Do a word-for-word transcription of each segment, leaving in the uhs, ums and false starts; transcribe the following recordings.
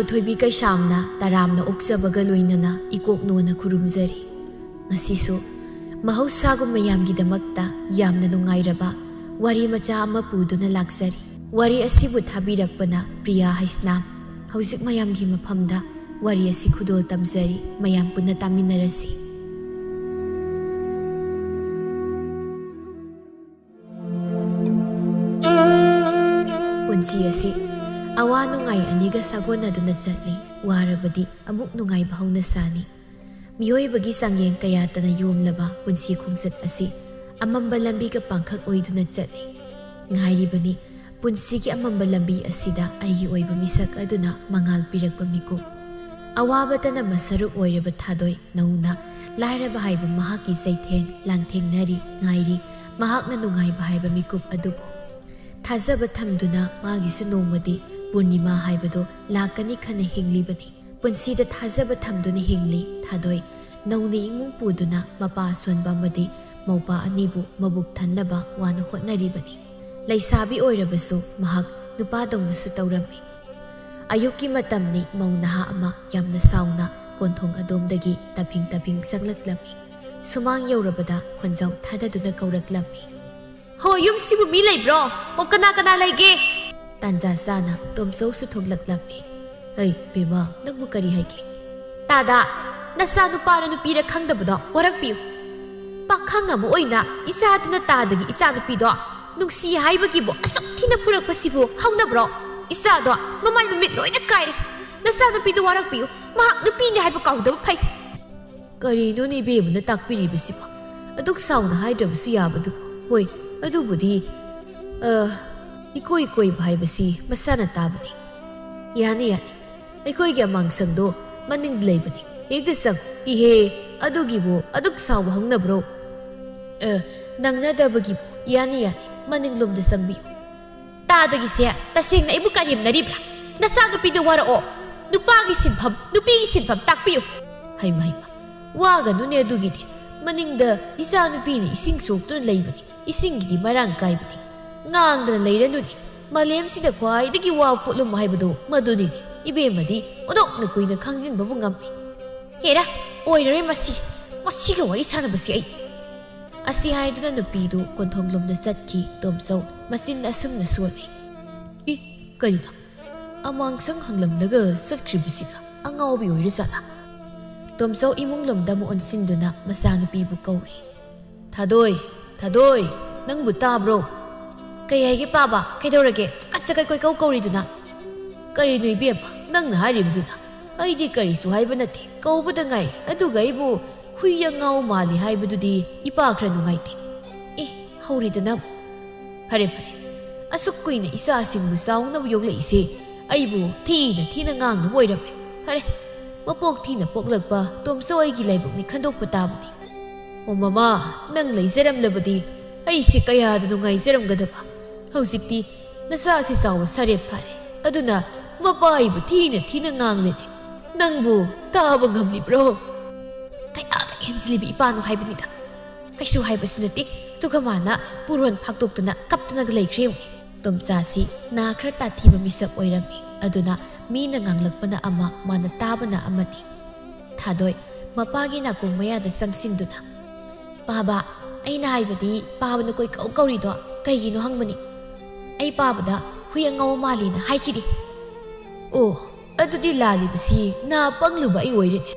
ꯄꯨꯊꯣꯏꯕꯤ ꯀꯩꯁꯥꯝꯅ ꯇꯔꯥꯝꯅ ꯑꯣꯛꯆꯕꯒ ꯂꯣꯏꯅꯅ ꯏꯀꯣꯛ ꯅꯣꯟꯅ ꯈꯨꯔꯨꯝꯖꯔꯤ꯫ ꯉꯁꯤꯁꯨ ꯃꯍꯧꯁꯥꯒꯨꯝ ꯃꯌꯥꯝꯒꯤꯗꯃꯛꯇ ꯌꯥꯝꯅ ꯅꯨꯡꯉꯥꯏꯔꯕ ꯋꯥꯔꯤ ꯃꯆꯥ ꯑꯃ ꯄꯨꯗꯨꯅ ꯂꯥꯛꯆꯔꯤ꯫ ꯋꯥꯔꯤ ꯑꯁꯤꯕꯨ ꯊꯥꯕꯤꯔꯛꯄꯅ ꯄ꯭ꯔꯤꯌꯥ ꯍꯩꯁꯅꯥꯝ꯫ ꯍꯧꯖꯤꯛ ꯃꯌꯥꯝꯒꯤ ꯃꯐꯝꯗ ꯋꯥꯔꯤ ꯑꯁꯤ ꯈꯨꯗꯣꯜ ꯇꯝꯖꯔꯤ, ꯃꯌꯥꯝ ꯄꯨꯟꯅ ꯇꯥꯃꯤꯟꯅꯔꯁꯤ꯫ ꯄꯨꯟꯁꯤ ꯑꯁꯤ ꯑꯋꯥ ꯅꯨꯡꯉꯥꯏ ꯑꯅꯤꯒ ꯁꯥꯒꯣꯟꯅꯗꯨꯅ ꯆꯠꯂꯤ꯫ ꯋꯥꯔꯕꯗꯤ ꯑꯃꯨꯛ ꯅꯨꯡꯉꯥꯏꯕ ꯍꯧꯅ ꯁꯥꯅꯤ꯫ ꯃꯤꯑꯣꯏꯕꯒꯤ ꯆꯥꯡꯌꯦꯡ ꯀꯌꯥꯇꯅ ꯌꯣꯝꯂꯕ ꯄꯨꯟꯁꯤ ꯈꯣꯡꯆꯠ ꯑꯁꯤ ꯑꯃꯝꯕ ꯂꯝꯕꯤꯒ ꯄꯥꯡꯈꯛ ꯑꯣꯏꯗꯨꯅ ꯆꯠꯂꯤ꯫ ꯉꯥꯏꯔꯤꯕꯅꯤ ꯄꯨꯟꯁꯤꯒꯤ ꯑꯃꯝꯕ ꯂꯝꯕꯤ ꯑꯁꯤꯗ ꯑꯩꯒꯤ ꯑꯣꯏꯕ ꯃꯤꯁꯛ ꯑꯗꯨꯅ ꯃꯉꯥꯜ ꯄꯤꯔꯛꯄ ꯃꯤꯀꯨꯞ꯫ ꯑꯋꯥꯕꯇꯅ ꯃꯁꯔꯨꯛ ꯑꯣꯏꯔꯕ ꯊꯥꯗꯣꯏ ꯅꯧꯅ ꯂꯥꯏꯔꯕ ꯍꯥꯏꯕ ꯃꯍꯥꯛꯀꯤ ꯆꯩꯊꯦꯡ ꯂꯥꯟꯊꯦꯡꯅꯔꯤ꯫ ꯉꯥꯏꯔꯤ ꯃꯍꯥꯛꯅ ꯅꯨꯡꯉꯥꯏꯕ ꯍꯥꯏꯕ ꯃꯤꯀꯨꯞ ꯑꯗꯨꯕꯨ꯫ ꯊꯥꯖꯕ ꯊꯝꯗꯨꯅ ꯃꯥꯒꯤꯁꯨ ꯅꯣꯡꯃꯗꯤ ꯄꯨꯔꯅꯤꯃꯥ ꯍꯥꯏꯕꯗꯨ ꯂꯥꯛꯀꯅꯤ ꯈꯟꯅ ꯍꯤꯡꯂꯤꯕꯅꯤ꯫ ꯄꯨꯟꯁꯤꯗ ꯊꯥꯖꯕ ꯊꯝꯗꯨꯅ ꯍꯤꯡꯂꯤ ꯊꯥꯗꯣꯏ꯫ ꯅꯧꯅ ꯏꯃꯨꯡ ꯄꯨꯗꯨꯅ ꯃꯄꯥ ꯑꯁꯣꯟꯕ ꯑꯃꯗꯤ ꯃꯧꯄꯥ ꯑꯅꯤꯕꯨ ꯃꯕꯨꯛ ꯊꯟꯅꯕ ꯋꯥꯅ ꯍꯣꯠꯅꯔꯤꯕꯅꯤ꯫ ꯂꯩꯁꯥꯕꯤ ꯑꯣꯏꯔꯕꯁꯨ ꯃꯍꯥꯛ ꯅꯨꯄꯥꯗꯧꯅꯁꯨ ꯇꯧꯔꯝꯃꯤ꯫ ꯑꯌꯨꯛꯀꯤ ꯃꯇꯝꯅꯤ, ꯃꯧ ꯅꯍꯥ ꯑꯃ ꯌꯥꯝꯅ ꯁꯥꯎꯅ ꯀꯣꯟꯊꯣꯡ ꯑꯗꯣꯝꯗꯒꯤ ꯇꯞꯍꯤꯡ ꯇꯞꯍꯤꯡ ꯆꯪꯂꯛꯂꯝꯃꯤ꯫ ꯁꯨꯃꯥꯡ ꯌꯧꯔꯕꯗ ꯈꯣꯟꯖꯥꯎ ꯊꯥꯗꯗꯨꯅ ꯀꯧꯔꯛꯂꯝꯃꯤ꯫ "ꯍꯣ, ꯌꯨꯝꯁꯤꯕꯨ ꯃꯤ ꯂꯩꯕ꯭ꯔꯣ? ꯑꯣ, ꯀꯅꯥ ꯀꯅꯥ ꯂꯩꯒꯦ?" ꯇꯥꯟꯖꯥ ꯆꯥꯅ ꯇꯣꯝꯆꯧꯁꯨ ꯊꯣꯛꯂꯛꯂꯝꯃꯤ꯫ "ꯍꯩ, ꯕꯦꯝꯃ, ꯅꯪꯕꯨ ꯀꯔꯤ ꯍꯥꯏꯒꯦ?" "ꯇꯥꯗ, ꯅꯆꯥꯅꯨꯄꯥꯔ ꯅꯨꯄꯤꯔ ꯈꯪꯗꯕꯗꯣ ꯋꯥꯔꯛꯄꯤꯌꯨ꯫ ꯄꯥꯈꯪ ꯑꯃ ꯑꯣꯏꯅ ꯏꯆꯥꯗꯨꯅ ꯇꯥꯗꯒꯤ ꯏꯆꯥꯅꯨꯄꯤꯗꯣ ꯅꯨꯡꯁꯤ ꯍꯥꯏꯕꯒꯤꯕꯨ ꯑꯁꯨꯛ ꯊꯤꯅ ꯐꯨꯔꯛꯄꯁꯤꯕꯨ ꯍꯧꯅꯕ꯭ꯔꯣ? ꯏꯆꯥꯗꯣ ꯃꯃꯥꯏ ꯃꯃꯤꯠ ꯂꯣꯏꯅ ꯀꯥꯏꯔꯦ꯫ ꯅꯆꯥꯅꯨꯄꯤꯗꯣ ꯋꯥꯔꯛꯄꯤꯌꯨ, ꯃꯍꯥꯛ ꯅꯨꯄꯤꯅꯤ ꯍꯥꯏꯕ ꯀꯥꯎꯗꯕ ꯐꯩ꯫" "ꯀꯔꯤꯅꯣꯅꯦ ꯏꯕꯦꯝꯃꯅ ꯇꯥꯛꯄꯤꯔꯤꯕꯁꯤꯕꯣ? ꯑꯗꯨꯛ ꯁꯥꯎꯅ ꯍꯥꯏꯗ꯭ꯔꯕꯁꯨ ꯌꯥꯕꯗꯨꯕꯨ꯫ ꯍꯣꯏ, ꯑꯗꯨꯕꯨꯗꯤ, ꯑ, ꯏꯀꯣꯏ ꯀꯣꯏꯕ ꯍꯥꯏꯕꯁꯤ ꯃꯁꯥꯅ ꯇꯥꯕꯅꯤ꯫ ꯌꯥꯅꯤ, ꯌꯥꯅꯤ꯫ ꯑꯩꯈꯣꯏꯒꯤ ꯑꯃꯥꯡꯁꯪꯗꯣ ꯃꯅꯤꯡꯗ ꯂꯩꯕꯅꯤ꯫ ꯍꯦꯛꯇ ꯆꯪ꯫ ꯏꯍꯦ, ꯑꯗꯨꯒꯤꯕꯨ ꯑꯗꯨꯛ ꯁꯥꯎꯕ ꯍꯧꯅꯕ꯭ꯔꯣ? ꯑ, ꯅꯪꯅꯗꯕꯒꯤꯕꯨ꯫ ꯌꯥꯅꯤ, ꯌꯥꯅꯤ꯫ ꯃꯅꯤꯡꯂꯣꯝꯗ ꯆꯪꯕꯤꯌꯨ꯫" "ꯇꯥꯗꯒꯤꯁꯦ ꯇꯁꯦꯡꯅ ꯑꯩꯕꯨ ꯀꯔꯦꯝꯅꯔꯤꯕ꯭ꯔꯥ? ꯅꯆꯥꯅꯨꯄꯤꯗꯨ ꯋꯥꯔꯛꯑꯣ꯫ ꯅꯨꯄꯥꯒꯤ ꯁꯤꯟꯐꯝ, ꯅꯨꯄꯤꯒꯤ ꯁꯤꯟꯐꯝ ꯇꯥꯛꯄꯤꯌꯨ꯫" "ꯍꯩꯃ, ꯍꯩꯃ, ꯋꯥꯒꯅꯨꯅꯦ ꯑꯗꯨꯒꯤꯗꯤ꯫ ꯃꯅꯤꯡꯗ ꯏꯆꯥꯅꯨꯄꯤꯅ ꯏꯁꯤꯡ ꯁꯣꯛꯇꯨꯅ ꯂꯩꯕꯅꯤ꯫ ꯏꯁꯤꯡꯒꯤꯗꯤ ꯃꯔꯥꯡ ꯀꯥꯏꯕꯅꯤ꯫ ꯉꯥꯡꯗꯅ ꯂꯩꯔꯅꯨꯅꯦ꯫ ꯃꯥꯂꯦꯝꯁꯤꯗ ꯈ꯭ꯋꯥꯏꯗꯒꯤ ꯋꯥꯕ ꯄꯣꯠꯂꯨꯝ ꯍꯥꯏꯕꯗꯨ ꯃꯗꯨꯅꯤꯅꯦ꯫" ꯏꯕꯦꯝꯃꯗꯤ ꯑꯣꯟꯊꯣꯛꯅ ꯀꯨꯏꯅ ꯈꯥꯡꯖꯤꯟꯕꯕꯨ ꯉꯝꯃꯤ꯫ "ꯍꯦꯔꯥ, ꯑꯣꯏꯔꯔꯣꯏ ꯃꯁꯤ, ꯃꯁꯤꯒ ꯋꯥꯔꯤ ꯁꯥꯟꯅꯕꯁꯤ ꯑꯩ"꯫ ꯑꯁꯤ ꯍꯥꯏꯗꯨꯅ ꯅꯨꯄꯤꯗꯨ ꯀꯣꯟꯊꯣꯡꯂꯣꯝꯗ ꯆꯠꯈꯤ꯫ ꯇꯣꯝꯆꯧ ꯃꯆꯤꯟ ꯑꯁꯨꯝꯅ ꯁꯣꯜꯂꯤ꯫ "ꯏ, ꯀꯔꯤꯅꯣ? ꯑꯃꯥꯡꯁꯪ ꯍꯪꯂꯝꯂꯒ ꯆꯠꯈ꯭ꯔꯤꯕꯁꯤꯅ ꯑꯉꯥꯎꯕꯤ ꯑꯣꯏꯔꯖꯥꯠꯂꯥ?" ꯇꯣꯝꯆꯧ ꯏꯃꯨꯡꯂꯣꯝꯗ ꯑꯃꯨꯛ ꯑꯣꯟꯁꯤꯟꯗꯨꯅ ꯃꯆꯥꯅꯨꯄꯤꯕꯨ ꯀꯧꯔꯤ꯫ "ꯊꯥꯗꯣꯏ, ꯊꯥꯗꯣꯏ, ꯅꯪꯕꯨ ꯇꯥꯕ꯭ꯔꯣ?" "ꯀꯩ ꯍꯥꯏꯒꯦ ꯄꯥꯕ? ꯀꯩꯗꯧꯔꯒꯦ? ꯆꯀꯠ ꯆꯀꯠ ꯀꯣꯏꯀꯧ ꯀꯧꯔꯤꯗꯨꯅ?" "ꯀꯔꯤꯅꯣ ꯏꯕꯦꯝꯃ, ꯅꯪꯅ ꯍꯥꯏꯔꯤꯕꯗꯨꯅ? ꯑꯩꯗꯤ ꯀꯔꯤꯁꯨ ꯍꯥꯏꯕ ꯅꯠꯇꯦ, ꯀꯧꯕꯗ ꯉꯥꯏ꯫ ꯑꯗꯨꯒ ꯑꯩꯕꯨ ꯍꯨꯏ ꯑꯉꯥꯎ ꯃꯥꯜꯂꯤ ꯍꯥꯏꯕꯗꯨꯗꯤ ꯏꯄꯥ ꯈꯔ ꯅꯨꯡꯉꯥꯏꯇꯦ꯫ ꯑꯦ, ꯍꯧꯔꯤꯗꯅ ꯑꯃꯨꯛ꯫ ꯐꯔꯦ, ꯐꯔꯦ, ꯑꯁꯨꯛ ꯀꯨꯏꯅ ꯏꯆꯥꯁꯤꯡꯕꯨ ꯆꯥꯎꯅꯕ ꯌꯣꯛꯂꯛꯏꯁꯦ ꯑꯩꯕꯨ ꯊꯤꯅ ꯊꯤꯅ ꯉꯥꯡꯅꯕ ꯑꯣꯏꯔꯝꯃꯦ꯫ ꯐꯔꯦ, ꯃꯄꯣꯛ ꯊꯤꯅ ꯄꯣꯛꯂꯛꯄ ꯇꯣꯝꯆꯧ ꯑꯩꯒꯤ ꯂꯥꯏꯕꯛꯅꯤ ꯈꯟꯗꯣꯛꯄ ꯇꯥꯕꯅꯤ꯫ ꯑꯣ ꯃꯃꯥ, ꯅꯪ ꯂꯩꯖꯔꯝꯂꯕꯗꯤ ꯑꯩꯁꯦ ꯀꯌꯥꯗ ꯅꯨꯡꯉꯥꯏꯖꯔꯝꯒꯗꯕ꯫ ꯍꯧꯖꯤꯛꯇꯤ ꯅꯆꯥꯁꯤ ꯆꯥꯎꯕ ꯁꯥꯔꯦꯞ ꯐꯥꯔꯦ, ꯑꯗꯨꯅ ꯃꯄꯥ ꯑꯩꯕꯨ ꯊꯤꯅ ꯊꯤꯅ ꯉꯥꯡꯂꯦꯅꯦ꯫ ꯅꯪꯕꯨ ꯇꯥꯕ ꯉꯝꯂꯤꯕ꯭ꯔꯣ?" "ꯀꯌꯥꯗ ꯍꯦꯟꯖꯤꯜꯂꯤꯕ ꯏꯄꯥꯅꯣ ꯍꯥꯏꯕꯅꯤꯗ꯫ ꯀꯩꯁꯨ ꯍꯥꯏꯕꯁꯨ ꯅꯠꯇꯦ, ꯑꯗꯨꯒ ꯃꯥꯅ ꯄꯨꯔꯣꯟ ꯐꯥꯛꯇꯣꯛꯇꯅ ꯀꯞꯇꯅꯒ ꯂꯩꯈ꯭ꯔꯦ ꯌꯦꯡꯉꯨꯅꯦ"꯫ ꯇꯣꯝꯆꯥꯁꯤ ꯅꯥ ꯈꯔ ꯇꯥꯊꯤꯕ ꯃꯤꯁꯛ ꯑꯣꯏꯔꯝꯃꯤ, ꯑꯗꯨꯅ ꯃꯤꯅ ꯉꯥꯡꯂꯛꯄꯅ ꯑꯃ, ꯃꯥꯅ ꯇꯥꯕꯅ ꯑꯃꯅꯤ꯫ ꯊꯥꯗꯣꯏ ꯃꯄꯥꯒꯤ ꯅꯥꯀꯣꯡ ꯃꯌꯥꯗ ꯆꯪꯁꯤꯟꯗꯨꯅ, "ꯄꯥꯕ, ꯑꯩꯅ ꯍꯥꯏꯕꯗꯤ ꯄꯥꯕꯅ ꯀꯣꯏꯀꯧ ꯀꯧꯔꯤꯗꯣ ꯀꯩꯒꯤꯅꯣ ꯍꯪꯕꯅꯤ꯫ ꯑꯩ ꯄꯥꯕꯗ ꯍꯨꯏ ꯑꯉꯧꯕ ꯃꯥꯜꯂꯤꯅ ꯍꯥꯏꯈꯤꯗꯦ"꯫ "ꯑꯣ, ꯑꯗꯨꯗꯤ ꯂꯥꯜꯂꯤꯕꯁꯤ ꯅꯥ ꯄꯪꯂꯨꯕ ꯑꯩ ꯑꯣꯏꯔꯦꯅꯦ꯫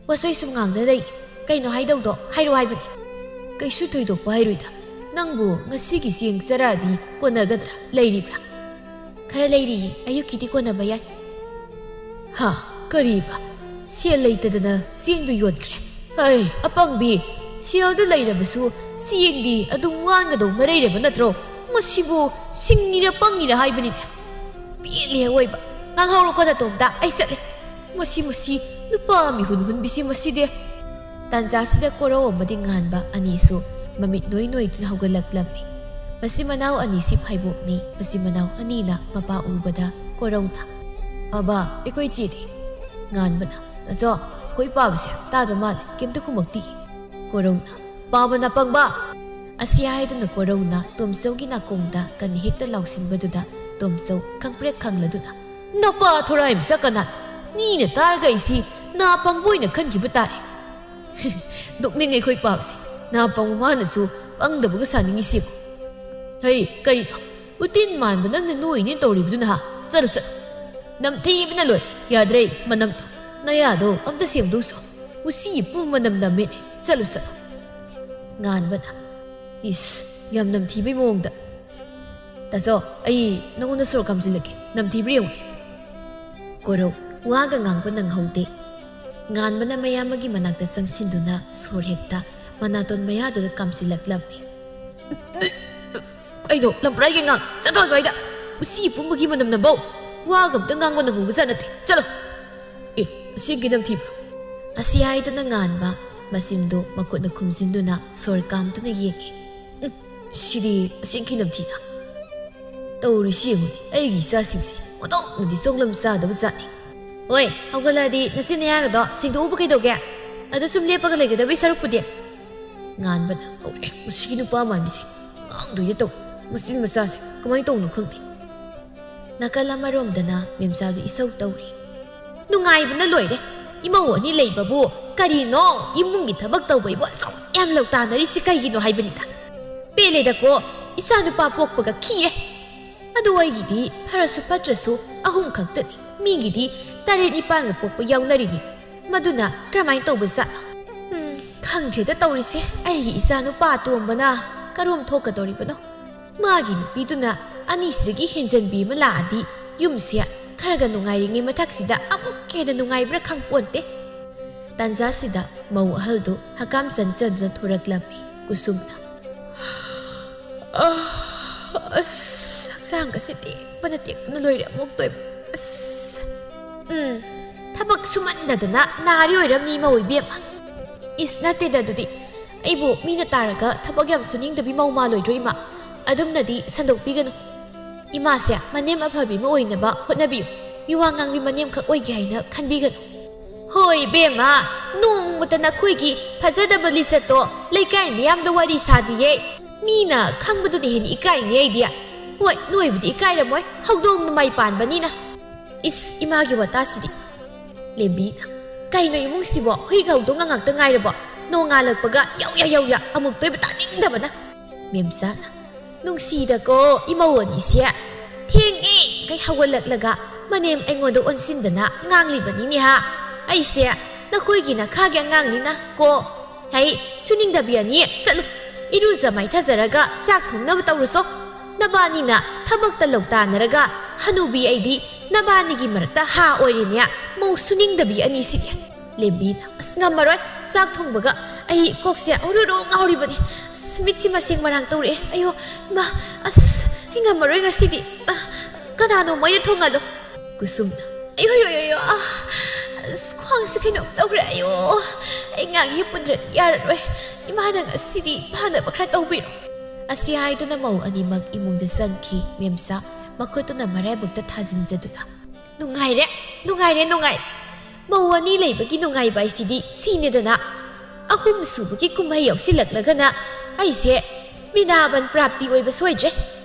ꯋꯥꯁꯣꯏ ꯁꯨꯝ ꯉꯥꯡꯗ ꯂꯩ꯫ ꯀꯩꯅꯣ ꯍꯥꯏꯗꯧꯗꯣ? ꯍꯥꯏꯔꯣ ꯍꯥꯏꯕꯅꯤ"꯫ "ꯀꯩꯁꯨ ꯊꯣꯏꯗꯣꯛꯄ ꯍꯥꯏꯔꯣꯏꯗ꯫ ꯅꯪꯕꯨ ꯉꯁꯤꯒꯤ ꯆꯦꯡ ꯆꯔꯥꯗꯤ ꯀꯣꯟꯅꯒꯗ꯭ꯔꯥ? ꯂꯩꯔꯤꯕ꯭ꯔꯥ?" "ꯈꯔ ꯂꯩꯔꯤꯌꯦ, ꯑꯌꯨꯛꯀꯤꯗꯤ ꯀꯣꯟꯅꯕ ꯌꯥꯏ"꯫ "ꯍꯥ? ꯀꯔꯤꯕ? ꯁꯦꯜ ꯂꯩꯇꯗꯅ ꯆꯦꯡꯗꯨ ꯌꯣꯟꯈ꯭ꯔꯦ? ꯑꯩ, ꯑꯄꯪꯕꯤ! ꯁꯦꯜꯗꯨ ꯂꯩꯔꯕꯁꯨ ꯆꯦꯡꯗꯤ ꯑꯗꯨꯝ ꯋꯥꯟꯒꯗꯧ ꯃꯔꯩꯔꯕ ꯅꯠꯇ꯭ꯔꯣ? ꯃꯁꯤꯕꯨ ꯁꯤꯡꯉꯤꯔ ꯄꯪꯉꯤꯔ ꯍꯥꯏꯕꯅꯤꯅꯦ"꯫ "ꯄꯦꯜꯂꯦ ꯑꯋꯣꯏꯕ! ꯉꯥꯡꯍꯧꯔꯣꯀꯣ ꯅꯇꯣꯝꯇ, ꯑꯩ ꯆꯠꯂꯦ꯫ ꯃꯁꯤ, ꯃꯁꯤ ꯅꯨꯄꯥ ꯃꯤꯍꯨꯟ ꯍꯨꯟꯕꯤꯁꯤ ꯃꯁꯤꯗꯤ"꯫ ꯇꯥꯟꯖꯥꯁꯤꯗ ꯀꯣꯔꯧ ꯑꯃꯗꯤ ꯉꯥꯟꯕ ꯑꯅꯤꯁꯨ ꯃꯃꯤꯠ ꯅꯣꯏ ꯅꯣꯏꯗꯨꯅ ꯍꯧꯒꯠꯂꯛꯂꯝꯃꯤ꯫ ꯃꯆꯤꯟ ꯃꯅꯥꯎ ꯑꯅꯤꯁꯤ ꯐꯥꯏꯕꯣꯛꯅꯤ꯫ ꯃꯆꯤꯟ ꯃꯅꯥꯎ ꯑꯅꯤꯅ ꯃꯄꯥ ꯎꯕꯗ ꯀꯣꯔꯧꯅ, "ꯄꯥꯕ, ꯑꯩꯈꯣꯏ ꯏꯆꯦꯗꯤ?" ꯉꯥꯟꯕꯅ, "ꯅꯆꯥ, ꯑꯩꯈꯣꯏ ꯄꯥꯕꯁꯦ ꯇꯥꯗ ꯃꯥꯜꯂꯦ, ꯀꯩꯝꯇ ꯈꯨꯝꯃꯛꯇꯦ"꯫ ꯀꯣꯔꯧꯅ, "ꯄꯥꯕꯅ ꯄꯪꯕ!" ꯑꯁꯤ ꯍꯥꯏꯗꯨꯅ ꯀꯣꯔꯧꯅ ꯇꯣꯝꯆꯧꯒꯤ ꯅꯥꯀꯣꯡꯗ ꯀꯟꯅ ꯍꯦꯛꯇ ꯂꯥꯎꯁꯤꯟꯕꯗꯨꯗ ꯇꯣꯝꯆꯧ ꯈꯪꯄ꯭ꯔꯦꯛ ꯈꯪꯂꯗꯨꯅ, "ꯅꯄꯥ ꯊꯣꯔꯥꯏ ꯃꯆꯥ ꯀꯅꯥ? ꯃꯤꯅ ꯇꯥꯔꯒ ꯑꯩꯁꯤ ꯅꯥ ꯄꯪꯕ ꯑꯣꯏꯅ ꯈꯟꯈꯤꯕ ꯇꯥꯔꯦ꯫" ꯅꯣꯛꯅꯤꯡꯉꯦ ꯑꯩꯈꯣꯏ ꯄꯥꯕꯁꯦ꯫ ꯅꯥ ꯄꯪꯕ ꯃꯥꯅꯁꯨ ꯄꯪꯗꯕꯒ ꯁꯥꯅꯤꯡꯉꯤꯁꯤꯕꯨ꯫ "ꯍꯩ, ꯀꯔꯤꯅꯣ? ꯎꯇꯤꯟ ꯃꯥꯟꯕ ꯅꯪꯅ ꯅꯣꯏꯅꯦ ꯇꯧꯔꯤꯕꯗꯨꯅ ꯍꯥ? ꯆꯠꯂꯨ, ꯆꯠꯂꯨ꯫ ꯅꯝꯊꯤꯕꯅ ꯂꯣꯏ꯫ ꯌꯥꯗ꯭ꯔꯦ ꯃꯅꯝꯗꯣ꯫ ꯅꯌꯥꯗꯣ ꯑꯝꯇ ꯁꯦꯡꯗꯣꯛꯎꯁꯣ꯫ ꯎꯆꯤ ꯄꯨꯝꯕ ꯃꯅꯝ ꯅꯝꯃꯦꯅꯦ꯫ ꯆꯠꯂꯨ, ꯆꯠꯂꯨ꯫" ꯉꯥꯟꯕꯅ, "ꯏꯁ, ꯌꯥꯝ ꯅꯝꯊꯤꯕꯩ ꯃꯑꯣꯡꯗ꯫ ꯇꯥꯆꯧ, ꯑꯩ ꯅꯉꯣꯟꯗ ꯁꯣꯔ ꯀꯥꯝꯁꯤꯜꯂꯛꯀꯦ꯫ ꯅꯝꯊꯤꯕ꯭ꯔꯥ ꯌꯦꯡꯉꯨꯅꯦ꯫" ꯀꯣꯔꯧ ꯋꯥꯒ ꯉꯥꯡꯕ ꯅꯪꯍꯧꯗꯦ꯫ ꯉꯥꯟꯕꯅ ꯃꯌꯥꯝꯕꯒꯤ ꯃꯅꯥꯛꯇ ꯆꯪꯁꯤꯟꯗꯨꯅ ꯁꯣꯔ ꯍꯦꯛꯇ ꯃꯅꯥꯇꯣꯟ ꯃꯌꯥꯗꯨꯗ ꯀꯥꯝꯁꯤꯜꯂꯛꯂꯝꯃꯤ꯫ "ꯀꯩꯅꯣ, ꯂꯝꯄ꯭ꯔꯥꯏꯒꯤ ꯑꯉꯥꯡ, ꯆꯠꯊꯣꯛ ꯑꯁ꯭ꯋꯥꯏꯗ! ꯎꯆꯤ ꯄꯨꯝꯕꯒꯤ ꯃꯅꯝ ꯅꯝꯕꯧ! ꯋꯥꯒ ꯑꯝꯇ ꯉꯥꯡꯕ ꯅꯪꯍꯧꯕꯖꯥꯠ ꯅꯠꯇꯦ꯫ ꯆꯠꯂꯣ!" "ꯑꯦ, ꯑꯁꯦꯡꯒꯤ ꯅꯝꯊꯤꯕ꯭ꯔꯣ?" ꯑꯁꯤ ꯍꯥꯏꯗꯨꯅ ꯉꯥꯟꯕ ꯃꯆꯤꯟꯗꯨ ꯃꯈꯨꯠꯅ ꯈꯨꯝꯖꯤꯟꯗꯨꯅ ꯁꯣꯔ ꯀꯥꯝꯗꯨꯅ ꯌꯦꯡꯉꯤ꯫ "ꯎꯝ, ꯁꯤꯗꯤ ꯑꯁꯦꯡꯒꯤ ꯅꯝꯊꯤꯅ꯫ ꯇꯧꯔꯤꯁꯤ ꯌꯦꯡꯉꯨꯅꯦ, ꯑꯩꯒꯤ ꯏꯆꯥꯁꯤꯡꯁꯦ ꯑꯣꯟꯊꯣꯛꯅꯗꯤ ꯆꯣꯡꯂꯝ ꯆꯥꯗꯕ ꯖꯥꯠꯅꯤ꯫" "ꯍꯣꯏ, ꯍꯧꯒꯠꯂꯛꯑꯗꯤ ꯅꯆꯤꯟ ꯅꯌꯥꯒꯗꯣ ꯁꯦꯡꯗꯣꯛꯎꯕ ꯀꯩꯗꯧꯒꯦ? ꯑꯗꯨ ꯁꯨꯝ ꯂꯦꯞꯄꯒ ꯂꯩꯒꯗꯕꯩ ꯁꯔꯨꯛꯄꯨꯗꯤ꯫" ꯉꯥꯟꯕꯅ, "ꯍꯧꯔꯦ, ꯃꯁꯤꯒꯤ ꯅꯨꯄꯥ ꯃꯥꯟꯕꯤꯁꯦ ꯉꯥꯡꯗꯣꯏꯗ ꯇꯧ꯫ ꯃꯆꯤꯟ ꯃꯆꯥꯁꯦ ꯀꯃꯥꯏꯅ ꯇꯧꯅꯣ ꯈꯪꯗꯦ꯫" ꯅꯥꯀꯜ ꯑꯃꯔꯣꯝꯗꯅ ꯃꯦꯝꯆꯥꯗꯨ ꯏꯁꯧ ꯇꯧꯔꯤ꯫ "ꯅꯨꯡꯉꯥꯏꯕꯅ ꯂꯣꯏꯔꯦ꯫ ꯏꯃꯧ ꯑꯅꯤ ꯂꯩꯕꯕꯨ ꯀꯔꯤꯅꯣ? ꯏꯃꯨꯡꯒꯤ ꯊꯕꯛ ꯇꯧꯕꯩꯕꯨ ꯑꯁꯨꯛ ꯌꯥꯝ ꯂꯧ ꯇꯥꯟꯅꯔꯤꯁꯤ ꯀꯩꯒꯤꯅꯣ ꯍꯥꯏꯕꯅꯤꯗ꯫ ꯄꯦꯜꯂꯦꯗꯀꯣ, ꯏꯆꯥ ꯅꯨꯄꯥ ꯄꯣꯛꯄꯒ ꯈꯤꯔꯦ꯫ ꯑꯗꯨ ꯑꯩꯒꯤꯗꯤ ꯐꯔꯁꯨ ꯐꯠꯇ꯭ꯔꯁꯨ ꯑꯍꯨꯝ ꯈꯛꯇꯅꯤ꯫ ꯃꯤꯒꯤꯗꯤ ꯇꯔꯦꯠ ꯅꯤꯄꯥꯟꯒ ꯄꯣꯛꯄ ꯌꯥꯎꯅꯔꯤꯅꯤ꯫ ꯃꯗꯨꯅ ꯀꯔꯝꯍꯥꯏꯅ ꯇꯧꯕ ꯖꯥꯠꯅꯣ? ꯎꯝ, ꯈꯪꯗ꯭ꯔꯦꯗ ꯇꯧꯔꯤꯁꯦ꯫ ꯑꯩꯒꯤ ꯏꯆꯥ ꯅꯨꯄꯥ ꯑꯇꯣꯝꯕꯅ ꯀꯔꯣꯝ ꯊꯣꯛꯀꯗꯧꯔꯤꯕꯅꯣ? ꯃꯥꯒꯤ ꯅꯨꯄꯤꯗꯨꯅ ꯑꯅꯤꯁꯤꯗꯒꯤ ꯍꯦꯟꯖꯟꯕꯤ ꯑꯃ ꯂꯥꯛꯑꯗꯤ ꯌꯨꯝꯁꯦ ꯈꯔꯒ ꯅꯨꯡꯉꯥꯏꯔꯤꯉꯩ ꯃꯊꯛꯁꯤꯗ ꯑꯃꯨꯛ ꯍꯦꯟꯅ ꯅꯨꯡꯉꯥꯏꯕ꯭ꯔꯥ ꯈꯪꯄꯣꯟꯇꯦ꯫" ꯇꯥꯟꯖꯥꯁꯤꯗ ꯃꯧ ꯑꯍꯜꯗꯨ ꯍꯀꯥꯝ ꯆꯟ ꯆꯟꯗꯨꯅ ꯊꯣꯔꯛꯂꯝꯃꯤ꯫ ꯀꯨꯁꯨꯝꯅ, "ꯑꯥ, ꯑꯁ, ꯍꯛꯆꯥꯡꯒꯁꯦ ꯇꯦꯛꯄꯅ ꯇꯦꯛꯄꯅ ꯂꯣꯏꯔꯦ ꯑꯃꯨꯛꯇꯣꯏꯕ꯫ ꯑꯁ, ꯎꯝ, ꯊꯕꯛ ꯁꯨꯃꯟꯗꯗꯅ ꯅꯥꯔꯤ ꯑꯣꯏꯔꯝꯅꯤ ꯃꯧ ꯏꯕꯦꯝꯃ꯫" "ꯏꯁ, ꯅꯠꯇꯦꯗ ꯑꯗꯨꯗꯤ꯫ ꯑꯩꯕꯨ ꯃꯤꯅ ꯇꯥꯔꯒ ꯊꯕꯛ ꯌꯥꯝ ꯁꯨꯅꯤꯡꯗꯕꯤ ꯃꯧ ꯃꯥꯜꯂꯣꯏꯗ꯭ꯔꯣ ꯏꯃꯥ? ꯑꯗꯨꯝꯅꯗꯤ ꯁꯟꯗꯣꯛꯄꯤꯒꯅꯨ꯫ ꯏꯃꯥꯁꯦ ꯃꯅꯦꯝ ꯑꯐꯕꯤ ꯑꯃ ꯑꯣꯏꯅꯕ ꯍꯣꯠꯅꯕꯤꯌꯨ꯫ ꯃꯤꯋꯥ ꯉꯥꯡꯕꯤ ꯃꯅꯦꯝꯈꯛ ꯑꯣꯏꯒꯦ ꯍꯥꯏꯅ ꯈꯟꯕꯤꯒꯅꯨ꯫" "ꯍꯣꯏ ꯏꯕꯦꯝꯃ, ꯅꯣꯡꯃꯇ ꯅꯈꯣꯏꯒꯤ ꯐꯖꯗꯕ ꯂꯤꯆꯠꯇꯣ ꯂꯩꯀꯥꯏ ꯃꯤꯌꯥꯝꯗ ꯋꯥꯔꯤ ꯁꯥꯗꯤꯌꯦ꯫ ꯃꯤꯅ ꯈꯪꯕꯗꯨꯅ ꯍꯦꯟꯅ ꯏꯀꯥꯏꯅꯤ ꯑꯩꯗꯤ꯫ ꯍꯣꯏ, ꯅꯣꯏꯕꯨꯗꯤ ꯏꯀꯥꯏꯔꯝꯃꯣꯏ, ꯍꯧꯗꯣꯡꯅ ꯃꯥꯏ ꯄꯥꯟꯕꯅꯤꯅ꯫" ꯏꯁ, ꯏꯃꯥꯒꯤ ꯋꯥꯇꯥꯁꯤꯗꯤ꯫ ꯂꯦꯝꯕꯤꯅ, "ꯀꯩꯅꯣ ꯏꯃꯨꯡꯁꯤꯕꯣ? ꯍꯨꯏ ꯍꯧꯗꯣꯡ ꯉꯥꯛꯇ ꯉꯥꯏꯔꯕꯣ? ꯅꯣꯡꯉꯥꯜꯂꯛꯄꯒ ꯌꯧ ꯌꯥ ꯌꯧ ꯌꯥ, ꯑꯃꯨꯛꯇꯣꯏꯕ ꯇꯥꯅꯤꯡꯗꯕꯅ꯫" ꯃꯦꯝꯆꯥꯅ, "ꯅꯨꯡꯁꯤꯗꯀꯣ ꯏꯃꯧ ꯑꯅꯤꯁꯦ꯫ ꯊꯦꯡꯉꯦ ꯀꯩ ꯍꯧꯒꯠꯂꯛꯂꯒ ꯃꯅꯦꯝ ꯑꯩꯉꯣꯟꯗ ꯑꯣꯟꯁꯤꯟꯗꯅ ꯉꯥꯡꯂꯤꯕꯅꯤꯅꯦ ꯍꯥ꯫ ꯑꯩꯁꯦ ꯅꯈꯣꯏꯒꯤ ꯅꯈꯥꯒꯤ ꯑꯉꯥꯡꯅꯤꯅ ꯀꯣ꯫ ꯍꯩ, ꯁꯨꯅꯤꯡꯗꯕꯤ ꯑꯅꯤ, ꯆꯠꯂꯨ꯫ ꯏꯔꯨꯖ ꯃꯥꯏꯊꯖꯔꯒ ꯆꯥꯛ ꯊꯣꯡꯅꯕ ꯇꯧꯔꯨꯆꯣ꯫ ꯅꯕꯥꯅꯤꯅ ꯊꯕꯛꯇ ꯂꯧ ꯇꯥꯟꯅꯔꯒ ꯍꯅꯨꯕꯤ ꯑꯩꯗꯤ ꯅꯕꯥꯅꯤꯒꯤ ꯃꯔꯛꯇ ꯍꯥ ꯑꯣꯏꯔꯦꯅꯦ, ꯃꯧ ꯁꯨꯅꯤꯡꯗꯕꯤ ꯑꯅꯤꯁꯤꯗꯤ꯫" ꯂꯦꯝꯕꯤꯅ, "ꯑꯁ, ꯉꯝꯃꯔꯣꯏ, ꯆꯥꯛ ꯊꯣꯡꯕꯒ ꯑꯩ ꯀꯣꯛꯁꯦ ꯎꯔꯨꯔꯨ ꯉꯥꯎꯔꯤꯕꯅꯤ꯫ ꯑꯁ, ꯃꯤꯠꯁꯤ ꯃꯁꯦꯡ ꯃꯔꯥꯡ ꯇꯧꯔꯛꯑꯦ꯫ ꯑꯌꯣ, ꯏꯃꯥ, ꯑꯁ, ꯑꯩ ꯉꯝꯃꯔꯣꯏ ꯉꯁꯤꯗꯤ꯫ ꯑ, ꯀꯅꯥꯅꯣꯝꯃ ꯑꯣꯏꯅ ꯊꯣꯡꯍꯜꯂꯣ꯫" ꯀꯨꯁꯨꯝꯅ, "ꯑꯌꯣ, ꯑꯌꯣ, ꯑꯌꯣ, ꯑ, ꯑꯁ, ꯈ꯭ꯋꯥꯡꯁꯦ ꯀꯩꯅꯣꯝ ꯇꯧꯔꯦ꯫ ꯑꯌꯣ, ꯑꯩ ꯉꯥꯏꯍꯥꯛ ꯍꯤꯞꯄꯨꯗ꯭ꯔꯗꯤ ꯌꯥꯔꯔꯣꯏ꯫ ꯏꯃꯥꯅ ꯉꯁꯤꯗꯤ ꯐꯅꯕ ꯈꯔ ꯇꯧꯕꯤꯔꯣ꯫" ꯑꯁꯤ ꯍꯥꯏꯗꯨꯅ ꯃꯧ ꯑꯅꯤꯃꯛ ꯏꯃꯨꯡꯗ ꯆꯪꯈꯤ꯫ ꯃꯦꯝꯆꯥ ꯃꯈꯨꯠꯇꯨꯅ ꯃꯔꯥꯏꯕꯛꯇ ꯊꯥꯖꯤꯟꯖꯗꯨꯅ, "ꯅꯨꯡꯉꯥꯏꯔꯦ, ꯅꯨꯡꯉꯥꯏꯔꯦ, ꯅꯨꯡꯉꯥꯏꯔꯦ꯫ ꯃꯧ ꯑꯅꯤ ꯂꯩꯕꯒꯤ ꯅꯨꯡꯉꯥꯏꯕ ꯍꯥꯏꯁꯤꯗꯤ ꯁꯤꯅꯦꯗꯅ꯫ ꯑꯍꯨꯝ ꯁꯨꯕꯒꯤ ꯀꯨꯝꯍꯩ ꯌꯥꯎꯁꯤꯜꯂꯛꯂꯒꯅ ꯑꯩꯁꯦ ꯃꯤꯅꯥꯕꯟ ꯄ꯭ꯔꯥꯞꯇꯤ ꯑꯣꯏꯕ ꯁꯣꯏꯗ꯭ꯔꯦ꯫"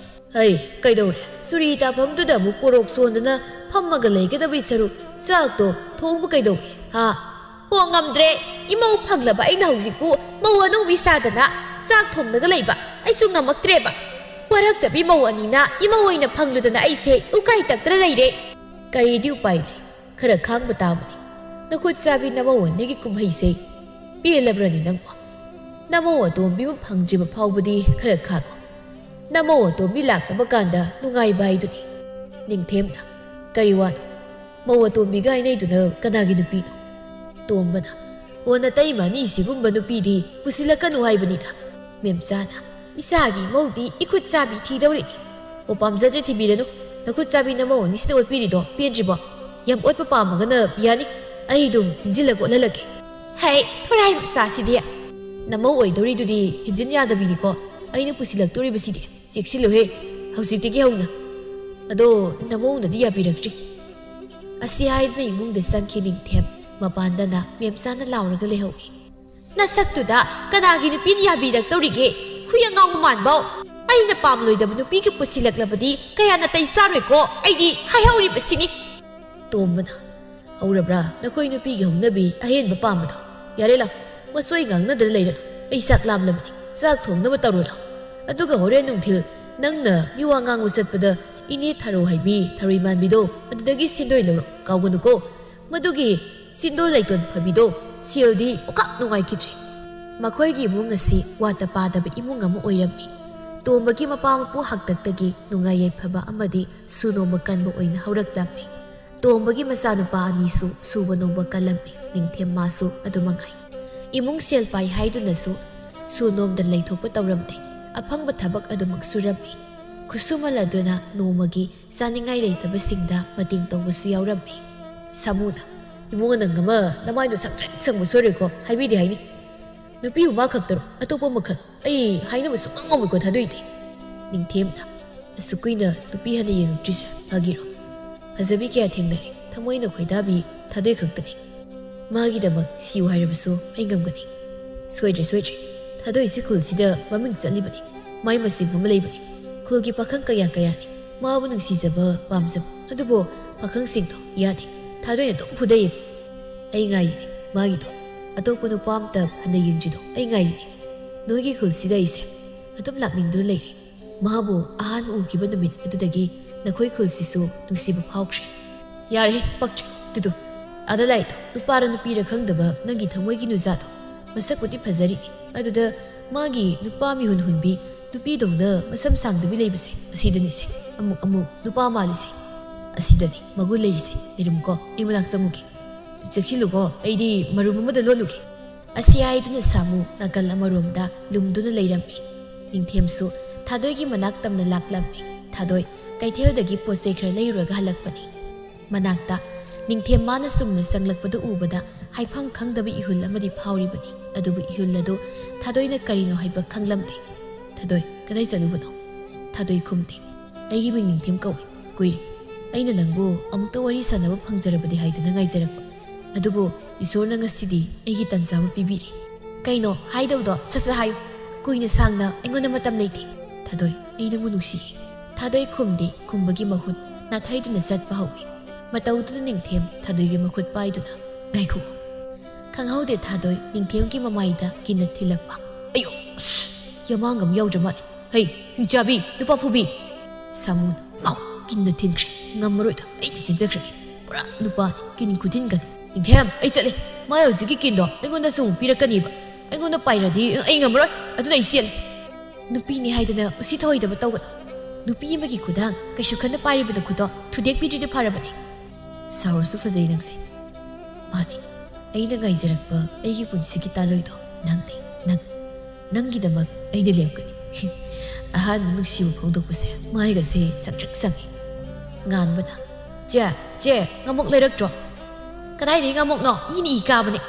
"ꯍꯩ, ꯀꯩꯗꯧꯔꯦ? ꯆꯨꯔꯤ ꯇꯥꯐꯝꯗꯨꯗ ꯑꯃꯨꯛ ꯄꯣꯔꯣꯛ ꯁꯣꯟꯗꯅ ꯐꯝꯃꯒ ꯂꯩꯒꯗꯕꯩ ꯁꯔꯨꯛ ꯆꯥꯛꯇꯣ ꯊꯣꯡꯕ ꯀꯩꯗꯧꯒꯦ, ꯍꯥ?" "ꯍꯣ, ꯉꯝꯗ꯭ꯔꯦ꯫ ꯏꯃꯧ ꯐꯪꯂꯕ ꯑꯩꯅ ꯍꯧꯖꯤꯛꯄꯨ ꯃꯧ ꯑꯅꯧꯕꯤ ꯁꯥꯗꯅ ꯆꯥꯛ ꯊꯣꯡꯂꯒ ꯂꯩꯕ ꯑꯩꯁꯨ ꯉꯝꯃꯛꯇ꯭ꯔꯦꯕ꯫ ꯋꯥꯔꯛꯇꯕꯤ ꯃꯧ ꯑꯅꯤꯅ ꯏꯃꯧ ꯑꯣꯏꯅ ꯐꯪꯂꯨꯗꯅ ꯑꯩꯁꯦ ꯎꯀꯥꯏ ꯇꯛꯇꯅ ꯂꯩꯔꯦ꯫" "ꯀꯔꯤꯗꯤ ꯎꯄꯥꯏ ꯂꯩ? ꯈꯔ ꯈꯥꯡꯕ ꯇꯥꯕꯅꯤ꯫ ꯅꯈꯨꯠ ꯆꯥꯕꯤ ꯅꯃꯧ ꯑꯅꯤꯒꯤ ꯀꯨꯝꯍꯩꯁꯦ ꯄꯦꯜꯂꯕ꯭ꯔꯅꯤ ꯅꯪꯕꯣ? ꯅꯃꯧ ꯑꯇꯣꯝꯕꯤ ꯑꯃ ꯐꯪꯗ꯭ꯔꯤꯕ ꯐꯥꯎꯕꯗꯤ ꯈꯔ ꯈꯥꯡꯉꯣ꯫ ꯅꯃꯧ ꯑꯇꯣꯝꯕꯤ ꯂꯥꯛꯂꯕ ꯀꯥꯟꯗ ꯅꯨꯡꯉꯥꯏꯕ ꯍꯥꯏꯗꯨꯅꯤ꯫" ꯅꯤꯡꯊꯦꯝꯅ, "ꯀꯔꯤ ꯋꯥꯅꯣ? ꯃꯧ ꯑꯇꯣꯝꯕꯤꯒ ꯍꯥꯏꯅꯩꯗꯨꯅ ꯀꯅꯥꯒꯤ ꯅꯨꯄꯤꯅꯣ?" ꯇꯣꯝꯕꯅ, "ꯑꯣ, ꯅꯇꯩꯃ ꯑꯅꯤ ꯁꯤꯒꯨꯝꯕ ꯅꯨꯄꯤꯗꯤ ꯄꯨꯁꯤꯜꯂꯛꯀꯅꯨ ꯍꯥꯏꯕꯅꯤꯗ꯫" ꯃꯦꯝꯆꯥꯅ, "ꯏꯆꯥꯒꯤ ꯏꯃꯧꯗꯤ ꯏꯈꯨꯠ ꯆꯥꯕꯤ ꯊꯤꯗꯧꯔꯤꯅꯤ꯫ ꯑꯣ, ꯄꯥꯝꯖꯗ꯭ꯔꯦ, ꯊꯤꯕꯤꯔꯅꯨ꯫ ꯅꯈꯨꯠ ꯆꯥꯕꯤ ꯅꯃꯧ ꯑꯅꯤꯁꯤꯅ ꯑꯣꯠꯄꯤꯔꯤꯗꯣ ꯄꯦꯟꯗ꯭ꯔꯤꯕꯣ? ꯌꯥꯝ ꯑꯣꯠꯄ ꯄꯥꯝꯃꯒꯅ ꯌꯥꯅꯤ, ꯑꯩ ꯑꯗꯨꯝ ꯏꯟꯖꯤꯜꯂꯒ ꯑꯣꯠꯍꯜꯂꯛꯀꯦ꯫" "ꯍꯩ, ꯊꯣꯔꯥꯏ ꯃꯆꯥꯁꯤꯗꯤ!" "ꯅꯃꯧ ꯑꯣꯏꯗꯧꯔꯤꯗꯨꯗꯤ ꯍꯦꯟꯖꯤꯟ ꯌꯥꯗꯕꯤꯅꯤꯀꯣ, ꯑꯩꯅ ꯄꯨꯁꯤꯜꯂꯛꯇꯣꯔꯤꯕꯁꯤꯗꯤ꯫ ꯆꯦꯛꯁꯤꯜꯂꯨꯍꯦ, ꯍꯧꯖꯤꯛꯇꯒꯤ ꯍꯧꯅ꯫ ꯑꯗꯣ ꯅꯃꯧꯅꯗꯤ ꯌꯥꯕꯤꯔꯛꯇ꯭ꯔꯤ꯫" ꯑꯁꯤ ꯍꯥꯏꯗꯨꯅ ꯏꯃꯨꯡꯗ ꯆꯪꯈꯤ ꯅꯤꯡꯊꯦꯝ꯫ ꯃꯄꯥꯟꯗꯅ ꯃꯦꯝꯆꯥꯅ ꯂꯥꯎꯔꯒ ꯂꯩꯍꯧꯏ꯫ "ꯅꯁꯛꯇꯨꯗ ꯀꯅꯥꯒꯤ ꯅꯨꯄꯤꯅ ꯌꯥꯕꯤꯔꯛꯇꯧꯔꯤꯒꯦ? ꯈꯨꯌꯥ ꯉꯥꯎꯕ ꯃꯥꯟꯕꯧ! ꯑꯩꯅ ꯄꯥꯝꯂꯣꯏꯗꯕ ꯅꯨꯄꯤꯒ ꯄꯨꯁꯤꯜꯂꯛꯂꯕꯗꯤ ꯀꯌꯥ ꯅꯥꯇꯩ ꯆꯥꯔꯣꯏꯀꯣ, ꯑꯩꯗꯤ ꯍꯥꯏꯍꯧꯔꯤꯕꯁꯤꯅꯤ꯫" ꯇꯣꯝꯕꯅ, "ꯍꯧꯔꯕ꯭ꯔꯥ ꯅꯈꯣꯏ ꯅꯨꯄꯤꯒꯤ ꯍꯧꯅꯕꯤ ꯑꯍꯦꯟꯕ ꯄꯥꯝꯕꯗꯣ? ꯌꯥꯔꯦ ꯂꯥꯎ, ꯃꯁꯣꯏ ꯉꯥꯡꯅꯗꯅ ꯂꯩꯔꯅꯨ꯫ ꯑꯩ ꯆꯥꯛ ꯂꯥꯝꯂꯕꯅꯤ, ꯆꯥꯛ ꯊꯣꯡꯅꯕ ꯇꯧꯔꯣ ꯂꯥꯎ꯫ ꯑꯗꯨꯒ ꯍꯣꯔꯦꯟ ꯅꯨꯡꯊꯤꯜ ꯅꯪꯅ ꯃꯤꯋꯥ ꯉꯥꯡꯕ ꯆꯠꯄꯗ ꯏꯅꯦ ꯊꯔꯣ ꯍꯥꯏꯕꯤ ꯊꯔꯣꯏ ꯃꯥꯟꯕꯤꯗꯣ ꯑꯗꯨꯗꯒꯤ ꯁꯦꯟꯗꯣꯏ ꯂꯧꯔꯣ, ꯀꯥꯎꯒꯅꯨꯀꯣ꯫ ꯃꯗꯨꯒꯤ ꯆꯤꯟꯗꯣ ꯂꯩꯇꯣꯟ ꯐꯕꯤꯗꯣ ꯁꯦꯜꯗꯤ ꯑꯣꯀꯥꯞ ꯅꯨꯡꯉꯥꯏꯈꯤꯗ꯭ꯔꯦ"꯫ ꯃꯈꯣꯏꯒꯤ ꯏꯃꯨꯡ ꯑꯁꯤ ꯋꯥꯠꯇ ꯄꯥꯗꯕ ꯏꯃꯨꯡ ꯑꯃ ꯑꯣꯏꯔꯝꯃꯤ꯫ ꯇꯣꯝꯕꯒꯤ ꯃꯄꯥ ꯃꯄꯨ ꯍꯥꯛꯇꯛꯇꯒꯤ ꯅꯨꯡꯉꯥꯏ ꯌꯥꯏꯐꯕ ꯑꯃꯗꯤ ꯁꯨ ꯅꯣꯝꯕ ꯀꯟꯕ ꯑꯣꯏꯅ ꯍꯧꯔꯛꯂꯝꯃꯤ꯫ ꯇꯣꯝꯕꯒꯤ ꯃꯆꯥꯅꯨꯄꯥ ꯑꯅꯤꯁꯨ ꯁꯨꯕ ꯅꯣꯝꯕ ꯀꯜꯂꯝꯃꯤ꯫ ꯅꯤꯡꯊꯦꯝ ꯃꯥꯁꯨ ꯑꯗꯨ ꯃꯉꯥꯏ꯫ ꯏꯃꯨꯡ ꯁꯦꯜ ꯄꯥꯏ ꯍꯥꯏꯗꯨꯅꯁꯨ ꯁꯨ ꯅꯣꯝꯗꯅ ꯂꯩꯊꯣꯛꯄ ꯇꯧꯔꯝꯗꯦ꯫ ꯑꯐꯪꯕ ꯊꯕꯛ ꯑꯗꯨꯃꯛ ꯁꯨꯔꯝꯃꯤ꯫ ꯈꯨꯠꯁꯨꯃꯜ ꯑꯗꯨꯅ ꯅꯣꯡꯃꯒꯤ ꯆꯥꯅꯤꯡꯉꯥꯏ ꯂꯩꯇꯕꯁꯤꯡꯗ ꯃꯇꯦꯡ ꯇꯧꯕꯁꯨ ꯌꯥꯎꯔꯝꯃꯤ꯫ ꯁꯥꯃꯨꯅ, "ꯏꯕꯨꯡꯉꯣ, ꯅꯪ ꯑꯃ ꯅꯃꯥꯏꯗꯣ ꯁꯪꯇ꯭ꯔꯤꯛ ꯁꯪꯕ ꯁꯣꯏꯔꯣꯏꯀꯣ, ꯍꯥꯏꯕꯤꯗꯦ ꯍꯥꯏꯅꯤ꯫ ꯅꯨꯄꯤꯕꯨ ꯃꯥ ꯈꯛꯇꯔꯣ, ꯑꯇꯣꯞꯄ ꯃꯈꯜ ꯑꯩ ꯍꯥꯏꯅꯕ ꯁꯨꯡꯉꯝ ꯉꯝꯃꯣꯏꯀꯣ ꯊꯥꯗꯣꯏꯗꯤ"꯫ ꯅꯤꯡꯊꯦꯝꯅ, "ꯑꯁꯨꯛ ꯀꯨꯏꯅ ꯅꯨꯄꯤ ꯍꯟꯅ ꯌꯦꯡꯉꯛꯇ꯭ꯔꯤꯁꯦ ꯐꯥꯒꯤꯔꯣ? ꯐꯖꯕꯤ ꯀꯌꯥ ꯊꯦꯡꯅꯔꯦ, ꯊꯃꯣꯏꯅ ꯈꯣꯏꯗꯥꯕꯤ ꯊꯥꯗꯣꯏ ꯈꯛꯇꯅꯤ꯫ ꯃꯥꯒꯤꯗꯃꯛ ꯁꯤꯌꯨ ꯍꯥꯏꯔꯕꯁꯨ ꯑꯩ ꯉꯝꯒꯅꯤ"꯫ "ꯁꯣꯏꯗ꯭ꯔꯦ, ꯁꯣꯏꯗ꯭ꯔꯦ꯫ ꯊꯥꯗꯣꯏꯁꯤ ꯈꯨꯜꯁꯤꯗ ꯃꯃꯤꯡ ꯆꯠꯂꯤꯕꯅꯤ꯫ ꯃꯥꯏ ꯃꯁꯤꯡ ꯑꯃ ꯂꯩꯕꯅꯤ꯫ ꯈꯨꯜꯒꯤ ꯄꯥꯈꯪ ꯀꯌꯥ ꯀꯌꯥꯅꯤ ꯃꯥꯕꯨ ꯅꯨꯡꯁꯤꯖꯕ, ꯄꯥꯝꯖꯕ꯫ ꯑꯗꯨꯕꯨ ꯄꯥꯈꯪꯁꯤꯡꯗꯣ ꯌꯥꯗꯦ꯫ ꯊꯥꯗꯣꯏꯅ ꯑꯗꯨꯝ ꯐꯨꯗꯩꯌꯦ꯫ ꯑꯩ ꯉꯥꯏꯔꯤꯅꯦ ꯃꯥꯒꯤꯗꯣ꯫ ꯑꯇꯣꯞꯄ ꯅꯨꯄꯥ ꯑꯝꯇ ꯍꯟꯅ ꯌꯦꯡꯗ꯭ꯔꯤꯗꯣ ꯑꯩ ꯉꯥꯏꯔꯤꯅꯦ꯫ ꯅꯣꯏꯒꯤ ꯈꯨꯜꯁꯤꯗ ꯑꯩꯁꯦ ꯑꯗꯨꯝ ꯂꯥꯛꯅꯤꯡꯗꯨꯅ ꯂꯩꯔꯦ꯫ ꯃꯥꯕꯨ ꯑꯍꯥꯟꯕ ꯎꯈꯤꯕ ꯅꯨꯃꯤꯠ ꯑꯗꯨꯗꯒꯤ ꯅꯈꯣꯏ ꯈꯨꯜꯁꯤꯁꯨ ꯅꯨꯡꯁꯤꯕ ꯐꯥꯎꯈ꯭ꯔꯦ"꯫ "ꯌꯥꯔꯦꯍꯦ, ꯄꯛꯇ꯭ꯔꯦ꯫ ꯇꯨꯗꯨ, ꯑꯥꯗ ꯂꯥꯛꯏꯗꯣ ꯅꯨꯄꯥꯔ ꯅꯨꯄꯤꯔ ꯈꯪꯗꯕ ꯅꯪꯒꯤ ꯊꯃꯣꯏꯒꯤ ꯅꯨꯖꯥꯗꯣ꯫ ꯃꯁꯛꯄꯨꯗꯤ ꯐꯖꯔꯤꯅꯦ, ꯑꯗꯨꯗ ꯃꯥꯒꯤ ꯅꯨꯄꯥ ꯃꯤꯍꯨꯟ ꯍꯨꯟꯕꯤ ꯅꯨꯄꯤꯗꯧꯅ ꯃꯁꯝ ꯁꯥꯡꯗꯕꯤ ꯂꯩꯕꯁꯦ, ꯑꯁꯤꯗꯅꯤꯁꯦ ꯑꯃꯨꯛ ꯑꯃꯨꯛ ꯅꯨꯄꯥ ꯃꯥꯜꯂꯤꯁꯦ꯫ ꯑꯁꯤꯗꯅꯤ ꯃꯒꯨꯟ ꯂꯩꯔꯤꯁꯦ꯫ ꯂꯩꯔꯝꯃꯨꯀꯣ, ꯑꯩ ꯃꯅꯥꯛ ꯆꯪꯉꯨꯒꯦ꯫ ꯆꯦꯛꯁꯤꯜꯂꯨꯀꯣ, ꯑꯩꯗꯤ ꯃꯔꯨꯝ ꯑꯃꯗ ꯂꯣꯠꯂꯨꯒꯦ"꯫ ꯑꯁꯤ ꯍꯥꯏꯗꯨꯅ ꯁꯥꯃꯨ ꯅꯥꯀꯜ ꯑꯃꯔꯣꯝꯗ ꯂꯨꯝꯗꯨꯅ ꯂꯩꯔꯝꯃꯤ꯫ ꯅꯤꯡꯊꯦꯝꯁꯨ ꯊꯥꯗꯣꯏꯒꯤ ꯃꯅꯥꯛ ꯇꯝꯅ ꯂꯥꯛꯂꯝꯃꯤ꯫ ꯊꯥꯗꯣꯏ ꯀꯩꯊꯦꯜꯗꯒꯤ ꯄꯣꯠ ꯆꯩ ꯈꯔ ꯂꯩꯔꯨꯔꯒ ꯍꯜꯂꯛꯄꯅꯤ꯫ ꯃꯅꯥꯛꯇ ꯅꯤꯡꯊꯦꯝ ꯃꯥꯅ ꯆꯨꯝꯅ ꯆꯪꯂꯛꯄꯗꯨ ꯎꯕꯗ ꯍꯥꯏꯐꯝ ꯈꯪꯗꯕ ꯏꯍꯨꯜ ꯑꯃꯗꯤ ꯐꯥꯎꯔꯤꯕꯅꯤ꯫ ꯑꯗꯨꯕꯨ ꯏꯍꯨꯜ ꯑꯗꯨ ꯊꯥꯗꯣꯏꯅ ꯀꯔꯤꯅꯣ ꯍꯥꯏꯕ ꯈꯪꯂꯝꯗꯦ꯫ "ꯊꯥꯗꯣꯏ, ꯀꯗꯥꯏ ꯆꯠꯂꯨꯕꯅꯣ?" ꯊꯥꯗꯣꯏ ꯈꯨꯝꯗꯦ꯫ "ꯑꯩꯒꯤ ꯃꯤꯡ ꯅꯤꯡꯊꯦꯝ ꯀꯧꯏ꯫ ꯀꯨꯏꯔꯦ ꯑꯩꯅ ꯅꯪꯕꯨ ꯑꯃꯨꯛꯇ ꯋꯥꯔꯤ ꯁꯥꯟꯅꯕ ꯐꯪꯖꯔꯕꯗꯤ ꯍꯥꯏꯗꯨꯅ ꯉꯥꯏꯖꯔꯛꯄ꯫ ꯑꯗꯨꯕꯨ ꯏꯁꯣꯔꯅ ꯉꯁꯤꯗꯤ ꯑꯩꯒꯤ ꯇꯥꯟꯖꯥ ꯑꯃ ꯄꯤꯕꯤꯔꯦ"꯫ "ꯀꯩꯅꯣ ꯍꯥꯏꯗꯧꯗꯣ ꯁꯠ ꯁꯠ ꯍꯥꯏꯌꯨ꯫ ꯀꯨꯏꯅ ꯁꯥꯡꯅ ꯑꯩꯉꯣꯟꯗ ꯃꯇꯝ ꯂꯩꯇꯦ꯫ ꯊꯥꯗꯣꯏ, ꯑꯩ ꯅꯪꯕꯨ ꯅꯨꯡꯁꯤꯌꯦ"꯫ ꯊꯥꯗꯣꯏ ꯈꯨꯝꯗꯦ꯫ ꯈꯨꯝꯕꯒꯤ ꯃꯍꯨꯠ ꯅꯥꯊꯩꯗꯨꯅ ꯆꯠꯄ ꯍꯧꯏ꯫ ꯃꯇꯧꯗꯨꯗ ꯅꯤꯡꯊꯦꯝ ꯊꯥꯗꯣꯏꯒꯤ ꯃꯈꯨꯠ ꯄꯥꯏꯗꯨꯅ, "ꯉꯥꯏꯈꯣ!" ꯈꯪꯍꯧꯗꯦ ꯊꯥꯗꯣꯏ ꯅꯤꯡꯊꯦꯝꯒꯤ ꯃꯃꯥꯏꯗ ꯀꯤꯟꯅ ꯊꯤꯜꯂꯛꯄ꯫ "ꯑꯌꯣ! ꯑꯁ! ꯌꯥꯃꯥꯡ ꯑꯃ ꯌꯥꯎꯗ꯭ꯔ ꯃꯥꯜꯂꯦ꯫ ꯍꯩ, ꯍꯤꯡꯆꯥꯕꯤ, ꯅꯨꯄꯥ ꯐꯨꯕꯤ!" ꯁꯥꯃꯨꯅ, "ꯃꯥꯎ! ꯀꯤꯟꯅ ꯊꯤꯟꯈ꯭ꯔꯦ꯫ ꯉꯝꯃꯔꯣꯏꯗ, ꯑꯩꯗꯤ ꯆꯦꯟꯖꯈ꯭ꯔꯒꯦ꯫ ꯄꯨꯔꯥ ꯅꯨꯄꯥꯅꯤ, ꯀꯤꯟ ꯈꯨꯊꯤꯟꯒꯅꯤ꯫ ꯅꯤꯡꯊꯦꯝ, ꯑꯩ ꯆꯠꯂꯦ꯫ ꯃꯥ ꯍꯧꯖꯤꯛꯀꯤ ꯀꯤꯟꯗꯣ ꯑꯩꯉꯣꯟꯗꯁꯨ ꯑꯃꯨꯛ ꯄꯤꯔꯛꯀꯅꯤꯕ꯫ ꯑꯩꯉꯣꯟꯗ ꯄꯥꯏꯔꯗꯤ ꯑꯩ ꯉꯝꯃꯔꯣꯏ꯫ ꯑꯗꯨꯅ ꯑꯩ ꯆꯦꯜꯂꯦ꯫" "ꯅꯨꯄꯤꯅꯤ ꯍꯥꯏꯗꯅ ꯎꯁꯤꯠ ꯊꯑꯣꯏꯗꯕ ꯇꯧꯒꯅꯨ꯫ ꯅꯨꯄꯤ ꯑꯃꯒꯤ ꯈꯨꯗꯥꯡ ꯀꯩꯁꯨ ꯈꯟꯅ ꯄꯥꯏꯔꯤꯕ ꯅꯈꯨꯠꯇꯣ ꯊꯨꯗꯦꯛꯄꯤꯗ꯭ꯔꯤꯗꯨ ꯐꯔꯕꯅꯤ꯫" "ꯁꯥꯎꯔꯁꯨ ꯐꯖꯩ ꯅꯪꯁꯦ꯫" "ꯃꯥꯅꯤ, ꯑꯩꯅ ꯉꯥꯏꯖꯔꯛꯄ ꯑꯩꯒꯤ ꯄꯨꯟꯁꯤꯒꯤ ꯇꯥꯂꯣꯏꯗꯣ ꯅꯪꯅꯤ, ꯅꯪ꯫ ꯅꯪꯒꯤꯗꯃꯛ ꯑꯩꯅ ꯂꯦꯞꯀꯅꯤ꯫" ꯑꯍꯥꯟꯕ ꯅꯨꯡꯁꯤꯕ ꯐꯣꯡꯗꯣꯛꯄꯁꯦ ꯃꯥꯏꯒꯁꯦ ꯁꯪꯇ꯭ꯔꯤꯛ ꯁꯪꯉꯤ꯫ ꯉꯥꯟꯕꯅ, "ꯆꯦ, ꯆꯦ, ꯉꯥꯃꯣꯛ ꯂꯩꯔꯛꯇ꯭ꯔꯣ?" "ꯀꯗꯥꯏꯗꯒꯤ ꯉꯥꯃꯣꯛꯅꯣ? ꯏꯅ ꯏ ꯀꯥꯕꯅꯦ꯫"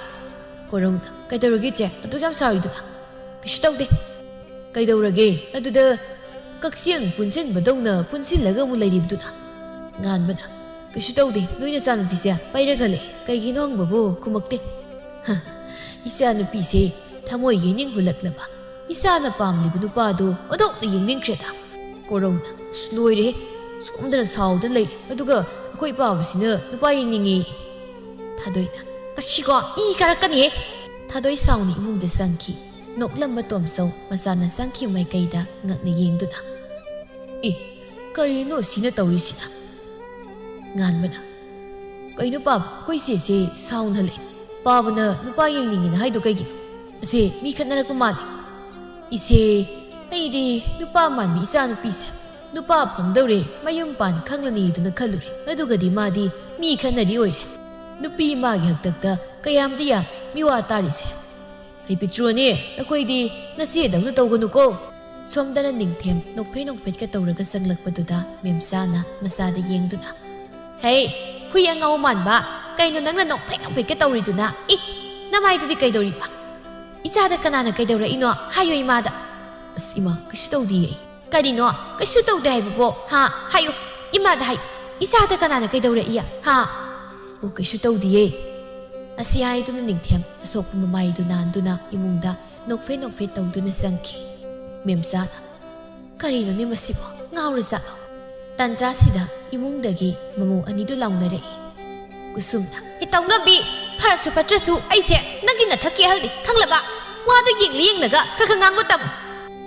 ꯀꯣꯔꯧꯅ, "ꯀꯩꯗꯧꯔꯒꯦ ꯆꯦ? ꯑꯗꯨꯛ ꯌꯥꯝ ꯁꯥꯎꯔꯤꯗꯨꯅ?" "ꯀꯩꯁꯨ ꯇꯧꯗꯦ꯫" "ꯀꯩꯗꯧꯔꯒꯦ? ꯑꯗꯨꯗ ꯀꯛꯆꯦꯡ ꯄꯨꯟꯁꯤꯟꯕꯗꯧꯅ ꯄꯨꯟꯁꯤꯜꯂꯒ ꯑꯃꯨꯛ ꯂꯩꯔꯤꯕꯗꯨꯅ?" ꯉꯥꯟꯕꯅ, "ꯀꯩꯁꯨ ꯇꯧꯗꯦ, ꯅꯣꯏ ꯅꯆꯥꯅꯨꯄꯤꯁꯦ ꯄꯩꯔꯒ ꯂꯩ꯫ ꯀꯩꯒꯤꯅꯣ ꯍꯪꯕꯕꯨ ꯈꯨꯝꯃꯛꯇꯦ꯫" ꯍ, ꯏꯆꯥꯅꯨꯄꯤꯁꯦ ꯊꯃꯣꯏ ꯌꯦꯡꯅꯤꯡ ꯍꯨꯜꯂꯛꯂꯕ, ꯏꯆꯥꯅ ꯄꯥꯝꯂꯤꯕ ꯅꯨꯄꯥꯗꯨ ꯑꯣꯟꯊꯣꯛꯅ ꯌꯦꯡꯅꯤꯡꯈ꯭ꯔꯦꯗ꯫ ꯀꯣꯔꯧꯅ, "ꯑꯁ, ꯂꯣꯏꯔꯦꯍꯦ꯫ ꯁꯣꯝꯗꯅ ꯁꯥꯎꯗꯅ ꯂꯩꯔꯦ, ꯑꯗꯨꯒ ꯑꯩꯈꯣꯏ ꯄꯥꯕꯁꯤꯅ ꯅꯨꯄꯥ ꯌꯦꯡꯅꯤꯡꯉꯤ꯫" ꯊꯥꯗꯣꯏꯅ, "ꯀꯁꯤꯀꯣ, ꯏ ꯀꯥꯔꯛꯀꯅꯤꯍꯦ꯫" ꯊꯥꯗꯣꯏ ꯁꯥꯎꯅ ꯏꯃꯨꯡꯗ ꯆꯪꯈꯤ꯫ ꯅꯣꯛꯂꯝꯕ ꯇꯣꯝꯆꯧ ꯃꯆꯥꯅ ꯆꯪꯈꯤꯕ ꯃꯥꯏꯀꯩꯗ ꯉꯛꯅ ꯌꯦꯡꯗꯨꯅ, "ꯑꯦ, ꯀꯔꯤꯅꯣ ꯁꯤꯅ ꯇꯧꯔꯤꯁꯤꯅ?" ꯉꯥꯟꯕꯅ, "ꯀꯩꯅꯣ ꯄꯥꯕ, ꯑꯩꯈꯣꯏ ꯆꯦꯁꯦ ꯁꯥꯎꯅ ꯍꯜꯂꯛꯑꯦ꯫ ꯄꯥꯕꯅ ꯅꯨꯄꯥ ꯌꯦꯡꯅꯤꯡꯉꯦꯅ ꯍꯥꯏꯗꯣ ꯀꯩꯒꯤꯅꯣ? ꯑꯁꯦ ꯃꯤ ꯈꯠꯅꯔꯛꯄ ꯃꯥꯜꯂꯦ꯫" "ꯏꯆꯦ, ꯑꯩꯗꯤ ꯅꯨꯄꯥ ꯃꯥꯟꯕꯤ ꯏꯆꯥꯅꯨꯄꯤꯁꯦ ꯅꯨꯄꯥ ꯐꯪꯗꯧꯔꯦ, ꯃꯌꯨꯝ ꯄꯥꯟ ꯈꯪꯂꯅꯤꯗꯅ ꯈꯜꯂꯨꯔꯦ꯫ ꯑꯗꯨꯒꯗꯤ ꯃꯥꯗꯤ ꯃꯤ ꯈꯠꯅꯔꯤ ꯑꯣꯏꯔꯦ꯫ ꯅꯨꯄꯤ ꯃꯥꯒꯤ ꯍꯥꯛꯇꯛꯇ ꯀꯌꯥꯝꯗꯤ ꯌꯥꯝ ꯃꯤꯋꯥ ꯇꯥꯔꯤꯁꯦ꯫ ꯍꯩ ꯄꯤꯛꯇ꯭ꯔꯨꯅꯦ, ꯅꯈꯣꯏꯗꯤ ꯅꯆꯦꯗꯧꯅ ꯇꯧꯒꯅꯨꯀꯣ꯫" ꯁꯣꯝꯗꯅ ꯅꯤꯡꯊꯦꯝ ꯅꯣꯛꯐꯦꯠ ꯅꯣꯛꯐꯦꯠꯀ ꯇꯧꯔꯒ ꯆꯪꯂꯛꯄꯗꯨꯗ ꯃꯦꯝꯆꯥꯅ ꯃꯆꯥꯗ ꯌꯦꯡꯗꯨꯅ, "ꯍꯩ, ꯍꯨꯏ ꯑꯉꯧ ꯃꯥꯟꯕ, ꯀꯩꯅꯣ ꯅꯪꯅ ꯅꯣꯛꯐꯦꯠ ꯅꯣꯛꯐꯦꯠꯀ ꯇꯧꯔꯤꯗꯨꯅ? ꯏ, ꯅꯃꯥꯏꯗꯨꯗꯤ ꯀꯩꯗꯧꯔꯤꯕ? ꯏꯆꯥꯗ ꯀꯅꯥꯅ ꯀꯩꯗꯧꯔꯛꯏꯅꯣ? ꯍꯥꯏꯌꯣ ꯏꯃꯥꯗ꯫" "ꯑꯁ ꯏꯃꯥ, ꯀꯩꯁꯨ ꯇꯧꯗꯤꯌꯦ ꯑꯩ꯫" "ꯀꯔꯤꯅꯣ ꯀꯩꯁꯨ ꯇꯧꯗꯦ ꯍꯥꯏꯕꯕꯣ? ꯍꯥ? ꯍꯥꯏꯌꯨ, ꯏꯃꯥꯗ ꯍꯥꯏꯌꯨ꯫ ꯏꯆꯥꯗ ꯀꯅꯥꯅ ꯀꯩꯗꯧꯔꯛꯏ? ꯍꯥ?" "ꯑꯣ, ꯀꯩꯁꯨ ꯇꯧꯗꯤꯌꯦ꯫" ꯑꯁꯤ ꯍꯥꯏꯗꯨꯅ ꯅꯤꯡꯊꯦꯝ ꯑꯁꯣꯛꯄ ꯃꯃꯥꯏꯗꯨ ꯅꯥꯟꯗꯨꯅ ꯏꯃꯨꯡꯗ ꯅꯣꯛꯐꯦꯠ ꯅꯣꯛꯐꯦꯠ ꯇꯧꯗꯨꯅ ꯆꯪꯈꯤ꯫ ꯃꯦꯝꯆꯥꯅ, "ꯀꯔꯤꯅꯣꯅꯦ ꯃꯁꯤꯕꯣ? ꯉꯥꯎꯔ ꯖꯥꯠꯂꯣ?" ꯇꯥꯟꯖꯥꯁꯤꯗ ꯏꯃꯨꯡꯗꯒꯤ ꯃꯃꯧ ꯑꯅꯤꯗꯨ ꯂꯥꯎꯅꯔꯛꯏ꯫ ꯀꯨꯁꯨꯝꯅ, "ꯏꯇꯧ ꯉꯝꯕꯤ, ꯐꯔꯁꯨ ꯐꯠꯇ꯭ꯔꯁꯨ ꯑꯩꯁꯦ ꯅꯪꯒꯤ ꯅꯊꯛꯀꯤ ꯑꯍꯜꯅꯤ, ꯈꯪꯂꯕ? ꯋꯥꯗꯨ ꯌꯦꯡꯂ ꯌꯦꯡꯂꯒ ꯈꯔ ꯈꯔ ꯉꯥꯡꯕ ꯇꯝꯃꯨ꯫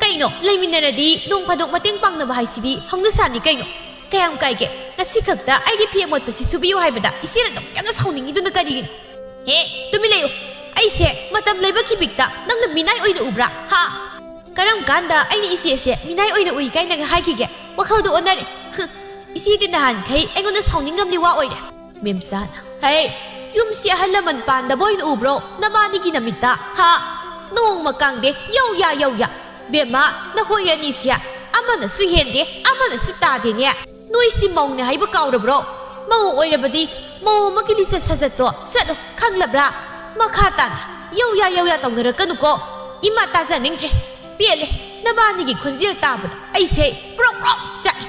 ꯀꯩꯅꯣ, ꯂꯩꯃꯤꯟꯅꯔꯗꯤ ꯅꯣꯡ ꯐꯥꯗꯣꯛ ꯃꯇꯦꯡ ꯄꯥꯡꯅꯕ ꯍꯥꯏꯁꯤꯗꯤ ꯍꯧꯅꯁꯥꯅꯤ ꯀꯩꯅꯣ꯫ ꯀꯌꯥꯝ ꯀꯥꯏꯒꯦ? ꯉꯁꯤ ꯈꯛꯇ ꯑꯩꯒꯤ ꯐꯤ ꯑꯃꯣꯠꯄꯁꯤ ꯁꯨꯕꯤꯌꯨ ꯍꯥꯏꯕꯗ ꯏꯆꯦꯅ ꯑꯗꯨꯛ ꯌꯥꯝꯅ ꯁꯥꯎꯅꯤꯡꯉꯤꯗꯨꯅ ꯀꯔꯤꯒꯤꯅꯣ? ꯍꯦ, ꯇꯨꯃꯤꯟ ꯂꯩꯌꯨ꯫ ꯑꯩꯁꯦ ꯃꯇꯝ ꯂꯩꯕ ꯈꯤꯕꯤꯛꯇ ꯅꯪꯅ ꯃꯤꯅꯥꯏ ꯑꯣꯏꯅ ꯎꯕ꯭ꯔꯥ? ꯍꯥ? ꯀꯔꯝ ꯀꯥꯟꯗ ꯑꯩꯅ ꯏꯆꯦꯁꯦ ꯃꯤꯅꯥꯏ ꯑꯣꯏꯅ ꯎꯏ ꯀꯥꯏꯅꯒ ꯍꯥꯏꯈꯤꯒꯦ? ꯋꯥꯈꯜꯗꯣ ꯑꯣꯟꯅꯔꯦ꯫ ꯍꯨꯝ, ꯏꯆꯦꯗꯤ ꯅꯍꯥꯟꯈꯩ ꯑꯩꯉꯣꯟꯗ ꯁꯥꯎꯅꯤꯡꯉꯝꯂꯤ ꯋꯥ ꯑꯣꯏꯔꯦ꯫ ꯃꯦꯝꯆꯥꯅ, "ꯍꯦ, ꯌꯨꯝꯁꯤ ꯑꯍꯜ ꯂꯃꯟ ꯄꯥꯟꯗꯕ ꯑꯣꯏꯅ ꯎꯕ꯭ꯔꯣ ꯅꯕꯥꯅꯤꯒꯤ ꯅꯃꯤꯠꯇ? ꯍꯥ? ꯅꯣꯡꯃ ꯀꯥꯡꯗꯦ, ꯌꯧ ꯌꯥ, ꯌꯧ ꯌꯥ꯫ ꯕꯦꯝꯃ, ꯅꯈꯣꯏ ꯑꯅꯤꯁꯦ ꯑꯃꯅꯁꯨ ꯍꯦꯟꯗꯦ, ꯑꯃꯅꯁꯨ ꯇꯥꯗꯦꯅꯦ꯫ ꯅꯣꯏꯁꯤ ꯃꯧꯅꯦ ꯍꯥꯏꯕ ꯀꯥꯎꯔꯕ꯭ꯔꯣ? ꯃꯧ ꯑꯣꯏꯔꯕꯗꯤ ꯃꯧ ꯑꯃꯒꯤ ꯂꯤꯆꯠ ꯁꯥꯖꯠꯇꯣ ꯆꯠꯂꯣ, ꯈꯪꯂꯕ꯭ꯔꯥ? ꯃꯈꯥ ꯇꯥꯅ ꯌꯧ ꯌꯥ ꯌꯧ ꯌꯥ ꯇꯧꯅꯔꯛꯀꯅꯨꯀꯣ꯫ ꯏꯃꯥ, ꯇꯥꯖꯅꯤꯡꯗ꯭ꯔꯦ꯫ ꯄꯦꯜꯂꯦ꯫ ꯅꯕꯥꯅꯤꯒꯤ ꯈꯣꯟꯖꯦꯜ ꯇꯥꯕꯗ ꯑꯩꯁꯦ ꯄ꯭ꯔꯣꯛ ꯄ꯭ꯔꯣꯛ ꯆꯥꯛꯏ꯫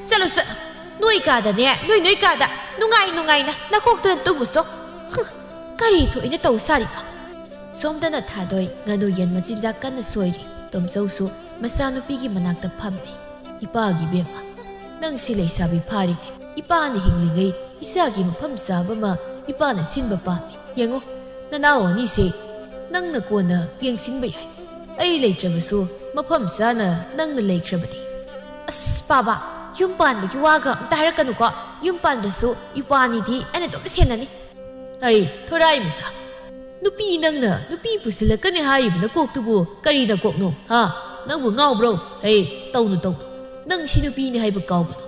ꯆꯠꯂꯣ, ꯆꯠꯂꯣ꯫ ꯅꯣꯏ ꯀꯥꯗꯅꯦ, ꯅꯣꯏ ꯅꯣꯏ ꯀꯥꯗ ꯅꯨꯡꯉꯥꯏ ꯅꯨꯡꯉꯥꯏꯅ ꯅꯈꯣꯛꯇꯅ ꯇꯨꯝꯃꯨꯆꯣ꯫ ꯍꯨꯝ, ꯀꯔꯤ ꯊꯣꯛꯏꯅ ꯇꯧ ꯁꯥꯔꯤꯕ?" ꯁꯣꯝꯗꯅ ꯊꯥꯗꯣꯏ ꯉꯥꯅꯨ ꯌꯦꯟ ꯃꯆꯤꯟꯖꯥꯛ ꯀꯟꯅ ꯁꯣꯏꯔꯤ꯫ ꯇꯣꯝꯆꯧꯁꯨ ꯃꯆꯥꯅꯨꯄꯤꯒꯤ ꯃꯅꯥꯛꯇ ꯐꯝꯂꯤ꯫ "ꯏꯄꯥꯒꯤ ꯕꯦꯝꯃ, ꯅꯪꯁꯤ ꯂꯩꯁꯥꯕꯤ ꯐꯥꯔꯤꯅꯦ꯫ ꯏꯄꯥꯅ ꯍꯤꯡꯂꯤꯉꯩ ꯏꯆꯥꯒꯤ ꯃꯐꯝ ꯆꯥꯕ ꯑꯃ ꯏꯄꯥꯅ ꯁꯤꯟꯕ ꯄꯥꯝꯃꯤ꯫ ꯌꯦꯡꯉꯨ, ꯅꯅꯥꯎ ꯑꯅꯤꯁꯦ ꯅꯪꯅ ꯀꯣꯟꯅ ꯌꯦꯡꯁꯤꯟꯕ ꯌꯥꯏ꯫ ꯑꯩ ꯂꯩꯇ꯭ꯔꯕꯁꯨ ꯃꯐꯝ ꯆꯥꯅ ꯅꯪꯅ ꯂꯩꯈ꯭ꯔꯕꯗꯤ꯫" "ꯑꯁ, ꯄꯥꯕ, ꯌꯨꯝ ꯄꯥꯟꯕꯒꯤ ꯋꯥꯒ ꯑꯝꯇ ꯍꯥꯏꯔꯛꯀꯅꯨꯀꯣ꯫ ꯌꯨꯝ ꯄꯥꯟꯕꯁꯨ ꯏꯄꯥꯅꯤꯗꯤ ꯑꯩꯅ ꯑꯗꯨꯝ ꯁꯦꯟꯅꯅꯤ꯫" "ꯍꯩ, ꯊꯣꯔꯥꯏ ꯃꯆꯥ, ꯅꯨꯄꯤ ꯅꯪꯅ ꯅꯨꯄꯤ ꯄꯨꯁꯤꯜꯂꯛꯀꯅꯤ ꯍꯥꯏꯔꯤꯕ ꯅꯀꯣꯛꯇꯨꯕꯨ ꯀꯔꯤ ꯅꯀꯣꯛꯅꯣ, ꯍꯥ? ꯅꯪꯕꯨ ꯉꯥꯎꯕ꯭ꯔꯣ? ꯍꯩ, ꯇꯧꯅꯨ, ꯇꯧꯅꯨ꯫ ꯅꯪ ꯁꯤ ꯅꯨꯄꯤꯅꯤ ꯍꯥꯏꯕ ꯀꯥꯎꯒꯅꯨ꯫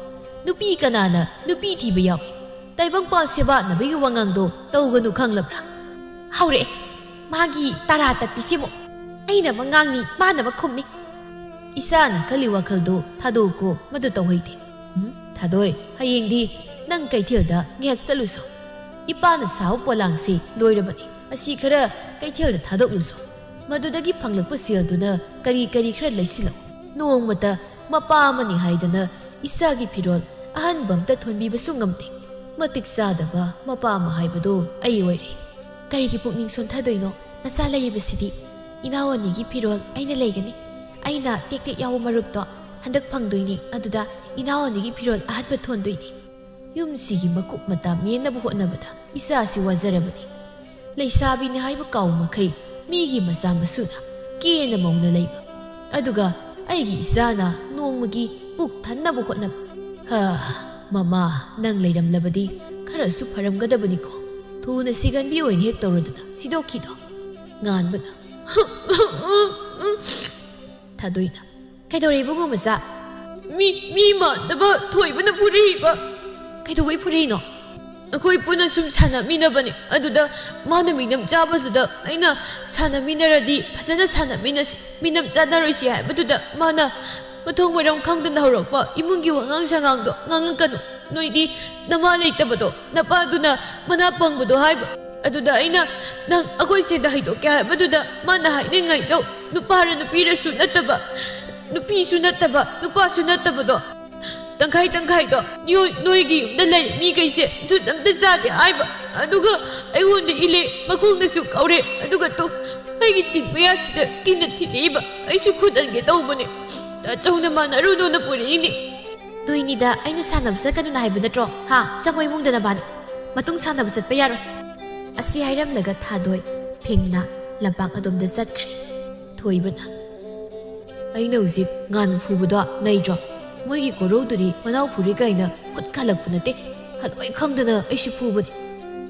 ꯅꯨꯄꯤ ꯀꯅꯥꯅ ꯅꯨꯄꯤ ꯊꯤꯕ ꯌꯥꯎꯏ? ꯇꯥꯏꯕꯪꯄꯥꯟ ꯁꯦꯕꯥꯠꯅꯕꯒꯤ ꯋꯥꯉꯥꯡꯗꯣ ꯇꯧꯒꯅꯨ, ꯈꯪꯂꯕ꯭ꯔꯥ?" ꯍꯧꯔꯛꯑꯦ ꯃꯥꯒꯤ ꯇꯔꯥ ꯇꯠꯄꯤꯁꯤꯃꯨꯛ꯫ ꯑꯩꯅ ꯑꯃ ꯉꯥꯡꯅꯤ, ꯃꯥꯅ ꯑꯃ ꯈꯨꯝꯅꯤ꯫ ꯏꯆꯥꯅ ꯈꯜꯂꯤ ꯋꯥꯈꯜꯗꯨ ꯊꯥꯗꯣꯛꯀꯣ, ꯃꯗꯨ ꯇꯧꯍꯩꯗꯦ꯫ ꯎꯝ, ꯊꯥꯗꯣꯏ, ꯍꯌꯦꯡꯗꯤ ꯅꯪ ꯀꯩꯊꯦꯜꯗ ꯉꯥꯏꯍꯥꯛ ꯆꯠꯂꯨꯁꯣ꯫ ꯏꯄꯥꯅ ꯁꯥꯕ ꯄꯣꯂꯥꯡꯁꯤ ꯂꯣꯏꯔꯕꯅꯤ꯫ ꯑꯁꯤ ꯈꯔ ꯀꯩꯊꯦꯜꯗ ꯊꯥꯗꯣꯛꯂꯨꯁꯣ꯫ ꯃꯗꯨꯗꯒꯤ ꯐꯪꯂꯛꯄ ꯁꯦꯜꯗꯨꯅ ꯀꯔꯤ ꯀꯔꯤ ꯈꯔ ꯂꯩꯁꯤꯜꯂꯛꯎ꯫ ꯅꯣꯡꯃꯇ ꯃꯄꯥ ꯑꯃꯅꯤ ꯍꯥꯏꯗꯅ ꯏꯆꯥꯒꯤ ꯐꯤꯔꯣꯜ ꯑꯍꯟꯕ ꯑꯝꯇ ꯊꯣꯟꯕꯤꯕꯁꯨ ꯉꯝꯗꯦ꯫ ꯃꯇꯤꯛ ꯆꯥꯗꯕ ꯃꯄꯥ ꯑꯃ ꯍꯥꯏꯕꯗꯨ ꯑꯩ ꯑꯣꯏꯔꯦ꯫ ꯀꯔꯤꯒꯤ ꯄꯨꯛꯅꯤꯡ ꯁꯣꯟꯊꯗꯣꯏꯅꯣ? ꯅꯆꯥ ꯂꯩꯔꯤꯕꯁꯤꯗꯤ꯫ ꯏꯅꯥꯎ ꯑꯅꯤꯒꯤ ꯐꯤꯔꯣꯜ ꯑꯩꯅ ꯂꯩꯒꯅꯤ꯫ ꯑꯩꯅ ꯇꯦꯛ ꯇꯦꯛ ꯌꯥꯎꯕ ꯃꯔꯨꯞꯇꯣ ꯍꯟꯗꯛ ꯐꯪꯗꯣꯏꯅꯤ꯫ ꯑꯗꯨꯗ ꯏꯅꯥꯎ ꯑꯅꯤꯒꯤ ꯐꯤꯔꯣꯜ ꯑꯍꯟꯕ ꯊꯣꯟꯗꯣꯏꯅꯤ꯫ ꯌꯨꯝꯁꯤꯒꯤ ꯃꯀꯨꯞ ꯃꯇꯥ ꯃꯦꯟꯅꯕ ꯍꯣꯠꯅꯕꯗ ꯏꯆꯥꯁꯤ ꯋꯥꯖꯔꯕꯅꯤ꯫ ꯂꯩꯁꯥꯕꯤꯅꯤ ꯍꯥꯏꯕ ꯀꯥꯎ ꯃꯈꯩ ꯃꯤꯒꯤ ꯃꯆꯥ ꯃꯁꯨꯅ ꯀꯦꯅ ꯃꯧꯅ ꯂꯩꯕ꯫ ꯑꯗꯨꯒ ꯑꯩꯒꯤ ꯏꯆꯥꯅ ꯅꯣꯡꯃꯒꯤ ꯄꯨꯛ ꯊꯟꯅꯕ ꯍꯣꯠꯅꯕ꯫ ꯍꯥ, ꯃꯃꯥ, ꯅꯪ ꯂꯩꯔꯝꯂꯕꯗꯤ ꯈꯔꯁꯨ ꯐꯔꯝꯒꯗꯕꯅꯤꯀꯣ꯫ ꯊꯨꯅ ꯁꯤꯒꯟꯕꯤ ꯑꯣꯏꯅ ꯍꯦꯛ ꯇꯧꯔꯗꯅ ꯁꯤꯗꯣꯛꯈꯤꯗꯣ꯫ ꯉꯥꯟꯕꯅ꯫ ꯊꯥꯗꯣꯏꯅ꯫ "ꯀꯩꯗꯧꯔꯦ ꯏꯕꯨꯡꯉꯣ ꯃꯆꯥ?" "ꯃꯤ, ꯃꯤ ꯃꯥꯟꯅꯕ ꯊꯣꯏꯕꯅ ꯐꯨꯔꯛꯏꯕ꯫" "ꯀꯩꯗꯧꯕꯩ ꯐꯨꯔꯛꯏꯅꯣ?" "ꯑꯩꯈꯣꯏ ꯄꯨꯟꯅ ꯁꯨꯝ ꯁꯥꯟꯅꯃꯤꯟꯅꯕꯅꯦ꯫ ꯑꯗꯨꯗ ꯃꯥꯅ ꯃꯤꯅꯝ ꯆꯥꯕꯗꯨꯗ ꯑꯩꯅ ꯁꯥꯟꯅꯃꯤꯟꯅꯔꯗꯤ ꯐꯖꯅ ꯁꯥꯟꯅꯃꯤꯟꯅꯁꯤ, ꯃꯤꯅꯝ ꯆꯥꯅꯔꯣꯏꯁꯤ ꯍꯥꯏꯕꯗꯨꯗ ꯃꯥꯅ ꯃꯊꯣꯡ ꯃꯔꯝ ꯈꯪꯗꯅ ꯍꯧꯔꯛꯄ ꯏꯃꯨꯡꯒꯤ ꯋꯥꯉꯥꯡ ꯁꯉꯥꯡꯗꯣ ꯉꯥꯡꯉꯛꯀꯅꯨ꯫ ꯅꯣꯏꯗꯤ ꯅꯃꯥ ꯂꯩꯇꯕꯗꯣ, ꯅꯄꯥꯗꯨꯅ ꯃꯅꯥ ꯄꯪꯕꯗꯣ ꯍꯥꯏꯕ꯫ ꯑꯗꯨꯗ ꯑꯩꯅ ꯅꯪ ꯑꯩꯈꯣꯏ ꯁꯤꯗ ꯍꯩꯗꯣꯛꯀꯦ ꯍꯥꯏꯕꯗꯨꯗ ꯃꯥꯅ ꯍꯥꯏꯅꯤꯡꯉꯥꯏꯁꯨ ꯅꯨꯄꯥꯔ ꯅꯨꯄꯤꯔꯁꯨ ꯅꯠꯇꯕ, ꯅꯨꯄꯤꯁꯨ ꯅꯠꯇꯕ, ꯅꯨꯄꯥꯁꯨ ꯅꯠꯇꯕꯗꯣ, ꯇꯪꯈꯥꯏ ꯇꯪꯈꯥꯏꯗꯣ ꯅꯣꯏ-, ꯅꯣꯏꯒꯤ ꯌꯨꯝꯗ ꯂꯩꯔꯤ ꯃꯤꯈꯩꯁꯦ ꯁꯨꯠ ꯑꯝꯇ ꯆꯥꯗꯦ ꯍꯥꯏꯕ꯫ ꯑꯗꯨꯒ ꯑꯩꯉꯣꯟꯗ ꯏꯜꯂꯦ, ꯃꯈꯣꯡꯅꯁꯨ ꯀꯧꯔꯦ, ꯑꯗꯨꯒ ꯇꯨ ꯑꯩꯒꯤ ꯆꯤꯟ ꯃꯌꯥꯁꯤꯗ ꯀꯤꯟꯅ ꯊꯤꯜꯂꯛꯏꯕ꯫ ꯑꯩꯁꯨ ꯐꯨꯗꯠꯒꯦ ꯇꯧꯕꯅꯦ꯫ ꯇꯥꯆꯧꯅ ꯃꯥꯟꯅꯔꯨꯅꯨꯅ ꯄꯨꯔꯛꯏꯅꯦ꯫ ꯇꯣꯏꯅꯤꯗ ꯑꯩꯅ ꯁꯥꯟꯅꯕ ꯆꯠꯀꯅꯨꯅ ꯍꯥꯏꯕ ꯅꯠꯇ꯭ꯔꯣ? ꯍꯥ? ꯆꯪꯉꯣ ꯏꯃꯨꯡꯗ ꯅꯕꯥꯅꯤ꯫ ꯃꯇꯨꯡ ꯁꯥꯟꯅꯕ ꯆꯠꯄ ꯌꯥꯔꯣꯏ꯫ ꯑꯁꯤ ꯍꯥꯏꯔꯝꯂꯒ ꯊꯥꯗꯣꯏ ꯐꯤꯡꯅ ꯂꯝꯄꯥꯛ ꯑꯗꯣꯝꯗ ꯆꯠꯈ꯭ꯔꯦ꯫ ꯊꯣꯏꯕꯅ, "ꯑꯩꯅ ꯍꯧꯖꯤꯛ ꯉꯥꯟꯕ ꯐꯨꯕꯗꯣ ꯅꯩꯗ꯭ꯔꯣ? ꯃꯣꯏꯒꯤ ꯀꯣꯔꯧꯗꯨꯗꯤ ꯃꯅꯥꯎ ꯐꯨꯔꯤ ꯀꯥꯏꯅ ꯈꯨꯠ ꯀꯥꯜꯂꯛꯄ ꯅꯠꯇꯦ꯫ ꯍꯜꯂꯣꯏ ꯈꯪꯗꯅ ꯑꯩꯁꯨ ꯐꯨꯕꯅꯤ꯫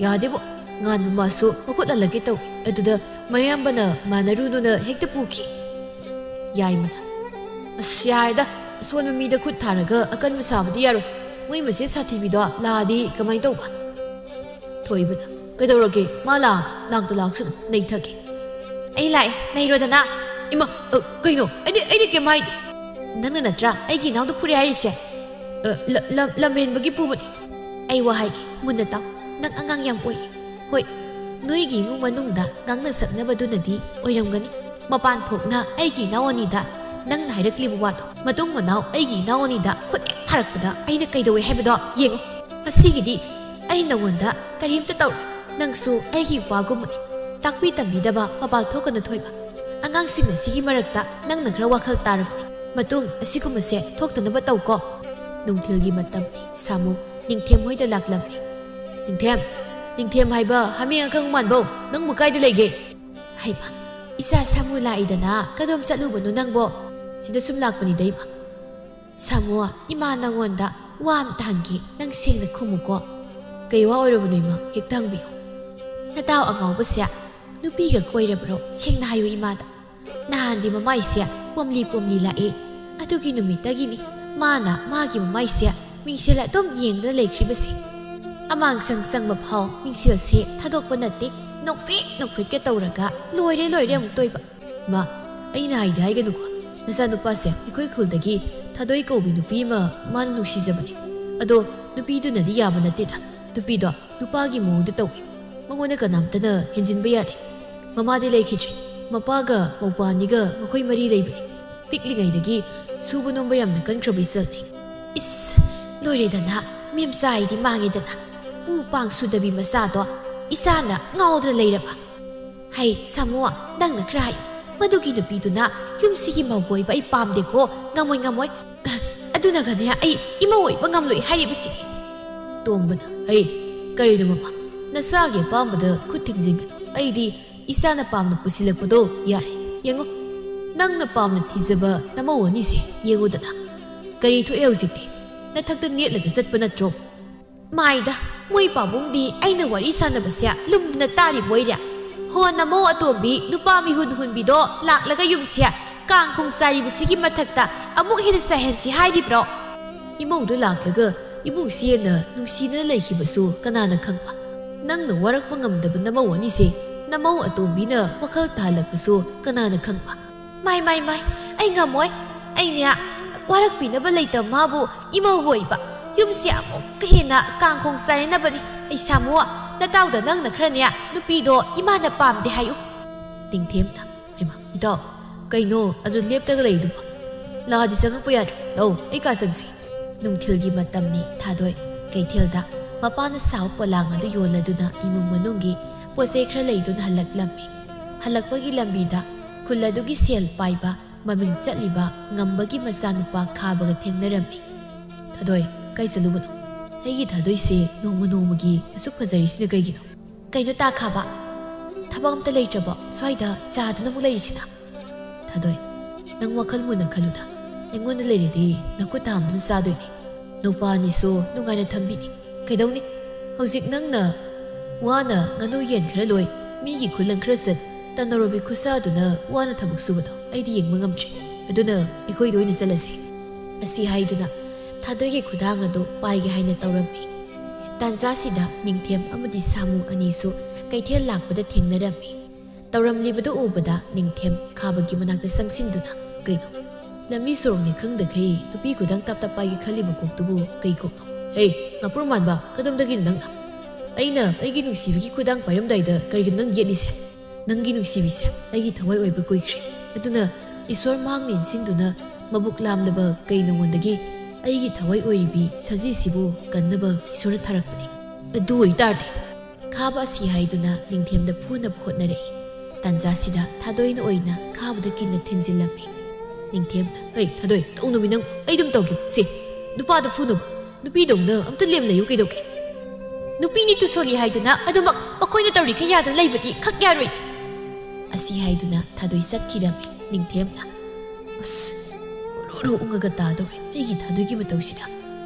ꯌꯥꯗꯦꯕꯣ, ꯉꯥꯟꯕ ꯃꯥꯁꯨ ꯃꯈꯨꯠ ꯍꯜꯂꯛꯀꯦ ꯇꯧꯏ꯫ ꯑꯗꯨꯗ ꯃꯌꯥꯝꯕꯅ ꯃꯥꯟꯅꯔꯨꯅꯨꯅ ꯍꯦꯛꯇ ꯄꯨꯈꯤ꯫" ꯌꯥꯏꯃꯅ, "ꯑꯁ, ꯌꯥꯔꯦꯗ, ꯑꯁꯣꯟꯕ ꯃꯤꯗ ꯈꯨꯠ ꯊꯥꯔꯒ ꯑꯀꯟꯕ ꯁꯥꯕꯗꯤ ꯌꯥꯔꯣꯏ꯫ ꯃꯣꯏ ꯃꯆꯦ ꯁꯥꯊꯤꯕꯤꯗꯣ ꯂꯥꯛꯑꯗꯤ ꯀꯃꯥꯏꯅ ꯇꯧꯕ?" ꯊꯣꯏꯕꯅ, "ꯀꯩꯗꯧꯔꯒꯦ? ꯃꯥ ꯂꯥꯛꯑꯒ ꯂꯥꯛꯇ ꯂꯥꯛꯁꯅꯨ, ꯅꯩꯊꯒꯦ꯫" "ꯑꯩ ꯂꯥꯛꯑꯦ, ꯅꯩꯔꯣꯗꯅ꯫" "ꯏꯃꯥ, ꯑ, ꯀꯩꯅꯣ? ꯑꯩꯗꯤ, ꯑꯩꯗꯤ ꯀꯩꯝ ꯍꯥꯏꯗꯦ꯫" "ꯅꯪꯅ ꯅꯠꯇ꯭ꯔꯥ ꯑꯩꯒꯤ ꯏꯅꯥꯎꯗ ꯐꯨꯔꯦ ꯍꯥꯏꯔꯤꯁꯦ?" "ꯑ, ꯂ-, ꯂꯝ, ꯂꯝ ꯍꯦꯟꯕꯒꯤ ꯐꯨꯕꯅꯤ꯫" "ꯑꯩ ꯋꯥ ꯍꯥꯏꯒꯦ, ꯃꯨꯟꯅ ꯇꯥꯎ꯫ ꯅꯪ ꯑꯉꯥꯡ ꯌꯥꯝ ꯑꯣꯏ꯫ ꯍꯣꯏ, ꯅꯣꯏꯒꯤ ꯏꯃꯨꯡ ꯃꯅꯨꯡꯗ ꯉꯥꯡꯅ ꯁꯛꯅꯕꯗꯨꯅꯗꯤ ꯑꯣꯏꯔꯝꯒꯅꯤ꯫ ꯃꯄꯥꯟ ꯊꯣꯛꯅ ꯑꯩꯒꯤ ꯏꯅꯥꯎ ꯑꯅꯤꯗ ꯅꯪꯅ ꯍꯥꯏꯔꯛꯂꯤꯕ ꯋꯥꯗꯣ, ꯃꯇꯨꯡ ꯃꯅꯥꯎ ꯑꯩꯒꯤ ꯏꯅꯥꯎ ꯑꯅꯤꯗ ꯈꯨꯠ ꯍꯦꯛ ꯊꯥꯔꯛꯄꯗ ꯑꯩꯅ ꯀꯩꯗꯧꯋꯦ ꯍꯥꯏꯕꯗꯣ ꯌꯦꯡꯉꯨ꯫ ꯉꯁꯤꯒꯤꯗꯤ ꯑꯩ ꯅꯉꯣꯟꯗ ꯀꯔꯤꯝꯇ ꯇꯧꯔꯣꯏ꯫ ꯅꯪꯁꯨ ꯑꯩꯒꯤ ꯏꯄ꯭ꯋꯥꯒꯨꯝꯕꯅꯤ꯫ ꯇꯥꯛꯄꯤ ꯇꯝꯕꯤꯗꯕ ꯃꯄꯥꯟ ꯊꯣꯛꯀꯅꯨ ꯊꯣꯏꯕ꯫ ꯑꯉꯥꯡꯁꯤꯡ ꯑꯁꯤꯒꯤ ꯃꯔꯛꯇ ꯅꯪꯅ ꯈꯔ ꯋꯥꯈꯜ ꯇꯥꯔꯕꯅꯤ꯫ ꯃꯇꯨꯡ ꯑꯁꯤꯒꯨꯝꯕꯁꯦ ꯊꯣꯛꯇꯅꯕ ꯇꯧꯀꯣ꯫ ꯅꯨꯡꯊꯤꯜꯒꯤ ꯃꯇꯝꯅꯤ꯫ ꯁꯥꯃꯨ ꯅꯤꯡꯊꯦꯝ ꯍꯣꯏꯗ ꯂꯥꯛꯂꯝꯃꯤ꯫ "ꯅꯤꯡꯊꯦꯝ, ꯅꯤꯡꯊꯦꯝ ꯍꯥꯏꯕ ꯍꯥꯃꯦꯡ ꯑꯀꯪ ꯃꯥꯟꯕꯧ, ꯅꯪꯕꯨ ꯀꯥꯏꯗ ꯂꯩꯒꯦ?" "ꯍꯩꯃ, ꯏꯆꯥ ꯁꯥꯃꯨ ꯂꯥꯛꯏꯗꯅ, ꯀꯗꯣꯝ ꯆꯠꯂꯨꯕꯅꯣ ꯅꯪꯕꯣ?" "ꯁꯤꯗ ꯁꯨꯝ ꯂꯥꯛꯄꯅꯤꯗ ꯏꯃꯥ꯫" "ꯁꯥꯃꯨ, ꯏꯃꯥ ꯅꯪꯉꯣꯟꯗ ꯋꯥ ꯑꯝꯇ ꯍꯪꯒꯦ, ꯅꯪ ꯁꯦꯡꯅ ꯈꯨꯝꯃꯨꯀꯣ꯫" "ꯀꯩ ꯋꯥ ꯑꯣꯏꯔꯕꯅꯣ ꯏꯃꯥ? ꯍꯦꯛꯇ ꯍꯪꯕꯤꯌꯨ꯫" "ꯅꯇꯥꯎ ꯑꯉꯥꯎꯕꯁꯦ ꯅꯨꯄꯤꯒ ꯀꯣꯏꯔꯕ꯭ꯔꯣ? ꯁꯦꯡꯅ ꯍꯥꯏꯌꯨ ꯏꯃꯥꯗ꯫ ꯅꯍꯥꯟꯗꯤ ꯃꯃꯥꯏꯁꯦ ꯄꯣꯝꯂꯤ ꯄꯣꯝꯂꯤ ꯂꯥꯛꯑꯦ꯫ ꯑꯗꯨꯒꯤ ꯅꯨꯃꯤꯠꯇꯒꯤꯅꯤ ꯃꯥꯅ ꯃꯥꯒꯤ ꯃꯃꯥꯏꯁꯦ ꯃꯤꯡꯁꯦꯜ ꯑꯗꯨꯝ ꯌꯦꯡꯗꯨꯅ ꯂꯩꯈ꯭ꯔꯤꯕꯁꯦ꯫ ꯑꯃꯥꯡꯁꯪ ꯆꯪꯕ ꯐꯥꯎ ꯃꯤꯡꯁꯦꯜꯁꯦ ꯊꯥꯗꯣꯛꯄ ꯅꯠꯇꯦ, ꯅꯣꯛꯐꯦꯠ ꯅꯣꯛꯐꯦꯠꯀ ꯇꯧꯔꯒ ꯂꯣꯏꯔꯦ ꯂꯣꯏꯔꯦ ꯑꯃꯨꯛ ꯇꯣꯏꯕ꯫" "ꯃꯥ, ꯑꯩꯅ ꯍꯥꯏꯗꯤ ꯍꯥꯏꯒꯅꯨꯀꯣ, ꯅꯆꯥꯅꯨꯄꯥꯁꯦ ꯑꯩꯈꯣꯏ ꯈꯨꯜꯗꯒꯤ ꯊꯥꯗꯣꯏ ꯀꯧꯕꯤ ꯅꯨꯄꯤ ꯑꯃ ꯃꯥꯅ ꯅꯨꯡꯁꯤꯖꯕꯅꯦ꯫ ꯑꯗꯣ ꯅꯨꯄꯤꯗꯨꯅꯗꯤ ꯌꯥꯕ ꯅꯠꯇꯦꯗ꯫ ꯅꯨꯄꯤꯗꯣ ꯅꯨꯄꯥꯒꯤ ꯃꯑꯣꯡꯗ ꯇꯧꯏ꯫ ꯃꯉꯣꯟꯗ ꯀꯅꯥꯝꯇꯅ ꯍꯦꯟꯖꯤꯟꯕ ꯌꯥꯗꯦ꯫ ꯃꯃꯥꯗꯤ ꯂꯩꯈꯤꯗ꯭ꯔꯦ꯫ ꯃꯄꯥꯒ ꯃꯧꯄꯥꯅꯤꯒ ꯃꯈꯣꯏ ꯃꯔꯤ ꯂꯩꯕꯅꯤ꯫ ꯄꯤꯛꯂꯤꯉꯩꯗꯒꯤ ꯁꯨꯕ ꯅꯣꯝꯕ ꯌꯥꯝꯅ ꯀꯟꯈ꯭ꯔꯕ ꯏꯆꯜꯅꯤ꯫" "ꯏꯁ, ꯂꯣꯏꯔꯦꯗꯅ, ꯃꯦꯝꯆꯥ ꯑꯩꯗꯤ ꯃꯥꯡꯉꯦꯗꯅ꯫ ꯄꯨ ꯄꯥꯡ ꯁꯨꯗꯕꯤ ꯃꯆꯥꯗꯣ ꯏꯆꯥꯅ ꯉꯥꯎꯗꯅ ꯂꯩꯔꯕ꯫" "ꯍꯩ, ꯁꯥꯃꯨ, ꯅꯪꯅ ꯈꯔ ꯍꯥꯏ꯫ ꯃꯗꯨꯒꯤ ꯅꯨꯄꯤꯗꯨꯅ ꯌꯨꯝꯁꯤꯒꯤ ꯃꯧ ꯑꯣꯏꯕ ꯑꯩ ꯄꯥꯝꯗꯦꯀꯣ꯫ ꯉꯝꯃꯣꯏ, ꯉꯝꯃꯣꯏ꯫ ꯑꯗꯨꯅꯒꯅꯦ ꯑꯩ ꯏꯃꯧ ꯑꯣꯏꯕ ꯉꯝꯂꯣꯏ ꯍꯥꯏꯔꯤꯕꯁꯤ꯫" ꯇꯣꯝꯕꯅ, "ꯍꯩ, ꯀꯔꯤꯅꯣ ꯃꯃꯥ? ꯅꯆꯥꯒꯤ ꯑꯄꯥꯝꯕꯗ ꯈꯨꯠ ꯊꯤꯡꯖꯤꯟꯒꯅꯨ꯫ ꯑꯩꯗꯤ ꯏꯆꯥꯅ ꯄꯥꯝꯅ ꯄꯨꯁꯤꯜꯂꯛꯄꯗꯣ ꯌꯥꯔꯦ꯫ ꯌꯦꯡꯉꯨ, ꯅꯪꯅ ꯄꯥꯝꯅ ꯊꯤꯖꯕ ꯅꯃꯧ ꯑꯅꯤꯁꯦ ꯌꯦꯡꯉꯨꯗꯅ꯫ ꯀꯔꯤ ꯊꯣꯛꯑꯦ ꯍꯧꯖꯤꯛꯇꯤ? ꯅꯊꯛꯇ ꯅꯦꯠꯂꯒ ꯆꯠꯄ ꯅꯠꯇ꯭ꯔꯣ?" "ꯃꯥꯏꯗ, ꯃꯣꯏ ꯄꯥꯕꯨꯡꯗꯤ ꯑꯩꯅ ꯋꯥꯔꯤ ꯁꯥꯟꯅꯕꯁꯦ ꯂꯨꯝꯗꯅ ꯇꯥꯔꯤꯕ ꯑꯣꯏꯔꯦ꯫ ꯍꯣ, ꯅꯃꯧ ꯑꯇꯣꯝꯕꯤ ꯅꯨꯄꯥ ꯃꯤꯍꯨꯟ ꯍꯨꯟꯕꯤꯗꯣ ꯂꯥꯛꯂꯒ ꯌꯨꯝꯁꯦ ꯀꯥꯡ ꯈꯣꯡ ꯆꯥꯏꯔꯤꯕꯁꯤꯒꯤ ꯃꯊꯛꯇ ꯑꯃꯨꯛ ꯍꯦꯟꯅ ꯆꯥꯏꯍꯟꯁꯤ ꯍꯥꯏꯔꯤꯕ꯭ꯔꯣ?" "ꯏꯃꯧꯗꯨ ꯂꯥꯛꯂꯒ ꯏꯃꯨꯡꯁꯤ ꯍꯦꯟꯅ ꯅꯨꯡꯁꯤꯅ ꯂꯩꯈꯤꯕꯁꯨ ꯀꯅꯥꯅ ꯈꯪꯕ? ꯅꯪꯅ ꯋꯥꯔꯛꯄ ꯉꯝꯗꯕ ꯅꯃꯧ ꯑꯅꯤꯁꯦ ꯅꯃꯧ ꯑꯇꯣꯝꯕꯤꯅ ꯋꯥꯈꯜ ꯇꯥꯍꯜꯂꯛꯄꯁꯨ ꯀꯅꯥꯅ ꯈꯪꯕ?" "ꯃꯥꯏ, ꯃꯥꯏ, ꯃꯥꯏ, ꯑꯩ ꯉꯝꯃꯣꯏ꯫ ꯑꯩꯅꯦ ꯋꯥꯔꯛꯄꯤꯅꯕ ꯂꯩꯇꯕ ꯃꯥꯕꯨ ꯏꯃꯧ ꯑꯣꯏꯕ ꯌꯨꯝꯁꯦ ꯑꯃꯨꯛꯀ ꯍꯦꯟꯅ ꯀꯥꯡꯈꯣꯡ ꯆꯥꯏꯅꯅꯕꯅꯤ꯫ ꯑꯩ ꯁꯥꯃꯨ, ꯅꯇꯥꯎꯗ ꯅꯪꯅ ꯈꯔꯅꯦ ꯅꯨꯄꯤꯗꯣ ꯏꯃꯥꯅ ꯄꯥꯝꯗꯦ ꯍꯥꯏꯌꯨ꯫" ꯅꯤꯡꯊꯦꯝꯅ, "ꯍꯩꯃꯥ, ꯏꯇꯥꯎ, ꯀꯩꯅꯣ ꯑꯗꯨ ꯂꯦꯞꯇꯒ ꯂꯩꯗꯨꯕꯣ? ꯂꯥꯗꯤ ꯆꯪꯉꯛꯄ ꯌꯥꯗ꯭ꯔꯣ? ꯂꯧ, ꯑꯩ ꯀꯥ ꯆꯪꯁꯤ꯫" ꯅꯨꯡꯊꯤꯜꯒꯤ ꯃꯇꯝꯅꯤ꯫ ꯊꯥꯗꯣꯏ ꯀꯩꯊꯦꯜꯗ ꯃꯄꯥꯅ ꯁꯥꯕ ꯄꯣꯂꯥꯡ ꯑꯗꯨ ꯌꯣꯜꯂꯗꯨꯅ ꯏꯃꯨꯡ ꯃꯅꯨꯡꯒꯤ ꯄꯣꯠ ꯆꯩ ꯈꯔ ꯂꯩꯗꯨꯅ ꯍꯜꯂꯛꯂꯝꯃꯤ꯫ ꯍꯜꯂꯛꯄꯒꯤ ꯂꯝꯕꯤꯗ ꯈꯨꯜ ꯑꯗꯨꯒꯤ ꯁꯦꯜ ꯄꯥꯏꯕ ꯃꯃꯤꯡ ꯆꯠꯂꯤꯕ ꯉꯝꯕꯒꯤ ꯃꯆꯥꯅꯨꯄꯥ ꯈꯥꯕꯒ ꯊꯦꯡꯅꯔꯝꯃꯤ꯫ "ꯊꯥꯗꯣꯏ, ꯀꯥꯏ ꯆꯠꯂꯨꯕꯅꯣ? ꯑꯩꯒꯤ ꯊꯥꯗꯣꯏꯁꯦ ꯅꯣꯡꯃ ꯅꯣꯡꯃꯒꯤ ꯑꯁꯨꯛ ꯐꯖꯔꯤꯁꯤꯅ ꯀꯩꯒꯤꯅꯣ?" "ꯀꯩꯅꯣ ꯇꯥ ꯈꯥꯕ? ꯊꯕꯛ ꯑꯝꯇ ꯂꯩꯇ꯭ꯔꯕꯣ ꯁ꯭ꯋꯥꯏꯗ ꯆꯥꯗꯨꯅ ꯑꯃꯨꯛ ꯂꯩꯔꯤꯁꯤꯅ?" "ꯊꯥꯗꯣꯏ, ꯅꯪ ꯋꯥꯈꯜ ꯃꯨꯟꯅ ꯈꯜꯂꯨꯗ꯫ ꯑꯩꯉꯣꯟꯗ ꯂꯩꯔꯗꯤ ꯅꯈꯨꯠ ꯊꯥꯡꯗꯨꯅ ꯆꯥꯗꯣꯏꯅꯦ꯫ ꯅꯨꯄꯥꯅꯤꯁꯨ ꯅꯨꯡꯉꯥꯏꯅ ꯊꯝꯕꯤꯅꯤ꯫ ꯀꯩꯗꯧꯅꯤ? ꯍꯧꯖꯤꯛ ꯅꯪꯅ ꯋꯥꯅ ꯉꯥꯅꯨ ꯌꯦꯟ ꯈꯔ ꯂꯣꯏ, ꯃꯤꯒꯤ ꯈꯨꯂꯪ ꯈꯔ ꯆꯠ, ꯇꯅꯧꯔꯕꯤ ꯈꯨꯠꯁꯥꯗꯨꯅ ꯋꯥꯅ ꯊꯕꯛ ꯁꯨꯕꯗꯣ ꯑꯩꯗꯤ ꯌꯦꯡꯕ ꯉꯝꯗ꯭ꯔꯦ꯫ ꯑꯗꯨꯅ ꯑꯩꯈꯣꯏꯗ ꯑꯣꯏꯅ ꯆꯠꯂꯁꯤ" ꯑꯁꯤ ꯍꯥꯏꯗꯨꯅ ꯊꯥꯗꯣꯏꯒꯤ ꯈꯨꯗꯥꯡ ꯑꯗꯨ ꯄꯥꯏꯒꯦ ꯍꯥꯏꯅ ꯇꯧꯔꯝꯃꯤ꯫ ꯇꯥꯟꯖꯥꯁꯤꯗ ꯅꯤꯡꯊꯦꯝ ꯑꯃꯗꯤ ꯁꯥꯃꯨ ꯑꯅꯤꯁꯨ ꯀꯩꯊꯦꯜ ꯂꯥꯛꯄꯗ ꯊꯦꯡꯅꯔꯝꯃꯤ꯫ ꯇꯧꯔꯝꯂꯤꯕꯗꯨ ꯎꯕꯗ ꯅꯤꯡꯊꯦꯝ ꯈꯥꯕꯒꯤ ꯃꯅꯥꯛꯇ ꯆꯪꯁꯤꯟꯗꯨꯅ, "ꯀꯩꯅꯣ? ꯂꯝꯕꯤ ꯁꯣꯔꯣꯛꯅꯤ ꯈꯪꯗꯈꯩ ꯅꯨꯄꯤ ꯈꯨꯗꯥꯡ ꯇꯞ ꯇꯞ ꯄꯥꯏꯒꯦ ꯈꯜꯂꯤꯕ ꯀꯣꯛꯇꯨꯕꯨ ꯀꯩ ꯀꯣꯛꯅꯣ? ꯍꯦ, ꯉꯥꯄ꯭ꯔꯨꯝ ꯃꯥꯟꯕ, ꯀꯗꯣꯝꯗꯒꯤꯅꯣ ꯅꯪꯅ? ꯑꯩꯅ ꯑꯩꯒꯤ ꯅꯨꯡꯁꯤꯕꯤꯒꯤ ꯈꯨꯗꯥꯡ ꯄꯥꯏꯔꯝꯗꯥꯏꯗ ꯀꯔꯤꯒꯤꯅꯣ ꯅꯪ ꯌꯦꯠꯂꯤꯁꯦ? ꯅꯪꯒꯤ ꯅꯨꯡꯁꯤꯕꯤꯁꯦ ꯑꯩꯒꯤ ꯊꯋꯥꯏ ꯑꯣꯏꯕ ꯀꯨꯏꯈ꯭ꯔꯦ꯫ ꯑꯗꯨꯅ ꯏꯁꯣꯔ ꯃꯍꯥꯛꯅ ꯏꯟꯁꯤꯟꯗꯨꯅ ꯃꯕꯨꯛ ꯂꯥꯝꯂꯕ ꯀꯩ ꯅꯉꯣꯟꯗꯒꯤ ꯑꯩꯒꯤ ꯊꯋꯥꯏ ꯑꯣꯏꯔꯤꯕꯤ ꯁꯖꯤꯁꯤꯕꯨ ꯀꯟꯅꯕ ꯏꯁꯣꯔꯅ ꯊꯥꯔꯛꯄꯅꯤ꯫ ꯑꯗꯨ ꯑꯣꯏꯇꯥꯔꯗꯤ" ꯈꯥꯕ ꯑꯁꯤ ꯍꯥꯏꯗꯨꯅ ꯅꯤꯡꯊꯦꯝꯗ ꯐꯨꯅꯕ ꯍꯣꯠꯅꯔꯛꯏ꯫ ꯇꯥꯟꯖꯥꯁꯤꯗ ꯊꯥꯗꯣꯏꯅ ꯑꯣꯏꯅ ꯈꯥꯕꯗ ꯀꯤꯟꯅ ꯊꯤꯟꯖꯤꯜꯂꯝꯃꯤ꯫ ꯅꯤꯡꯊꯦꯝꯅ, "ꯍꯩ, ꯊꯥꯗꯣꯏ, ꯇꯧꯅꯨꯃꯤ ꯅꯪ, ꯑꯩ ꯑꯗꯨꯝ ꯇꯧꯒꯦ꯫ ꯁꯦ, ꯅꯨꯄꯥꯗ ꯐꯨꯅꯕ, ꯅꯨꯄꯤꯗꯧꯅ ꯑꯝꯇ ꯂꯦꯝ ꯂꯩꯌꯨ ꯀꯩꯗꯧꯒꯦ? ꯅꯨꯄꯤꯅꯤ ꯇꯨꯁꯣꯜꯂꯤ ꯍꯥꯏꯗꯨꯅ ꯑꯗꯨꯃꯛ ꯃꯈꯣꯏꯅ ꯇꯧꯔꯤꯈꯩ ꯌꯥꯗꯅ ꯂꯩꯕꯗꯤ ꯈꯛ ꯌꯥꯔꯣꯏ" ꯑꯁꯤ ꯍꯥꯏꯗꯨꯅ ꯊꯥꯗꯣꯏ ꯆꯠꯈꯤꯔꯝꯃꯤ꯫ ꯅꯤꯡꯊꯦꯝꯅ, "ꯑꯁ, ꯎꯔꯨ ꯎꯔꯨ ꯎꯪꯉꯒ ꯇꯥꯗꯧꯔꯦ ꯑꯩꯒꯤ ꯊꯥꯗꯣꯏꯒꯤ ꯃꯇꯧꯁꯤꯗ"꯫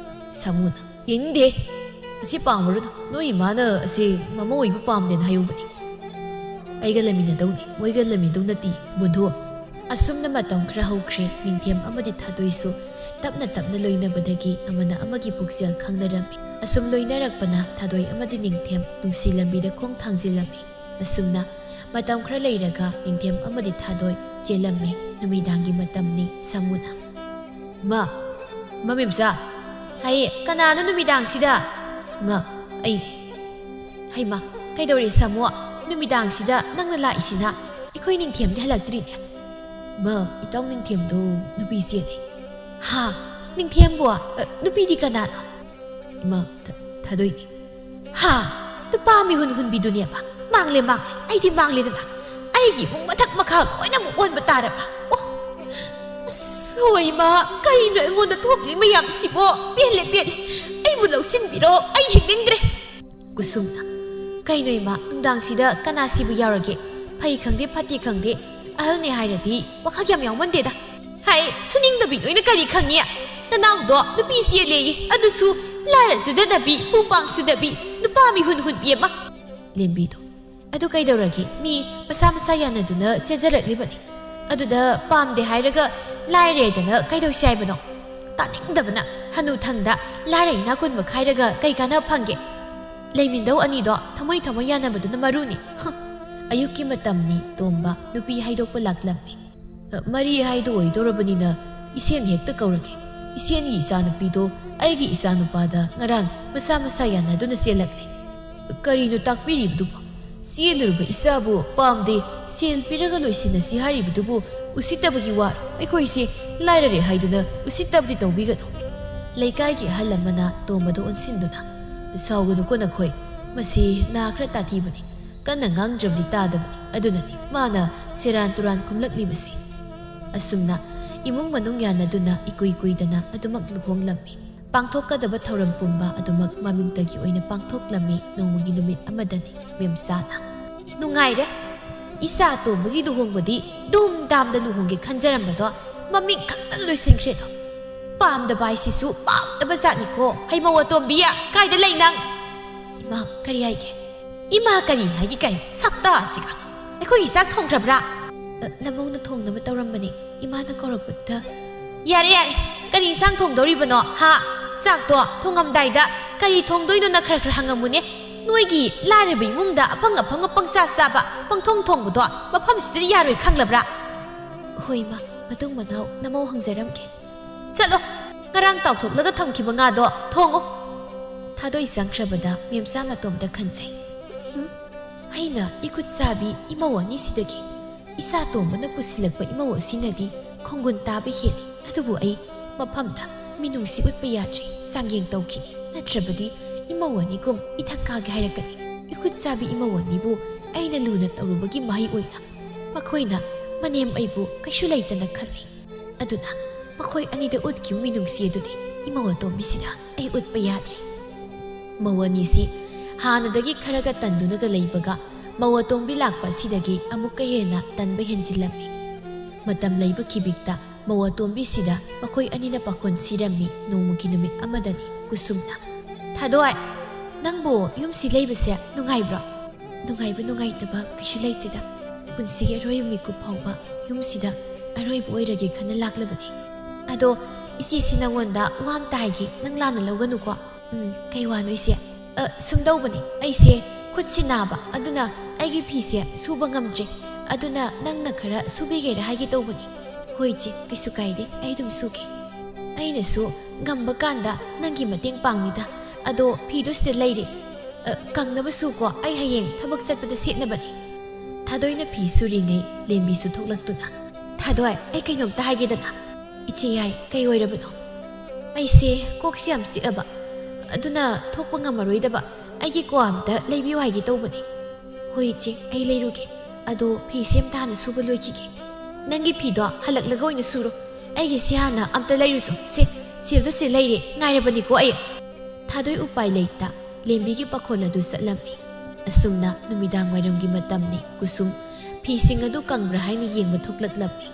ꯁꯥꯃꯨꯅ, "ꯌꯦꯡꯅꯤꯡꯗꯦ꯫ ꯑꯁꯤ ꯄꯥꯝꯃꯨꯔꯅꯨ꯫ ꯅꯣꯏ ꯏꯃꯥꯅ ꯑꯁꯤ ꯃꯃꯧ ꯑꯣꯏꯕ ꯄꯥꯝꯗꯦꯅ ꯍꯥꯏꯍꯧꯕꯅꯤ꯫ ꯑꯩꯒ ꯂꯩꯃꯤꯟꯅꯗꯧꯅꯤ, ꯃꯣꯏꯒ ꯂꯩꯃꯤꯟꯅꯗꯧ ꯅꯠꯇꯦ, ꯕꯨꯙꯨ"꯫ ꯑꯁꯨꯝꯅ ꯃꯇꯝ ꯈꯔ ꯍꯧꯈ꯭ꯔꯦ꯫ ꯅꯤꯡꯊꯦꯝ ꯑꯃꯗꯤ ꯊꯥꯗꯣꯏꯁꯨ ꯇꯞꯅ ꯇꯞꯅ ꯂꯣꯏꯅꯕꯗꯒꯤ ꯑꯃꯅ ꯑꯃꯒꯤ ꯄꯨꯛꯆꯦꯜ ꯈꯪꯅꯔꯝꯃꯤ꯫ ꯑꯁꯨꯝ ꯂꯣꯏꯅꯔꯛꯄꯅ ꯊꯥꯗꯣꯏ ꯑꯃꯗꯤ ꯅꯤꯡꯊꯦꯝ ꯅꯨꯡꯁꯤ ꯂꯝꯕꯤꯗ ꯈꯣꯡ ꯊꯥꯡꯖꯤꯜꯂꯝꯃꯤ꯫ ꯑꯁꯨꯝꯅ ꯃꯇꯝ ꯈꯔ ꯂꯩꯔꯒ ꯅꯤꯡꯊꯦꯝ ꯑꯃꯗꯤ ꯊꯥꯗꯣꯏ ꯆꯦꯜꯂꯝꯃꯤ꯫ ꯅꯨꯃꯤꯗꯥꯡꯒꯤ ꯃꯇꯝꯅꯤ꯫ ꯁꯥꯃꯨꯅ, "ꯃꯥ, ꯃꯃꯤꯝꯆꯥ"꯫ "ꯍꯥꯏꯌꯦ, ꯀꯅꯥꯅꯣ ꯅꯨꯃꯤꯗꯥꯡꯁꯤꯗ?" "ꯃꯥ, ꯑꯩꯅꯦ"꯫ "ꯍꯩꯃꯥ, ꯀꯩꯗꯧꯔꯦ ꯁꯥꯃꯨ? ꯅꯨꯃꯤꯗꯥꯡꯁꯤꯗ ꯅꯪꯅ ꯂꯥꯛꯏꯁꯤꯅ? ꯑꯩꯈꯣꯏ ꯅꯤꯡꯊꯦꯝꯗꯤ ꯍꯜꯂꯛꯇ꯭ꯔꯤꯅꯦ"꯫ "ꯃꯥ, ꯏꯇꯥꯎ ꯅꯤꯡꯊꯦꯝꯗꯣ ꯅꯨꯄꯤ ꯆꯦꯜꯂꯦ"꯫ "ꯍꯥ? ꯅꯤꯡꯊꯦꯝꯕꯨ? ꯑ, ꯅꯨꯄꯤꯗꯤ ꯀꯅꯥꯅꯣ?" "ꯏꯃꯥ, ꯊ-, ꯊꯥꯗꯣꯏꯅꯦ"꯫ "ꯍꯥ? ꯅꯨꯄꯥ ꯃꯤꯍꯨꯟ ꯍꯨꯟꯕꯤꯗꯨꯅꯦꯕ? ꯃꯥꯡꯂꯦ, ꯃꯥꯡꯂꯦ, ꯑꯩꯗꯤ ꯃꯥꯡꯂꯦꯗꯅ꯫ ꯑꯩꯒꯤ ꯏꯃꯨꯡ ꯃꯊꯛ ꯃꯈꯥ ꯂꯣꯏꯅꯃꯛ ꯑꯣꯟꯕ ꯇꯥꯔꯕ꯭ꯔꯥ? ꯑꯣ"꯫ ꯍꯣꯏ ꯏꯃꯥ, ꯀꯩꯅꯣ ꯑꯩꯉꯣꯟꯗ ꯊꯣꯛꯂꯤ ꯃꯌꯥꯝꯁꯤꯕꯣ? ꯄꯦꯜꯂꯦ, ꯄꯦꯜꯂꯦ꯫ ꯑꯩꯕꯨ ꯂꯧꯁꯤꯟꯕꯤꯔꯣ, ꯑꯩ ꯍꯤꯡꯅꯤꯡꯗ꯭ꯔꯦ꯫ ꯀꯨꯁꯨꯝꯅ, "ꯀꯩꯅꯣ ꯏꯃꯥ, ꯅꯨꯡꯗꯥꯡꯁꯤꯗ ꯀꯅꯥꯁꯤꯕꯨ ꯌꯥꯎꯔꯒꯦ? ꯐꯩ ꯈꯪꯗꯦ, ꯐꯠꯇꯦ ꯈꯪꯗꯦ, ꯑꯍꯜꯅꯦ ꯍꯥꯏꯔꯗꯤ ꯋꯥꯈꯜ ꯌꯥꯝ ꯌꯥꯎꯃꯟꯗꯦꯗ"꯫ "ꯍꯥꯏ, ꯁꯨꯅꯤꯡꯗꯕꯤ ꯅꯣꯏꯅ ꯀꯔꯤ ꯈꯪꯉꯤ? ꯅꯅꯥꯎꯗꯣ ꯅꯨꯄꯤ ꯆꯦꯜꯂꯦꯌꯦ, ꯑꯗꯨꯁꯨ ꯂꯥꯏꯔ ꯆꯨꯗꯅꯕꯤ, ꯄꯨ ꯄꯥꯡ ꯆꯨꯗꯕꯤ, ꯅꯨꯄꯥ ꯃꯤꯍꯨꯟ ꯍꯨꯟꯕꯤ ꯑꯃ"꯫ ꯂꯦꯝꯕꯤꯗꯣ, "ꯑꯗꯨ ꯀꯩꯗꯧꯔꯒꯦ? ꯃꯤ ꯃꯁꯥ ꯃꯁꯥ ꯌꯥꯅꯗꯨꯅ ꯆꯦꯟꯖꯔꯛꯂꯤꯕꯅꯤ꯫ ꯑꯗꯨꯗ ꯄꯥꯝꯗꯦ ꯍꯥꯏꯔꯒ ꯂꯥꯏꯔꯦꯗꯅ ꯀꯩꯗꯧꯁꯤ ꯍꯥꯏꯕꯅꯣ? ꯇꯥꯅꯤꯡꯗꯕꯅ꯫ ꯍꯅꯨꯊꯪꯗ ꯂꯥꯏꯔ ꯏꯅꯥ ꯀꯨꯟꯕ ꯈꯥꯏꯔꯒ ꯀꯩ ꯀꯥꯟꯅꯕ ꯐꯪꯒꯦ? ꯂꯩꯃꯤꯟꯗꯧ ꯑꯅꯤꯗꯣ ꯊꯃꯣꯏ ꯊꯃꯣꯏ ꯌꯥꯅꯕꯗꯨꯅ ꯃꯔꯨꯅꯤ"꯫ ꯍꯨꯝ꯫ ꯑꯌꯨꯛꯀꯤ ꯃꯇꯝꯅꯤ꯫ ꯇꯣꯝꯕ ꯅꯨꯄꯤ ꯍꯥꯏꯗꯣꯛꯄ ꯂꯥꯛꯂꯝꯃꯤ꯫ "ꯑ, ꯃꯔꯤ ꯍꯥꯏꯗꯣ ꯑꯣꯏꯗꯧꯔꯕꯅꯤꯅ ꯏꯆꯦꯅ ꯍꯦꯛꯇ ꯀꯧꯔꯒꯦ꯫ ꯏꯆꯦꯒꯤ ꯏꯆꯥꯅꯨꯄꯤꯗꯣ ꯑꯩꯒꯤ ꯏꯆꯥꯅꯨꯄꯥꯗ ꯉꯔꯥꯡ ꯃꯁꯥ ꯃꯁꯥ ꯌꯥꯅꯗꯨꯅ ꯆꯦꯜꯂꯛꯂꯦ"꯫ "ꯀꯔꯤꯅꯣ ꯇꯥꯛꯄꯤꯔꯤꯕꯗꯨꯕꯣ? ꯆꯦꯜꯂꯨꯔꯕ ꯏꯆꯥꯕꯨ ꯄꯥꯝꯗꯦ, ꯁꯦꯜ ꯄꯤꯔꯒ ꯂꯣꯏꯁꯤꯟꯅꯁꯤ ꯍꯥꯏꯔꯤꯕꯗꯨꯕꯨ ꯎꯁꯤꯠꯇꯕꯒꯤ ꯋꯥꯔꯣ? ꯑꯩꯈꯣꯏꯁꯦ ꯂꯥꯏꯔꯔꯦ ꯍꯥꯏꯗꯨꯅ ꯎꯁꯤꯠꯇꯕꯗꯤ ꯇꯧꯕꯤꯒꯅꯨ"꯫ ꯂꯩꯀꯥꯏꯒꯤ ꯑꯍꯜ ꯑꯃꯅ ꯇꯣꯝꯕꯗ ꯑꯣꯟꯁꯤꯟꯗꯨꯅ, "ꯁꯥꯎꯒꯅꯨꯀꯣ ꯅꯈꯣꯏ, ꯃꯁꯤ ꯅꯥ ꯈꯔ ꯇꯥꯊꯤꯕꯅꯤ, ꯀꯟꯅ ꯉꯥꯡꯗ꯭ꯔꯕꯗꯤ ꯇꯥꯗꯕꯅꯤ, ꯑꯗꯨꯅꯅꯤ ꯃꯥꯅ ꯁꯦꯔꯥꯟ ꯇꯨꯔꯥꯟ ꯈꯨꯝꯂꯛꯂꯤꯕꯁꯤ"꯫ ꯑꯁꯨꯝꯅ ꯏꯃꯨꯡ ꯃꯅꯨꯡ ꯌꯥꯅꯗꯨꯅ ꯏꯀꯨꯏ ꯀꯨꯏꯗꯅ ꯑꯗꯨꯃꯛ ꯂꯨꯍꯣꯡꯂꯝꯃꯤ꯫ ꯄꯥꯡꯊꯣꯛꯀꯗꯕ ꯊꯧꯔꯝ ꯄꯨꯝꯕ ꯑꯗꯨꯃꯛ ꯃꯃꯤꯡꯇꯒꯤ ꯑꯣꯏꯅ ꯄꯥꯡꯊꯣꯛꯂꯝꯃꯤ꯫ ꯅꯣꯡꯃꯒꯤ ꯅꯨꯃꯤꯠ ꯑꯃꯗꯅꯤ ꯃꯦꯝꯆꯥꯅ, "ꯅꯨꯡꯉꯥꯏꯔꯦ, ꯏꯆꯥ ꯑꯇꯣꯝꯕꯒꯤ ꯂꯨꯍꯣꯡꯕꯗꯤ ꯙꯨꯝ ꯙꯥꯝꯗ ꯂꯨꯍꯣꯡꯒꯦ ꯈꯟꯖꯔꯝꯕꯗꯣ ꯃꯃꯤꯡ ꯈꯛꯇ ꯂꯣꯏꯁꯤꯟꯈ꯭ꯔꯦꯗꯣ꯫ ꯄꯥꯝꯗꯕ ꯍꯥꯏꯁꯤꯁꯨ ꯄꯥꯝꯗꯕ ꯖꯥꯠꯅꯤꯀꯣ꯫ ꯍꯩꯃꯧ ꯑꯇꯣꯝꯕꯤ, ꯀꯥꯏꯗ ꯂꯩ ꯅꯪ?" "ꯏꯃꯥ, ꯀꯔꯤ ꯍꯥꯏꯒꯦ?" "ꯏꯃꯥ ꯀꯔꯤ ꯍꯥꯏꯒꯦ ꯀꯥꯏ, ꯁꯛꯇꯥꯁꯤꯒ꯫ ꯑꯩꯈꯣꯏꯒꯤ ꯆꯥꯛ ꯊꯣꯡꯈ꯭ꯔꯕ꯭ꯔꯥ?" "ꯑ, ꯅꯃꯧꯅ ꯊꯣꯡꯅꯕ ꯇꯧꯔꯝꯕꯅꯦ, ꯏꯃꯥꯅ ꯀꯧꯔꯛꯄꯗꯨꯗ"꯫ "ꯌꯥꯔꯦ, ꯌꯥꯔꯦ, ꯀꯔꯤ ꯏꯟꯁꯥꯡ ꯊꯣꯡꯗꯧꯔꯤꯕꯅꯣ, ꯍꯥ? ꯆꯥꯛꯇꯣ ꯊꯣꯡꯉꯝꯗꯥꯏꯗ ꯀꯔꯤ ꯊꯣꯡꯗꯣꯏꯅꯣꯅ ꯈꯔ ꯈꯔ ꯍꯪꯉꯝꯃꯨꯅꯦ꯫ ꯅꯣꯏꯒꯤ ꯂꯥꯏꯔꯕ ꯏꯃꯨꯡꯗ ꯑꯐꯪ ꯑꯐꯪꯕ ꯄꯪꯆꯥ ꯆꯥꯕ, ꯄꯪꯊꯣꯡ ꯊꯣꯡꯕꯗꯣ ꯃꯐꯝꯁꯤꯗ ꯌꯥꯔꯣꯏ, ꯈꯪꯂꯕ꯭ꯔꯥ?" "ꯍꯣꯏ, ꯏꯃꯥ, ꯃꯇꯨꯡ ꯃꯅꯥꯎ ꯅꯃꯧ ꯍꯪꯖꯔꯝꯒꯦ꯫ ꯆꯠꯂꯣ, ꯉꯔꯥꯡ ꯇꯥꯎꯊꯣꯛꯂꯒ ꯊꯝꯈꯤꯕ ꯉꯥꯗꯣ ꯊꯣꯡꯉꯨ"꯫ ꯊꯥꯗꯣꯏ ꯆꯪꯈ꯭ꯔꯕꯗ ꯃꯦꯝꯆꯥ ꯃꯇꯣꯝꯇ ꯈꯟꯖꯩ꯫ "ꯍꯨꯝ, ꯑꯩꯅ ꯏꯈꯨꯠ ꯆꯥꯕꯤ ꯏꯃꯧ ꯑꯅꯤꯁꯤꯗꯒꯤ ꯏꯆꯥ ꯇꯣꯝꯕꯅ ꯄꯨꯁꯤꯜꯂꯛꯄ ꯏꯃꯧ ꯑꯁꯤꯅꯗꯤ ꯈꯣꯡꯒꯨꯟ ꯇꯥꯕ ꯍꯦꯜꯂꯤ꯫ ꯑꯗꯨꯕꯨ ꯑꯩ ꯃꯐꯝꯗ ꯃꯤꯅꯨꯡꯁꯤ ꯎꯠꯄ ꯌꯥꯗ꯭ꯔꯦ, ꯆꯥꯡꯌꯦꯡ ꯇꯧꯈꯤꯅꯤ꯫ ꯅꯠꯇ꯭ꯔꯕꯗꯤ ꯏꯃꯧ ꯑꯅꯤꯒꯨꯝ ꯏꯊꯛ ꯀꯥꯒꯦ ꯍꯥꯏꯔꯛꯀꯅꯤ꯫ ꯏꯈꯨꯠ ꯆꯥꯕꯤ ꯏꯃꯧ ꯑꯅꯤꯕꯨ ꯑꯩꯅ ꯂꯨꯅ ꯇꯧꯔꯨꯕꯒꯤ ꯃꯍꯩ ꯑꯣꯏꯅ ꯃꯈꯣꯏꯅ ꯃꯅꯦꯝ ꯑꯩꯕꯨ ꯀꯩꯁꯨ ꯂꯩꯇꯅ ꯈꯜꯂꯤ"꯫ ꯑꯗꯨꯅ ꯃꯈꯣꯏ ꯑꯅꯤꯗ ꯎꯠꯈꯤꯕ ꯃꯤꯅꯨꯡꯁꯤ ꯑꯗꯨꯗꯤ ꯏꯃꯧ ꯑꯇꯣꯝꯕꯤꯁꯤꯗ ꯑꯩ ꯎꯠꯄ ꯌꯥꯗ꯭ꯔꯦ꯫ ꯃꯧ ꯑꯅꯤꯁꯤ ꯍꯥꯟꯅꯗꯒꯤ ꯈꯔꯒ ꯇꯟꯗꯨꯅꯒ ꯂꯩꯕꯒ ꯃꯧ ꯑꯇꯣꯝꯕꯤ ꯂꯥꯛꯄ ꯑꯁꯤꯗꯒꯤ ꯑꯃꯨꯛꯀ ꯍꯦꯟꯅ ꯇꯟꯕ ꯍꯦꯟꯖꯤꯜꯂꯝꯃꯤ꯫ ꯃꯇꯝ ꯂꯩꯕ ꯈꯤꯕꯤꯛꯇ ꯃꯧ ꯑꯇꯣꯝꯕꯤꯁꯤꯗ ꯃꯈꯣꯏ ꯑꯅꯤꯅ ꯄꯥꯈꯣꯟ ꯁꯤꯔꯝꯃꯤ꯫ ꯅꯣꯡꯃꯒꯤ ꯅꯨꯃꯤꯠ ꯑꯃꯗꯅꯤ ꯀꯨꯁꯨꯝꯅ, "ꯊꯥꯗꯣꯏ, ꯅꯪꯕꯨ ꯌꯨꯝꯁꯤ ꯂꯩꯕꯁꯦ ꯅꯨꯡꯉꯥꯏꯕ꯭ꯔꯣ?" "ꯅꯨꯡꯉꯥꯏꯕ ꯅꯨꯡꯉꯥꯏꯇꯕ ꯀꯩꯁꯨ ꯂꯩꯇꯦꯗ꯫ ꯄꯨꯟꯁꯤꯒꯤ ꯑꯔꯣꯏꯕ ꯃꯤꯀꯨꯞ ꯐꯥꯎꯕ ꯌꯨꯝꯁꯤꯗ ꯑꯔꯣꯏꯕ ꯑꯣꯏꯔꯒꯦ ꯈꯟꯅ ꯂꯥꯛꯂꯕꯅꯤ꯫ ꯑꯗꯣ ꯏꯆꯦꯁꯤ ꯅꯪꯉꯣꯟꯗ ꯋꯥ ꯑꯝꯇ ꯍꯥꯏꯒꯦ, ꯅꯪ ꯂꯥꯟꯅ ꯂꯧꯒꯅꯨꯀꯣ?" "ꯎꯝ, ꯀꯩ ꯋꯥꯅꯣ ꯏꯆꯦ?" "ꯑ, ꯁꯨꯝ ꯇꯧꯕꯅꯤ, ꯑꯩꯁꯦ ꯈꯨꯠꯁꯤ ꯅꯥꯕ, ꯑꯗꯨꯅ ꯑꯩꯒꯤ ꯐꯤꯁꯦ ꯁꯨꯕ ꯉꯝꯗ꯭ꯔꯦ꯫ ꯑꯗꯨꯅ ꯅꯪꯅ ꯈꯔ ꯁꯨꯕꯤꯒꯦꯔꯥ ꯍꯥꯏꯒꯦ ꯇꯧꯕꯅꯤ꯫" "ꯍꯣꯏ ꯏꯆꯦ, ꯀꯩꯁꯨ ꯀꯥꯏꯗꯦ, ꯑꯩ ꯑꯗꯨꯝ ꯁꯨꯒꯦ꯫ ꯑꯩꯅꯁꯨ ꯉꯝꯕ ꯀꯥꯟꯗ ꯅꯪꯒꯤ ꯃꯇꯦꯡ ꯄꯥꯡꯅꯤꯗ꯫ ꯑꯗꯣ ꯐꯤꯗꯣ ꯁꯤꯗ ꯂꯩꯔꯦ꯫ ꯑ, ꯀꯪꯅꯕꯁꯨꯀꯣ, ꯑꯩ ꯍꯌꯦꯡ ꯊꯕꯛ ꯆꯠꯄꯗ ꯁꯦꯠꯅꯕꯅꯤ꯫" ꯊꯥꯗꯣꯏꯅ ꯐꯤ ꯁꯨꯔꯤꯉꯩ ꯂꯦꯝꯕꯤꯁꯨ ꯊꯣꯛꯂꯛꯇꯨꯅ, "ꯊꯥꯗꯣꯏ, ꯑꯩ ꯀꯩꯅꯣꯝꯇ ꯍꯥꯏꯒꯦꯗꯅ꯫" "ꯏꯆꯦ ꯌꯥꯏ, ꯀꯩ ꯑꯣꯏꯔꯕꯅꯣ?" "ꯑꯩꯁꯦ ꯀꯣꯛꯁꯦ ꯌꯥꯝ ꯆꯤꯛꯑꯕ, ꯑꯗꯨꯅ ꯊꯣꯛꯄ ꯉꯝꯃꯔꯣꯏꯗꯕ꯫ ꯑꯩꯒꯤ ꯀ꯭ꯋꯥ ꯑꯝꯇ ꯂꯩꯕꯤꯌꯨ ꯍꯥꯏꯒꯦ ꯇꯧꯕꯅꯤ꯫" "ꯍꯣꯏ ꯏꯆꯦ, ꯑꯩ ꯂꯩꯔꯨꯒꯦ꯫ ꯑꯗꯣ ꯐꯤꯁꯦ ꯑꯝꯇ ꯍꯥꯟꯅ ꯁꯨꯕ ꯂꯣꯏꯈꯤꯒꯦ꯫ ꯅꯪꯒꯤ ꯐꯤꯗꯣ ꯍꯜꯂꯛꯂꯒ ꯑꯣꯏꯅ ꯁꯨꯔꯣ꯫ ꯑꯩꯒꯤꯁꯦ ꯍꯥꯟꯅ ꯑꯝꯇ ꯂꯩꯔꯨꯁꯣ꯫ ꯁꯦ, ꯁꯦꯜꯗꯣ ꯁꯤ ꯂꯩꯔꯦ, ꯉꯥꯏꯔꯕꯅꯤꯀꯣ ꯑꯩ꯫" ꯊꯥꯗꯣꯏ ꯎꯄꯥꯏ ꯂꯩꯇ ꯂꯦꯝꯕꯤꯒꯤ ꯄꯥꯈꯣꯜ ꯑꯗꯨ ꯆꯠꯂꯝꯃꯤ꯫ ꯑꯁꯨꯝꯅ ꯅꯨꯃꯤꯗꯥꯡ ꯋꯥꯏꯔꯝꯒꯤ ꯃꯇꯝꯅꯤ꯫ ꯀꯨꯁꯨꯝ ꯐꯤꯁꯤꯡ ꯑꯗꯨ ꯀꯪꯕ꯭ꯔꯥ ꯍꯥꯏꯅ ꯌꯦꯡꯕ ꯊꯣꯛꯂꯛꯂꯝꯃꯤ꯫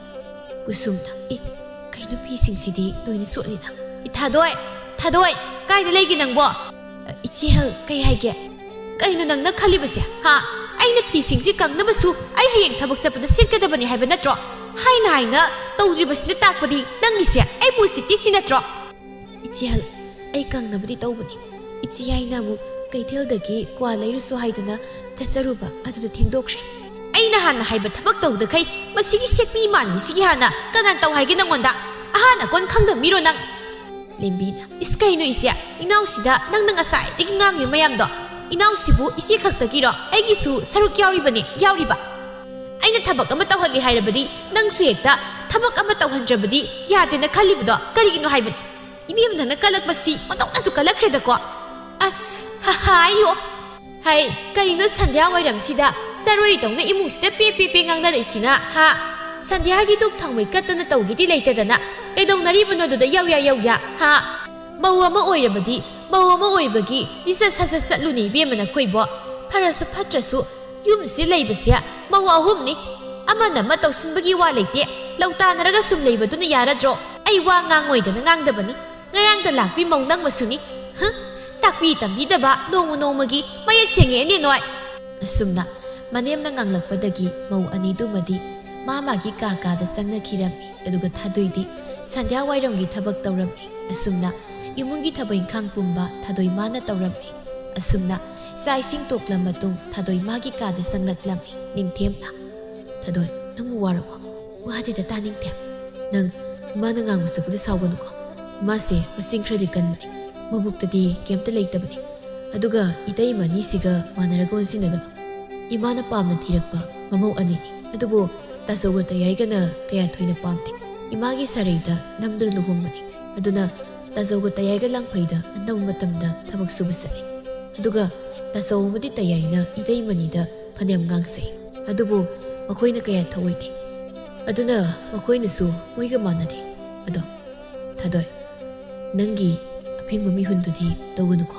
ꯀꯨꯁꯨꯝꯅ, "ꯑꯦ, ꯀꯩꯅꯣ ꯐꯤꯁꯤꯡꯁꯤꯗꯤ ꯂꯣꯏꯅ ꯆꯣꯠꯂꯤꯅ? ꯏ, ꯊꯥꯗꯣꯏ, ꯊꯥꯗꯣꯏ, ꯀꯥꯏꯗ ꯂꯩꯒꯦ ꯅꯪꯕꯣ?" "ꯏꯆꯦ ꯍꯦꯜ, ꯀꯩ ꯍꯥꯏꯒꯦ?" "ꯀꯩꯅꯣ ꯅꯪꯅ ꯈꯜꯂꯤꯕꯁꯦ, ꯍꯥ? ꯑꯩꯅ ꯐꯤꯁꯤꯡꯁꯤ ꯀꯪꯅꯕꯁꯨ ꯑꯩ ꯍꯌꯦꯡ ꯊꯕꯛ ꯆꯠꯄꯗ ꯁꯦꯠꯀꯗꯕꯅꯤ ꯍꯥꯏꯕ ꯅꯠꯇ꯭ꯔꯣ? ꯍꯥꯏꯅ ꯍꯥꯏꯅ ꯇꯧꯗ꯭ꯔꯤꯕꯁꯤꯅ ꯇꯥꯛꯄꯗꯤ ꯅꯪꯒꯤꯁꯦ ꯑꯩꯕꯨ ꯎꯁꯤꯠꯇꯦ ꯁꯤ ꯅꯠꯇ꯭ꯔꯣ?" "ꯏꯆꯦ ꯍꯦꯜ, ꯑꯩ ꯀꯪꯅꯕꯗꯤ ꯇꯧꯕꯅꯤ꯫ ꯏꯆꯦ ꯌꯥꯏꯅ ꯑꯃꯨꯛ ꯀꯩꯊꯦꯜꯗꯒꯤ ꯀ꯭ꯋꯥ ꯂꯩꯔꯨꯁꯨ ꯍꯥꯏꯗꯨꯅ ꯆꯠꯆꯔꯨꯕ ꯑꯗꯨꯗ ꯊꯦꯡꯗꯣꯛꯈ꯭ꯔꯦ꯫" "ꯑꯩꯅ ꯍꯥꯟꯅ ꯍꯥꯏꯕ ꯊꯕꯛ ꯇꯧꯗꯈꯩ ꯃꯁꯤꯒꯤ ꯁꯦꯛꯃꯤ ꯃꯥꯟꯕꯤꯁꯤꯒꯤ ꯍꯥꯟꯅ ꯀꯅꯥꯅ ꯇꯧ ꯍꯥꯏꯒꯦ ꯅꯪꯉꯣꯟꯗ? ꯑꯍꯥꯟ ꯑꯀꯣꯟ ꯈꯪꯗꯕ ꯃꯤꯔꯣ ꯅꯪ?" ꯂꯦꯝꯕꯤꯅ, "ꯏꯁ, ꯀꯩꯅꯣ ꯏꯆꯦ? ꯏꯅꯥꯎꯁꯤꯗ ꯅꯪꯅ ꯉꯁꯥꯏꯗꯒꯤ ꯉꯥꯡꯂꯤ ꯃꯌꯥꯝꯗꯣ? ꯏꯅꯥꯎꯁꯤꯕꯨ ꯏꯆꯦ ꯈꯛꯇꯒꯤꯔꯣ? ꯑꯩꯒꯤꯁꯨ ꯁꯔꯨꯛ ꯌꯥꯎꯔꯤꯕꯅꯤ, ꯌꯥꯎꯔꯤꯕ꯫ ꯑꯩꯅ ꯊꯕꯛ ꯑꯃ ꯇꯧꯍꯜꯂꯤ ꯍꯥꯏꯔꯕꯗꯤ ꯅꯪꯁꯨ ꯍꯦꯛꯇ ꯊꯕꯛ ꯑꯃ ꯇꯧꯍꯟꯗ꯭ꯔꯕꯗꯤ ꯌꯥꯗꯦꯅ ꯈꯜꯂꯤꯕꯗꯣ ꯀꯔꯤꯒꯤꯅꯣ ꯍꯥꯏꯕꯅꯤ?" "ꯏꯕꯦꯝ, ꯅꯪꯅ ꯀꯜꯂꯛꯄꯁꯤ ꯑꯣꯟꯊꯣꯛꯅꯁꯨ ꯀꯜꯂꯛꯈ꯭ꯔꯦꯗꯀꯣ꯫" "ꯑꯁ, ꯍꯥ ꯍꯥ, ꯑꯩꯌꯣ꯫ ꯍꯩ, ꯀꯔꯤꯅꯣ ꯁꯟꯙ꯭ꯌꯥ ꯋꯥꯏꯔꯝꯁꯤꯗ ꯆꯔꯣꯏꯗꯧꯅ ꯏꯃꯨꯡꯁꯤꯗ ꯄꯦ ꯄꯦ ꯄꯦ ꯉꯥꯡꯅꯔꯛꯏꯁꯤꯅ, ꯍꯥ?" ꯁꯟꯙ꯭ꯌꯥꯒꯤ ꯗꯨꯛ ꯊꯥꯎꯃꯩ ꯀꯠꯇꯅ ꯇꯧꯒꯦꯗꯤ ꯂꯩꯇꯗꯅ ꯀꯩꯗꯧꯅꯔꯤꯕꯅꯣ ꯑꯗꯨꯗ ꯌꯧꯌꯥ ꯌꯧꯌꯥ, ꯍꯥ? ꯃꯧ ꯑꯃ ꯑꯣꯏꯔꯕꯗꯤ, ꯃꯧ ꯑꯃ ꯑꯣꯏꯕꯒꯤ ꯂꯤꯆꯠ ꯁꯥꯖꯠ ꯆꯠꯂꯨꯅꯦ ꯏꯕꯦꯝꯃ ꯅꯈꯣꯏꯕꯣ꯫ ꯐꯔꯁꯨ ꯐꯠꯇ꯭ꯔꯁꯨ ꯌꯨꯝꯁꯤ ꯂꯩꯕꯁꯦ ꯃꯧ ꯑꯍꯨꯝꯅꯤ꯫ ꯑꯃꯅ ꯑꯃ ꯇꯧꯁꯤꯟꯕꯒꯤ ꯋꯥ ꯂꯩꯇꯦ꯫ ꯂꯧ ꯇꯥꯟꯅꯔꯒ ꯁꯨꯝ ꯂꯩꯕꯗꯨꯅ ꯌꯥꯔꯗ꯭ꯔꯣ? ꯑꯩ ꯋꯥ ꯉꯥꯡꯉꯣꯏꯗꯅ ꯉꯥꯡꯗꯕꯅꯤ꯫ ꯉꯔꯥꯡꯗ ꯂꯥꯛꯄꯤ ꯃꯧ ꯅꯪꯃꯁꯨꯅꯤ꯫ ꯍ? ꯇꯥꯛꯄꯤ ꯇꯝꯕꯤꯗꯕ ꯅꯣꯡꯃ ꯅꯣꯡꯃꯒꯤ ꯃꯌꯦꯛ ꯁꯦꯡꯉꯦꯅꯦ ꯅꯣꯏ꯫ ꯑꯁꯨꯝꯅ ꯃꯅꯦꯝꯅ ꯉꯥꯡꯂꯛꯄꯗꯒꯤ ꯃꯧ ꯑꯅꯤꯗꯨꯃꯗꯤ ꯃꯥ ꯃꯥꯒꯤ ꯀꯥ ꯀꯥꯗ ꯆꯪꯅꯈꯤꯔꯝꯃꯤ꯫ ꯑꯗꯨꯒ ꯊꯥꯗꯣꯏꯗꯤ ꯁꯟꯙ꯭ꯌꯥ ꯋꯥꯏꯔꯝꯒꯤ ꯊꯕꯛ ꯇꯧꯔꯝꯃꯤ꯫ ꯑꯁꯨꯝꯅ ꯏꯃꯨꯡꯒꯤ ꯊꯕꯛ ꯏꯪꯈꯥꯡ ꯄꯨꯝꯕ ꯊꯥꯗꯣꯏ ꯃꯥꯅ ꯇꯧꯔꯝꯃꯤ꯫ ꯑꯁꯨꯝꯅ ꯆꯥꯛ ꯏꯁꯤꯡ ꯇꯣꯛꯂ ꯃꯇꯨꯡ ꯊꯥꯗꯣꯏ ꯃꯥꯒꯤ ꯀꯥꯗ ꯆꯪꯂꯛꯂꯝꯃꯤ ꯅꯤꯡꯊꯦꯝꯅ꯫ "ꯊꯥꯗꯣꯏ, ꯅꯪꯕꯨ ꯋꯥꯔꯕꯣ?" "ꯋꯥꯗꯦꯗ ꯇꯥ ꯅꯤꯡꯊꯦꯝ꯫ ꯅꯪ ꯏꯃꯥꯅ ꯉꯥꯡꯕ ꯁꯛꯄꯗ ꯁꯥꯎꯒꯅꯨꯀꯣ꯫ ꯏꯃꯥꯁꯦ ꯃꯆꯤꯟ ꯈꯔꯗꯤ ꯀꯟꯕꯅꯤ꯫ ꯃꯕꯨꯛꯇꯗꯤ ꯀꯩꯝꯇ ꯂꯩꯇꯕꯅꯤ꯫ ꯑꯗꯨꯒ ꯏꯇꯩꯃ ꯑꯅꯤꯁꯤꯒ ꯃꯥꯟꯅꯔꯒ ꯑꯣꯟꯁꯤꯟꯅꯒꯅꯨ꯫ ꯏꯃꯥꯅ ꯄꯥꯝꯅ ꯊꯤꯔꯛꯄ ꯃꯃꯧ ꯑꯅꯤꯅꯤ꯫ ꯑꯗꯨꯕꯨ ꯇꯥꯆꯧꯒ ꯇꯌꯥꯏꯒꯅ ꯀꯌꯥ ꯊꯣꯏꯅ ꯄꯥꯝꯗꯦ꯫ ꯏꯃꯥꯒꯤ ꯁꯥꯔꯩꯗ ꯅꯝꯗꯨꯅ ꯂꯨꯍꯣꯡꯕꯅꯤ꯫ ꯑꯗꯨꯅ ꯇꯥꯆꯧꯒ ꯇꯌꯥꯏꯒ ꯂꯥꯡꯐꯩꯗ ꯑꯅꯝꯕ ꯃꯇꯝꯗ ꯊꯕꯛ ꯁꯨꯕ ꯆꯠꯂꯤ꯫ ꯑꯗꯨꯒ ꯇꯥꯆꯧ ꯑꯃꯗꯤ ꯇꯌꯥꯏꯅ ꯏꯇꯩꯃꯅꯤꯗ ꯐꯅꯌꯥꯝ ꯉꯥꯡꯖꯩ꯫ ꯑꯗꯨꯕꯨ ꯃꯈꯣꯏꯅ ꯀꯌꯥ ꯊꯧꯑꯣꯏꯗꯦ꯫ ꯑꯗꯨꯅ ꯃꯈꯣꯏꯅꯁꯨ ꯃꯣꯏꯒ ꯃꯥꯟꯅꯗꯦ꯫ ꯑꯗꯣ ꯊꯥꯗꯣꯏ, ꯅꯪꯒꯤ ꯑꯐꯤꯡꯕ ꯃꯤꯍꯨꯟꯗꯨꯗꯤ ꯇꯧꯒꯅꯨꯀꯣ꯫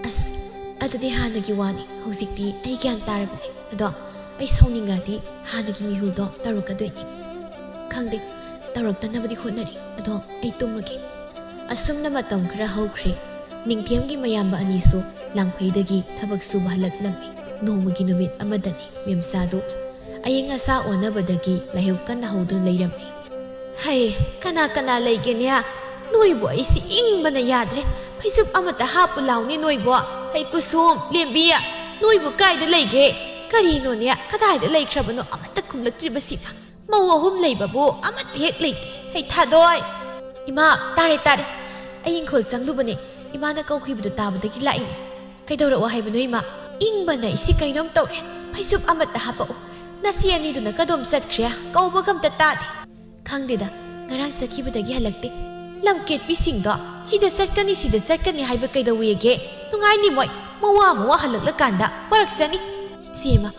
ꯑꯁ, ꯑꯗꯨꯗꯤ ꯍꯥꯟꯅꯒꯤ ꯋꯥꯅꯤ꯫ ꯍꯧꯖꯤꯛꯇꯤ ꯑꯩ ꯒ꯭ꯌꯥꯟ ꯇꯥꯔꯕꯅꯦ꯫ ꯑꯗꯣ ꯑꯩ ꯁꯥꯎꯅꯤꯡꯉꯗꯤ ꯍꯥꯟꯅꯒꯤ ꯃꯤꯍꯨꯜꯗꯣ ꯇꯧꯔꯛꯀꯗꯣꯏꯅꯤ꯫ ꯈꯪꯗꯦ, ꯇꯧꯔꯛꯇꯅꯕꯗꯤ ꯍꯣꯠꯅꯔꯤ꯫ ꯑꯗꯣ ꯑꯩ ꯇꯨꯝꯃꯒꯦ꯫ ꯑꯁꯨꯝꯅ ꯃꯇꯝ ꯈꯔ ꯍꯧꯈ꯭ꯔꯦ꯫ ꯅꯤꯡꯊꯦꯝꯒꯤ ꯃꯌꯥꯝꯕ ꯑꯅꯤꯁꯨ ꯂꯥꯡꯐꯩꯗꯒꯤ ꯊꯕꯛ ꯁꯨꯕ ꯍꯜꯂꯛꯂꯝꯃꯤ꯫ ꯅꯣꯡꯃꯒꯤ ꯅꯨꯃꯤꯠ ꯑꯃꯗꯅꯤ ꯃꯦꯝꯆꯥꯗꯨ ꯑꯏꯪ ꯑꯁꯥ ꯑꯣꯟꯅꯕꯗꯒꯤ ꯂꯥꯏꯍꯧ ꯀꯟꯅ ꯍꯧꯗꯨꯅ ꯂꯩꯔꯝꯃꯤ꯫ "ꯍꯩ, ꯀꯅꯥ ꯀꯅꯥ ꯂꯩꯒꯦꯅꯦ? ꯅꯣꯏꯕꯨ ꯑꯩꯁꯤ ꯏꯪꯕꯅ ꯌꯥꯗ꯭ꯔꯦ꯫ ꯐꯩꯖꯨꯞ ꯑꯃꯇ ꯍꯥꯞꯄꯨ ꯂꯥꯎꯅꯦ ꯅꯣꯏꯕꯨ꯫ ꯍꯩ ꯀꯨꯁꯨꯝ, ꯂꯦꯝꯕꯤ, ꯅꯣꯏꯕꯨ ꯀꯥꯏꯗ ꯂꯩꯒꯦ? ꯀꯔꯤꯅꯣꯅꯦ, ꯀꯗꯥꯏꯗ ꯂꯩꯈ꯭ꯔꯕꯅꯣ ꯑꯃꯠꯇ ꯈꯨꯝꯂꯛꯇ꯭ꯔꯤꯕꯁꯤꯅ? ꯃꯧ ꯑꯍꯨꯝ ꯂꯩꯕꯕꯨ ꯑꯃꯠꯇ ꯍꯦꯛ ꯂꯩꯇꯦ꯫ ꯍꯩ ꯊꯥꯗꯣꯏ!" "ꯏꯃꯥ, ꯇꯥꯔꯦ, ꯇꯥꯔꯦ꯫ ꯑꯩ ꯏꯪꯈꯣꯜ ꯆꯪꯂꯨꯕꯅꯦ꯫ ꯏꯃꯥꯅ ꯀꯧꯈꯤꯕꯗꯨ ꯇꯥꯕꯗꯒꯤ ꯂꯥꯛꯏꯅꯦ꯫ ꯀꯩꯗꯧꯔꯛꯑꯣ ꯍꯥꯏꯕꯅꯣ ꯏꯃꯥ?" "ꯏꯪꯕꯅ ꯑꯩꯁꯤ ꯀꯩꯅꯣꯝ ꯇꯧꯔꯦ꯫ ꯐꯩꯖꯨꯞ ꯑꯃꯠꯇ ꯍꯥꯞꯄꯛꯎ꯫ ꯅꯆꯦ ꯑꯅꯤꯗꯨꯅ ꯀꯗꯣꯝ ꯆꯠꯈ꯭ꯔꯦ? ꯀꯧꯕꯒ ꯑꯝꯇ ꯇꯥꯗꯦ꯫" "ꯈꯪꯗꯦꯗ, ꯉꯔꯥꯡ ꯆꯠꯈꯤꯕꯗꯒꯤ ꯍꯜꯂꯛꯇꯦ꯫ ꯂꯝꯀꯦꯠꯄꯤꯁꯤꯡꯗꯣ ꯁꯤꯗ ꯆꯠꯀꯅꯤ, ꯁꯤꯗ ꯆꯠꯀꯅꯤ ꯍꯥꯏꯕ ꯀꯩꯗꯧꯋꯦꯒꯦ? ꯅꯨꯡꯉꯥꯏꯅꯤ ꯃꯣꯏ꯫ ꯃꯋꯥ ꯃꯋꯥ ꯍꯜꯂꯛꯂꯀꯥꯟꯗ ꯋꯥꯔꯛꯆꯅꯤ꯫" "ꯁꯦꯝꯃ,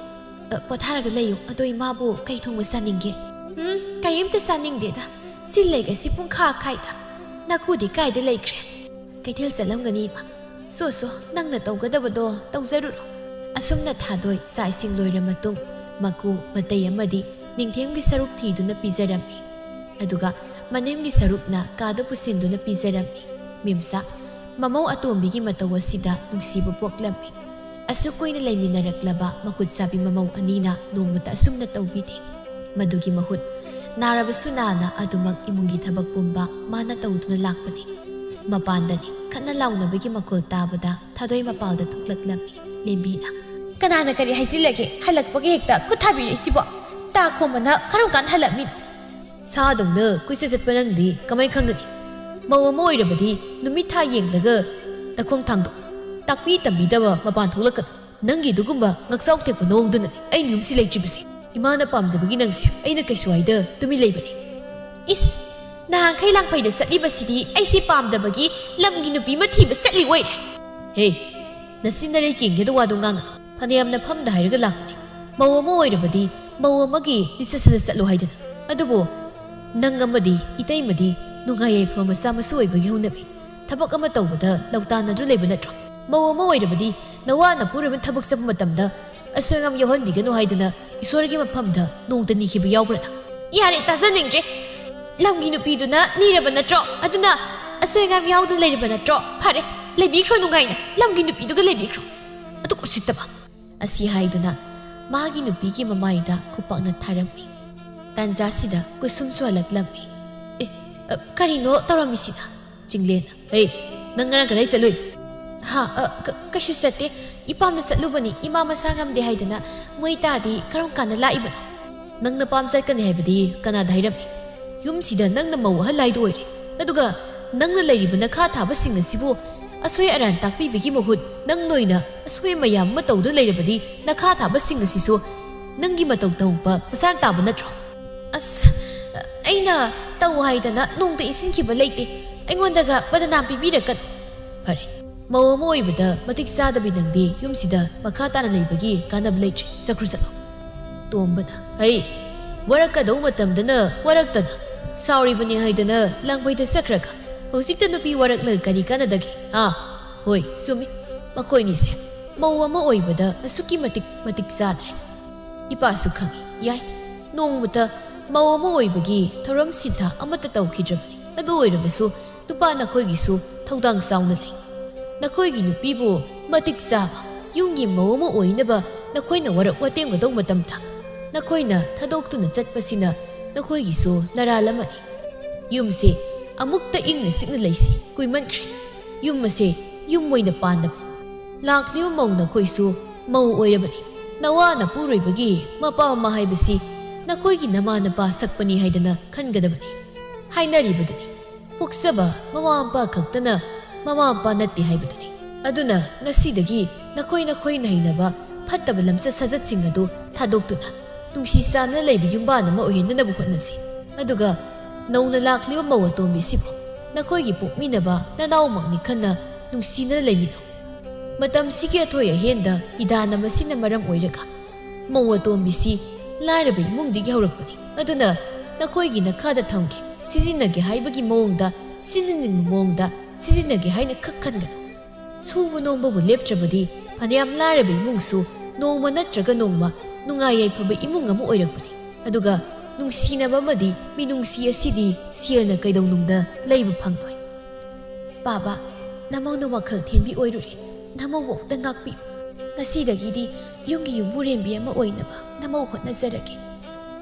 ꯄꯣꯊꯥꯔꯒ ꯂꯩꯌꯨ꯫ ꯑꯗꯣ ꯏꯃꯥꯕꯨ ꯀꯩ ꯊꯣꯡꯕ ꯆꯥꯅꯤꯡꯒꯦ? ꯎꯝ, ꯀꯩꯝꯇ ꯆꯥꯅꯤꯡꯗꯦꯗ꯫ ꯁꯤ ꯂꯩꯒꯁꯤ ꯄꯨꯡꯈꯥ ꯈꯥꯏꯗ꯫ ꯅꯥꯀꯨꯗꯤ ꯀꯥꯏꯗ ꯂꯩꯈ꯭ꯔꯦ? ꯀꯩꯊꯦꯜ ꯆꯠꯂꯝꯒꯅꯤ ꯏꯃꯥ꯫ ꯁꯣ ꯁꯣ, ꯅꯪꯅ ꯇꯧꯒꯗꯕꯗꯣ ꯇꯧꯖꯔꯨꯔꯣ꯫ ꯑꯁꯨꯝꯅ ꯊꯥꯗꯣꯏ ꯆꯥꯛ ꯏꯁꯤꯡ ꯂꯣꯏꯔ ꯃꯇꯨꯡ ꯃꯀꯨ, ꯃꯇꯩ ꯑꯃꯗꯤ ꯅꯤꯡꯊꯦꯝꯒꯤ ꯁꯔꯨꯛ ꯊꯤꯗꯨꯅ ꯄꯤꯖꯔꯝꯃꯤ꯫ ꯑꯗꯨꯒ ꯃꯅꯦꯝꯒꯤ ꯁꯔꯨꯛꯅ ꯀꯥꯗ ꯄꯨꯁꯤꯟꯗꯨꯅ ꯄꯤꯖꯔꯝꯃꯤ꯫ ꯃꯦꯝꯆꯥ, ꯃꯃꯧ ꯑꯇꯣꯝꯕꯤꯒꯤ ꯃꯇꯧ ꯑꯁꯤꯗ ꯅꯨꯡꯁꯤꯕ ꯄꯣꯛꯂꯝꯃꯤ꯫ ꯑꯁꯨꯛ ꯀꯨꯏꯅ ꯂꯩꯃꯤꯟꯅꯔꯛꯂꯕ ꯃꯈꯨꯠ ꯆꯥꯕꯤ ꯃꯃꯧ ꯑꯅꯤꯅ ꯅꯣꯡꯃꯇ ꯑꯁꯨꯝꯅ ꯇꯧꯕꯤꯗꯦ꯫ ꯃꯗꯨꯒꯤ ꯃꯍꯨꯠ, ꯅꯥꯔꯕꯁꯨ ꯅꯥꯅ ꯑꯗꯨꯃꯛ ꯏꯃꯨꯡꯒꯤ ꯊꯕꯛ ꯄꯨꯝꯕ ꯃꯥꯅ ꯇꯧꯗꯨꯅ ꯂꯥꯛꯄꯅꯤ꯫ ꯃꯄꯥꯟꯗꯅꯤ ꯈꯠꯅ ꯂꯥꯎꯅꯕꯒꯤ ꯃꯈꯣꯜ ꯇꯥꯕꯗ ꯊꯥꯗꯣꯏ ꯃꯄꯥꯜꯗ ꯊꯣꯛꯂꯛꯂꯝꯃꯤ ꯂꯦꯝꯕꯤꯅ꯫ "ꯀꯅꯥꯅ ꯀꯔꯤ ꯍꯥꯏꯖꯤꯜꯂꯒꯦ? ꯍꯜꯂꯛꯄꯒ ꯍꯦꯛꯇ ꯈꯨꯠ ꯊꯥꯕꯤꯔꯛꯏꯁꯤꯕꯣ? ꯇꯥ ꯈꯣꯝꯕꯅ ꯀꯔꯝ ꯀꯥꯟꯗ ꯍꯜꯂꯛꯃꯤꯅꯣ?" "ꯁꯥꯗꯧꯅ ꯀꯣꯏꯆꯠ ꯆꯠꯄ ꯅꯪꯗꯤ ꯀꯃꯥꯏ ꯈꯪꯒꯅꯤ? ꯃꯧ ꯑꯃ ꯑꯣꯏꯔꯕꯗꯤ ꯅꯨꯃꯤꯠ ꯊꯥ ꯌꯦꯡꯂꯒ ꯅꯈꯣꯡ ꯊꯥꯡꯗꯣꯛ꯫ ꯇꯥꯛꯄꯤ ꯇꯝꯕꯤꯗꯕ ꯃꯄꯥꯟ ꯊꯣꯛꯂꯛꯀꯅꯨ꯫ ꯅꯪꯒꯤ ꯑꯗꯨꯒꯨꯝꯕ ꯉꯛꯆꯥꯎ ꯊꯦꯛꯄ ꯅꯑꯣꯡꯗꯨꯅꯅꯦ ꯑꯩꯅ ꯌꯨꯝꯁꯤ ꯂꯩꯇ꯭ꯔꯤꯕꯁꯦ꯫ ꯏꯃꯥꯅ ꯄꯥꯝꯖꯕꯒꯤ ꯅꯪꯁꯦ ꯑꯩꯅ ꯀꯩꯁꯨ ꯍꯥꯏꯗ ꯇꯨꯃꯤꯟ ꯂꯩꯕꯅꯦ꯫" "ꯏꯁ, ꯅꯍꯥꯟꯈꯩ ꯂꯥꯡꯐꯩꯗ ꯆꯠꯂꯤꯕꯁꯤꯗꯤ ꯑꯩꯁꯦ ꯄꯥꯝꯗꯕꯒꯤ ꯂꯝꯒꯤ ꯅꯨꯄꯤ ꯑꯃ ꯊꯤꯕ ꯆꯠꯂꯤ ꯑꯣꯏꯔꯦ꯫" "ꯍꯦ, ꯅꯆꯤꯟ ꯅꯔꯩ ꯀꯦꯟꯒꯦꯗ ꯋꯥꯗꯣ ꯉꯥꯡꯒꯅꯨ꯫ ꯐꯅꯌꯥꯝꯅ ꯐꯝꯗ ꯍꯥꯏꯔꯒ ꯂꯥꯛꯄꯅꯤ꯫ ꯃꯧ ꯑꯃ ꯑꯣꯏꯔꯕꯗꯤ ꯃꯧ ꯑꯃꯒꯤ ꯂꯤꯆꯠ ꯁꯥꯖꯠ ꯆꯠꯂꯨ ꯍꯥꯏꯗꯅ꯫ ꯑꯗꯨꯕꯨ ꯅꯪ ꯑꯃꯗꯤ ꯏꯇꯩꯃꯗꯤ ꯅꯨꯡꯉꯥꯏ ꯌꯥꯏꯐꯕ ꯃꯆꯥ ꯃꯁꯨ ꯑꯣꯏꯕꯒꯤ ꯍꯧꯅꯕꯤ꯫ ꯊꯕꯛ ꯑꯃ ꯇꯧꯕꯗ ꯂꯧꯇꯥꯟꯅꯗꯨꯅ ꯂꯩꯕ ꯅꯠꯇ꯭ꯔꯣ? ꯃꯧ ꯑꯃ ꯑꯣꯏꯔꯕꯗꯤ ꯅꯋꯥ ꯅꯄꯨꯔꯣꯏꯕꯅ ꯊꯕꯛ ꯆꯠꯄ ꯃꯇꯝꯗ ꯑꯁꯣꯏ ꯑꯉꯥꯝ ꯌꯥꯎꯍꯟꯕꯤꯒꯅꯨ ꯍꯥꯏꯗꯅ ꯏꯁꯣꯔꯒꯤ ꯃꯐꯝꯗ ꯅꯣꯡꯇ ꯅꯤꯈꯤꯕ ꯌꯥꯎꯕ꯭ꯔꯥ ꯅꯪ?" "ꯌꯥꯔꯦ, ꯇꯥꯖꯅꯤꯡꯗ꯭ꯔꯦ꯫ ꯂꯝꯒꯤ ꯅꯨꯄꯤꯗꯨꯅ ꯅꯤꯔꯕ ꯅꯠꯇ꯭ꯔꯣ? ꯑꯗꯨꯅ ꯑꯁꯣꯏ ꯑꯉꯥꯝ ꯌꯥꯎꯗꯅ ꯂꯩꯔꯕ ꯅꯠꯇ꯭ꯔꯣ? ꯐꯔꯦ, ꯂꯩꯕꯤꯈ꯭ꯔꯣ ꯅꯨꯡꯉꯥꯏꯅ꯫ ꯂꯝꯒꯤ ꯅꯨꯄꯤꯗꯨꯒ ꯂꯩꯕꯤꯈ꯭ꯔꯣ꯫ ꯑꯗꯨ ꯎꯁꯤꯠꯇꯕ!" ꯑꯁꯤ ꯍꯥꯏꯗꯨꯅ ꯃꯥꯒꯤ ꯅꯨꯄꯤꯒꯤ ꯃꯃꯥꯏꯗ ꯈꯨꯄꯥꯛꯅ ꯊꯥꯔꯝꯃꯤ꯫ ꯇꯥꯟꯖꯥꯁꯤꯗ ꯀꯨꯁꯨꯝꯁꯨ ꯍꯜꯂꯛꯂꯝꯃꯤ꯫ "ꯑꯦ, ꯑ, ꯀꯔꯤꯅꯣ ꯇꯧꯔꯝꯃꯤꯁꯤꯅ?" ꯆꯤꯡꯂꯦꯟꯅ, "ꯍꯦ, ꯅꯪ ꯉꯔꯥꯡ ꯀꯗꯥꯏ ꯆꯠꯂꯨꯏ?" "ꯍꯥ, ꯑ, ꯀ-, ꯀꯩꯁꯨ ꯆꯠꯇꯦ꯫ ꯏꯄꯥꯝꯗ ꯆꯠꯂꯨꯕꯅꯤ꯫ ꯏꯃꯥ ꯃꯁꯥ ꯉꯝꯗꯦ ꯍꯥꯏꯗꯅ ꯃꯣꯏ ꯇꯥꯗꯤ ꯀꯔꯝ ꯀꯥꯟꯗ ꯂꯥꯛꯏꯕꯅꯣ?" "ꯅꯪ ꯅꯄꯥꯝ ꯆꯠꯀꯅꯤ ꯍꯥꯏꯕꯗꯤ ꯀꯅꯥꯗ ꯍꯥꯏꯔꯝꯃꯤ? ꯌꯨꯝꯁꯤꯗ ꯅꯪꯅ ꯃꯧ ꯑꯍꯜ ꯍꯥꯏꯗꯣ ꯑꯣꯏꯔꯦ꯫ ꯑꯗꯨꯒ ꯅꯪꯅ ꯂꯩꯔꯤꯕ ꯅꯈꯥ ꯊꯥꯕꯁꯤꯡ ꯑꯁꯤꯕꯨ ꯑꯁꯣꯏ ꯑꯔꯥꯟ ꯇꯥꯛꯄꯤꯕꯒꯤ ꯃꯍꯨꯠ ꯅꯪ ꯅꯣꯏꯅ ꯑꯁꯣꯏ ꯃꯌꯥꯝ ꯑꯃ ꯇꯧꯗꯨꯅ ꯂꯩꯔꯕꯗꯤ ꯅꯈꯥ ꯊꯥꯕꯁꯤꯡ ꯑꯁꯤꯁꯨ ꯅꯪꯒꯤ ꯃꯇꯧ ꯇꯝꯃꯛꯄ ꯃꯁꯥꯅ ꯇꯥꯕ ꯅꯠꯇ꯭ꯔꯣ?" "ꯑꯁ, ꯑꯩꯅ ꯇꯧ ꯍꯥꯏꯗꯅ ꯅꯣꯡꯇ ꯏꯟꯁꯤꯟꯈꯤꯕ ꯂꯩꯇꯦ꯫ ꯑꯩꯉꯣꯟꯗꯒ ꯕꯗꯅꯥꯝ ꯄꯤꯕꯤꯔꯛꯀꯅꯨ꯫" "ꯐꯔꯦ, ꯃꯧ ꯑꯃ ꯑꯣꯏꯕꯗ ꯃꯇꯤꯛ ꯆꯥꯗꯕꯤ ꯅꯪꯗꯤ ꯌꯨꯝꯁꯤꯗ ꯃꯈꯥ ꯇꯥꯅ ꯂꯩꯕꯒꯤ ꯀꯥꯟꯅꯕ ꯂꯩꯇ꯭ꯔꯦ꯫ ꯆꯠꯈ꯭ꯔꯣ, ꯆꯠꯂꯣ꯫" ꯇꯣꯝꯕꯅ, "ꯑꯩ ꯋꯥꯔꯛꯀꯗꯧ ꯃꯇꯝꯗꯅ ꯋꯥꯔꯛꯇꯅ, ꯁꯥꯎꯔꯤꯕꯅꯤ ꯍꯥꯏꯗꯅ ꯂꯥꯡꯕꯩꯗ ꯆꯠꯈ꯭ꯔꯒ ꯍꯧꯖꯤꯛꯇ ꯅꯨꯄꯤ ꯋꯥꯔꯛꯂꯒ ꯀꯔꯤ ꯀꯥꯟꯅꯗꯒꯦ? ꯑꯥ, ꯍꯣꯏ, ꯆꯨꯝꯃꯤ꯫ ꯃꯈꯣꯏꯅꯤꯁꯦ ꯃꯧ ꯑꯃ ꯑꯣꯏꯕꯗ ꯑꯁꯨꯛꯀꯤ ꯃꯇꯤꯛ ꯃꯇꯤꯛ ꯆꯥꯗ꯭ꯔꯦ꯫ ꯏꯄꯥꯁꯨ ꯈꯪꯏ, ꯌꯥꯏ, ꯅꯣꯡꯃꯇ ꯃꯧ ꯑꯃ ꯑꯣꯏꯕꯒꯤ ꯊꯧꯔꯝ ꯁꯤꯟꯊꯥ ꯑꯃꯠꯇ ꯇꯧꯈꯤꯗ꯭ꯔꯕꯅꯤ꯫ ꯑꯗꯨ ꯑꯣꯏꯔꯕꯁꯨ ꯅꯨꯄꯥ ꯅꯈꯣꯏꯒꯤꯁꯨ ꯊꯧꯗꯥꯡ ꯆꯥꯎꯅ ꯂꯩ꯫ ꯅꯈꯣꯏꯒꯤ ꯅꯨꯄꯤꯕꯨ ꯃꯇꯤꯛ ꯆꯥꯕ ꯌꯨꯝꯒꯤ ꯃꯧ ꯑꯃ ꯑꯣꯏꯅꯕ ꯅꯈꯣꯏꯅ ꯋꯥꯔꯛ ꯋꯥꯇꯦꯝꯒꯗꯧ ꯃꯇꯝꯗ ꯅꯈꯣꯏꯅ ꯊꯥꯗꯣꯛꯇꯨꯅ ꯆꯠꯄꯁꯤꯅ ꯅꯈꯣꯏꯒꯤꯁꯨ ꯅꯔꯥꯜ ꯑꯃꯅꯤ꯫ ꯌꯨꯝꯁꯦ ꯑꯃꯨꯛꯇ ꯏꯪꯅ ꯆꯤꯛꯅ ꯂꯩꯁꯤ꯫ ꯀꯨꯏꯃꯟꯈ꯭ꯔꯦ ꯌꯨꯝ ꯑꯁꯦ ꯌꯨꯝ ꯑꯣꯏꯅ ꯄꯥꯟꯗꯕ꯫ ꯂꯥꯛꯂꯤꯕ ꯃꯧ ꯅꯈꯣꯏꯁꯨ ꯃꯧ ꯑꯣꯏꯔꯕꯅꯤ꯫ ꯅꯋꯥ ꯅꯄꯨꯔꯣꯏꯕꯒꯤ ꯃꯄꯥ ꯃꯃꯥ ꯍꯥꯏꯕꯁꯤ ꯅꯈꯣꯏꯒꯤ ꯅꯃꯥ ꯅꯄꯥ ꯁꯛꯄꯅꯤ ꯍꯥꯏꯗꯅ ꯈꯟꯒꯗꯕꯅꯤ꯫ ꯍꯥꯏꯅꯔꯤꯕꯗꯨꯅꯤ, ꯄꯣꯛꯆꯕ ꯃꯃꯥ ꯃꯄꯥ ꯈꯛꯇꯅ ꯃꯃꯥ ꯃꯄꯥ ꯅꯠꯇꯦ ꯍꯥꯏꯕꯗꯨꯅꯤ꯫ ꯑꯗꯨꯅ ꯉꯁꯤꯗꯒꯤ ꯅꯈꯣꯏ ꯅꯈꯣꯏꯅ ꯍꯩꯅꯕ ꯐꯠꯇꯕ ꯂꯝꯆꯠ ꯁꯥꯖꯠꯁꯤꯡ ꯑꯗꯨ ꯊꯥꯗꯣꯛꯇꯨꯅ ꯅꯨꯡꯁꯤ ꯆꯥꯟꯅꯅ ꯂꯩꯕ ꯌꯨꯝꯕꯥꯟ ꯑꯃ ꯑꯣꯏꯍꯟꯅꯅꯕ ꯍꯣꯠꯅꯁꯤ꯫ ꯑꯗꯨꯒ ꯅꯧꯅ ꯂꯥꯛꯂꯤꯕ ꯃꯧ ꯑꯇꯣꯝꯕꯤꯁꯤꯕꯨ ꯅꯈꯣꯏꯒꯤ ꯄꯣꯛꯃꯤꯟꯅꯕ ꯅꯅꯥꯎꯃꯛꯅꯤ ꯈꯟꯅ ꯅꯨꯡꯁꯤꯅꯅ ꯂꯩꯃꯤꯟꯅꯧ꯫ ꯃꯇꯝꯁꯤꯒꯤ ꯑꯊꯣꯏ ꯑꯍꯦꯟꯗ ꯄꯤꯗꯥꯅ ꯃꯁꯤꯅ ꯃꯔꯝ ꯑꯣꯏꯔꯒ ꯃꯧ ꯑꯇꯣꯝꯕꯤꯁꯤ ꯂꯥꯏꯔꯕ ꯏꯃꯨꯡꯗꯒꯤ ꯍꯧꯔꯛꯄꯅꯤ꯫ ꯑꯗꯨꯅ ꯅꯈꯣꯏꯒꯤ ꯅꯈꯥꯗ ꯊꯝꯒꯦ, ꯁꯤꯖꯤꯟꯅꯒꯦ ꯍꯥꯏꯕꯒꯤ ꯃꯑꯣꯡꯗ, ꯁꯤꯖꯤꯟꯅꯅꯤꯡꯕ ꯃꯑꯣꯡꯗ ꯁꯤꯖꯤꯟꯅꯒꯦ ꯍꯥꯏꯅ ꯈꯛ ꯈꯟꯒꯅꯨ꯫ ꯁꯨꯕ ꯅꯣꯝꯕꯕꯨ ꯂꯦꯞꯇ꯭ꯔꯕꯗꯤ ꯐꯅꯌꯥꯝ ꯂꯥꯏꯔꯕ ꯏꯃꯨꯡꯁꯨ ꯅꯣꯡꯃ ꯅꯠꯇ꯭ꯔꯒ ꯅꯣꯡꯃ ꯅꯨꯡꯉꯥꯏ ꯌꯥꯏꯐꯕ ꯏꯃꯨꯡ ꯑꯃ ꯑꯣꯏꯔꯛꯄꯅꯤ꯫ ꯑꯗꯨꯒ ꯅꯨꯡꯁꯤꯅꯕ ꯑꯃꯗꯤ ꯃꯤꯅꯨꯡꯁꯤ ꯑꯁꯤꯗꯤ ꯁꯦꯜꯅ ꯀꯩꯗꯧꯅꯨꯡꯗ ꯂꯩꯕ ꯐꯪꯂꯣꯏ꯫ ꯄꯥꯕ, ꯅꯃꯧꯅ ꯋꯥꯈꯜ ꯊꯦꯟꯕꯤ ꯑꯣꯏꯔꯨꯔꯦ꯫ ꯅꯃꯧꯕꯨ ꯑꯃꯨꯛꯇ ꯉꯥꯛꯄꯤꯌꯨ꯫ ꯉꯁꯤꯗꯒꯤꯗꯤ ꯌꯨꯝꯒꯤ ꯌꯨꯝꯕꯨꯔꯦꯝꯕꯤ ꯑꯃ ꯑꯣꯏꯅꯕ ꯅꯃꯧ ꯍꯣꯠꯅꯖꯔꯒꯦ꯫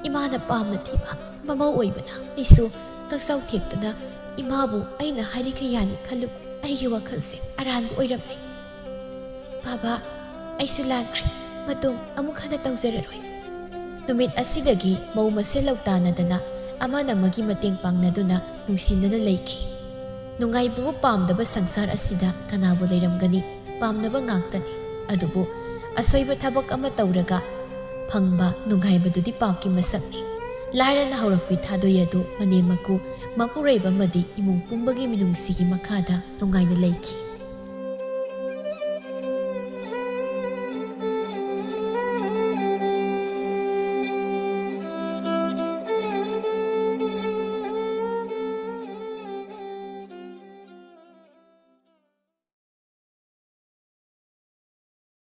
ꯏꯃꯥꯅ ꯄꯥꯝꯅ ꯊꯤꯕ ꯃꯃꯧ ꯑꯣꯏꯕꯅ ꯑꯩꯁꯨ ꯀꯛꯆꯥꯎ ꯊꯦꯛꯇꯨꯅ ꯏꯃꯥꯕꯨ ꯑꯩꯅ ꯍꯥꯏꯔꯤꯈꯩ ꯌꯥꯅꯤ ꯈꯜꯂꯨ꯫ ꯑꯩꯒꯤ ꯋꯥꯈꯜꯁꯦ ꯑꯔꯥꯟꯕ ꯑꯣꯏꯔꯝꯂꯦ꯫ ꯄꯥꯕ, ꯑꯩꯁꯨ ꯂꯥꯟꯈ꯭ꯔꯦ꯫ ꯃꯇꯨꯡ ꯑꯃꯨꯛ ꯍꯟꯅ ꯇꯧꯖꯔꯔꯣꯏ꯫ ꯅꯨꯃꯤꯠ ꯑꯁꯤꯗꯒꯤ ꯃꯧ ꯃꯁꯦꯜ ꯂꯧꯇꯥꯅꯗꯅ ꯑꯃꯅ ꯑꯃꯒꯤ ꯃꯇꯦꯡ ꯄꯥꯡꯅꯗꯨꯅ ꯅꯨꯡꯁꯤꯅꯅ ꯂꯩꯈꯤ꯫ ꯅꯨꯡꯉꯥꯏꯕꯕꯨ ꯄꯥꯝꯗꯕ ꯁꯪꯁꯥꯔ ꯑꯁꯤꯗ ꯀꯅꯥꯕꯨ ꯂꯩꯔꯝꯒꯅꯤ? ꯄꯥꯝꯅꯕ ꯉꯥꯛꯇꯅꯤ꯫ ꯑꯗꯨꯕꯨ ꯑꯁꯣꯏꯕ ꯊꯕꯛ ꯑꯃ ꯇꯧꯔꯒ ꯐꯪꯕ ꯅꯨꯡꯉꯥꯏꯕꯗꯨꯗꯤ ꯄꯥꯞꯀꯤ ꯃꯁꯛꯅꯤ꯫ ꯂꯥꯏꯔꯅ ꯍꯧꯔꯛꯄꯤ ꯊꯥꯗꯣꯏ ꯑꯗꯨ ꯃꯅꯦꯝ ꯃꯀꯨ ꯃꯄꯨꯔꯣꯏꯕ ꯑꯃꯗꯤ ꯏꯃꯨꯡ ꯄꯨꯝꯕꯒꯤ ꯃꯤꯅꯨꯡꯁꯤꯒꯤ ꯃꯈꯥꯗ ꯅꯨꯡꯉꯥꯏꯅ ꯂꯩꯈꯤ꯫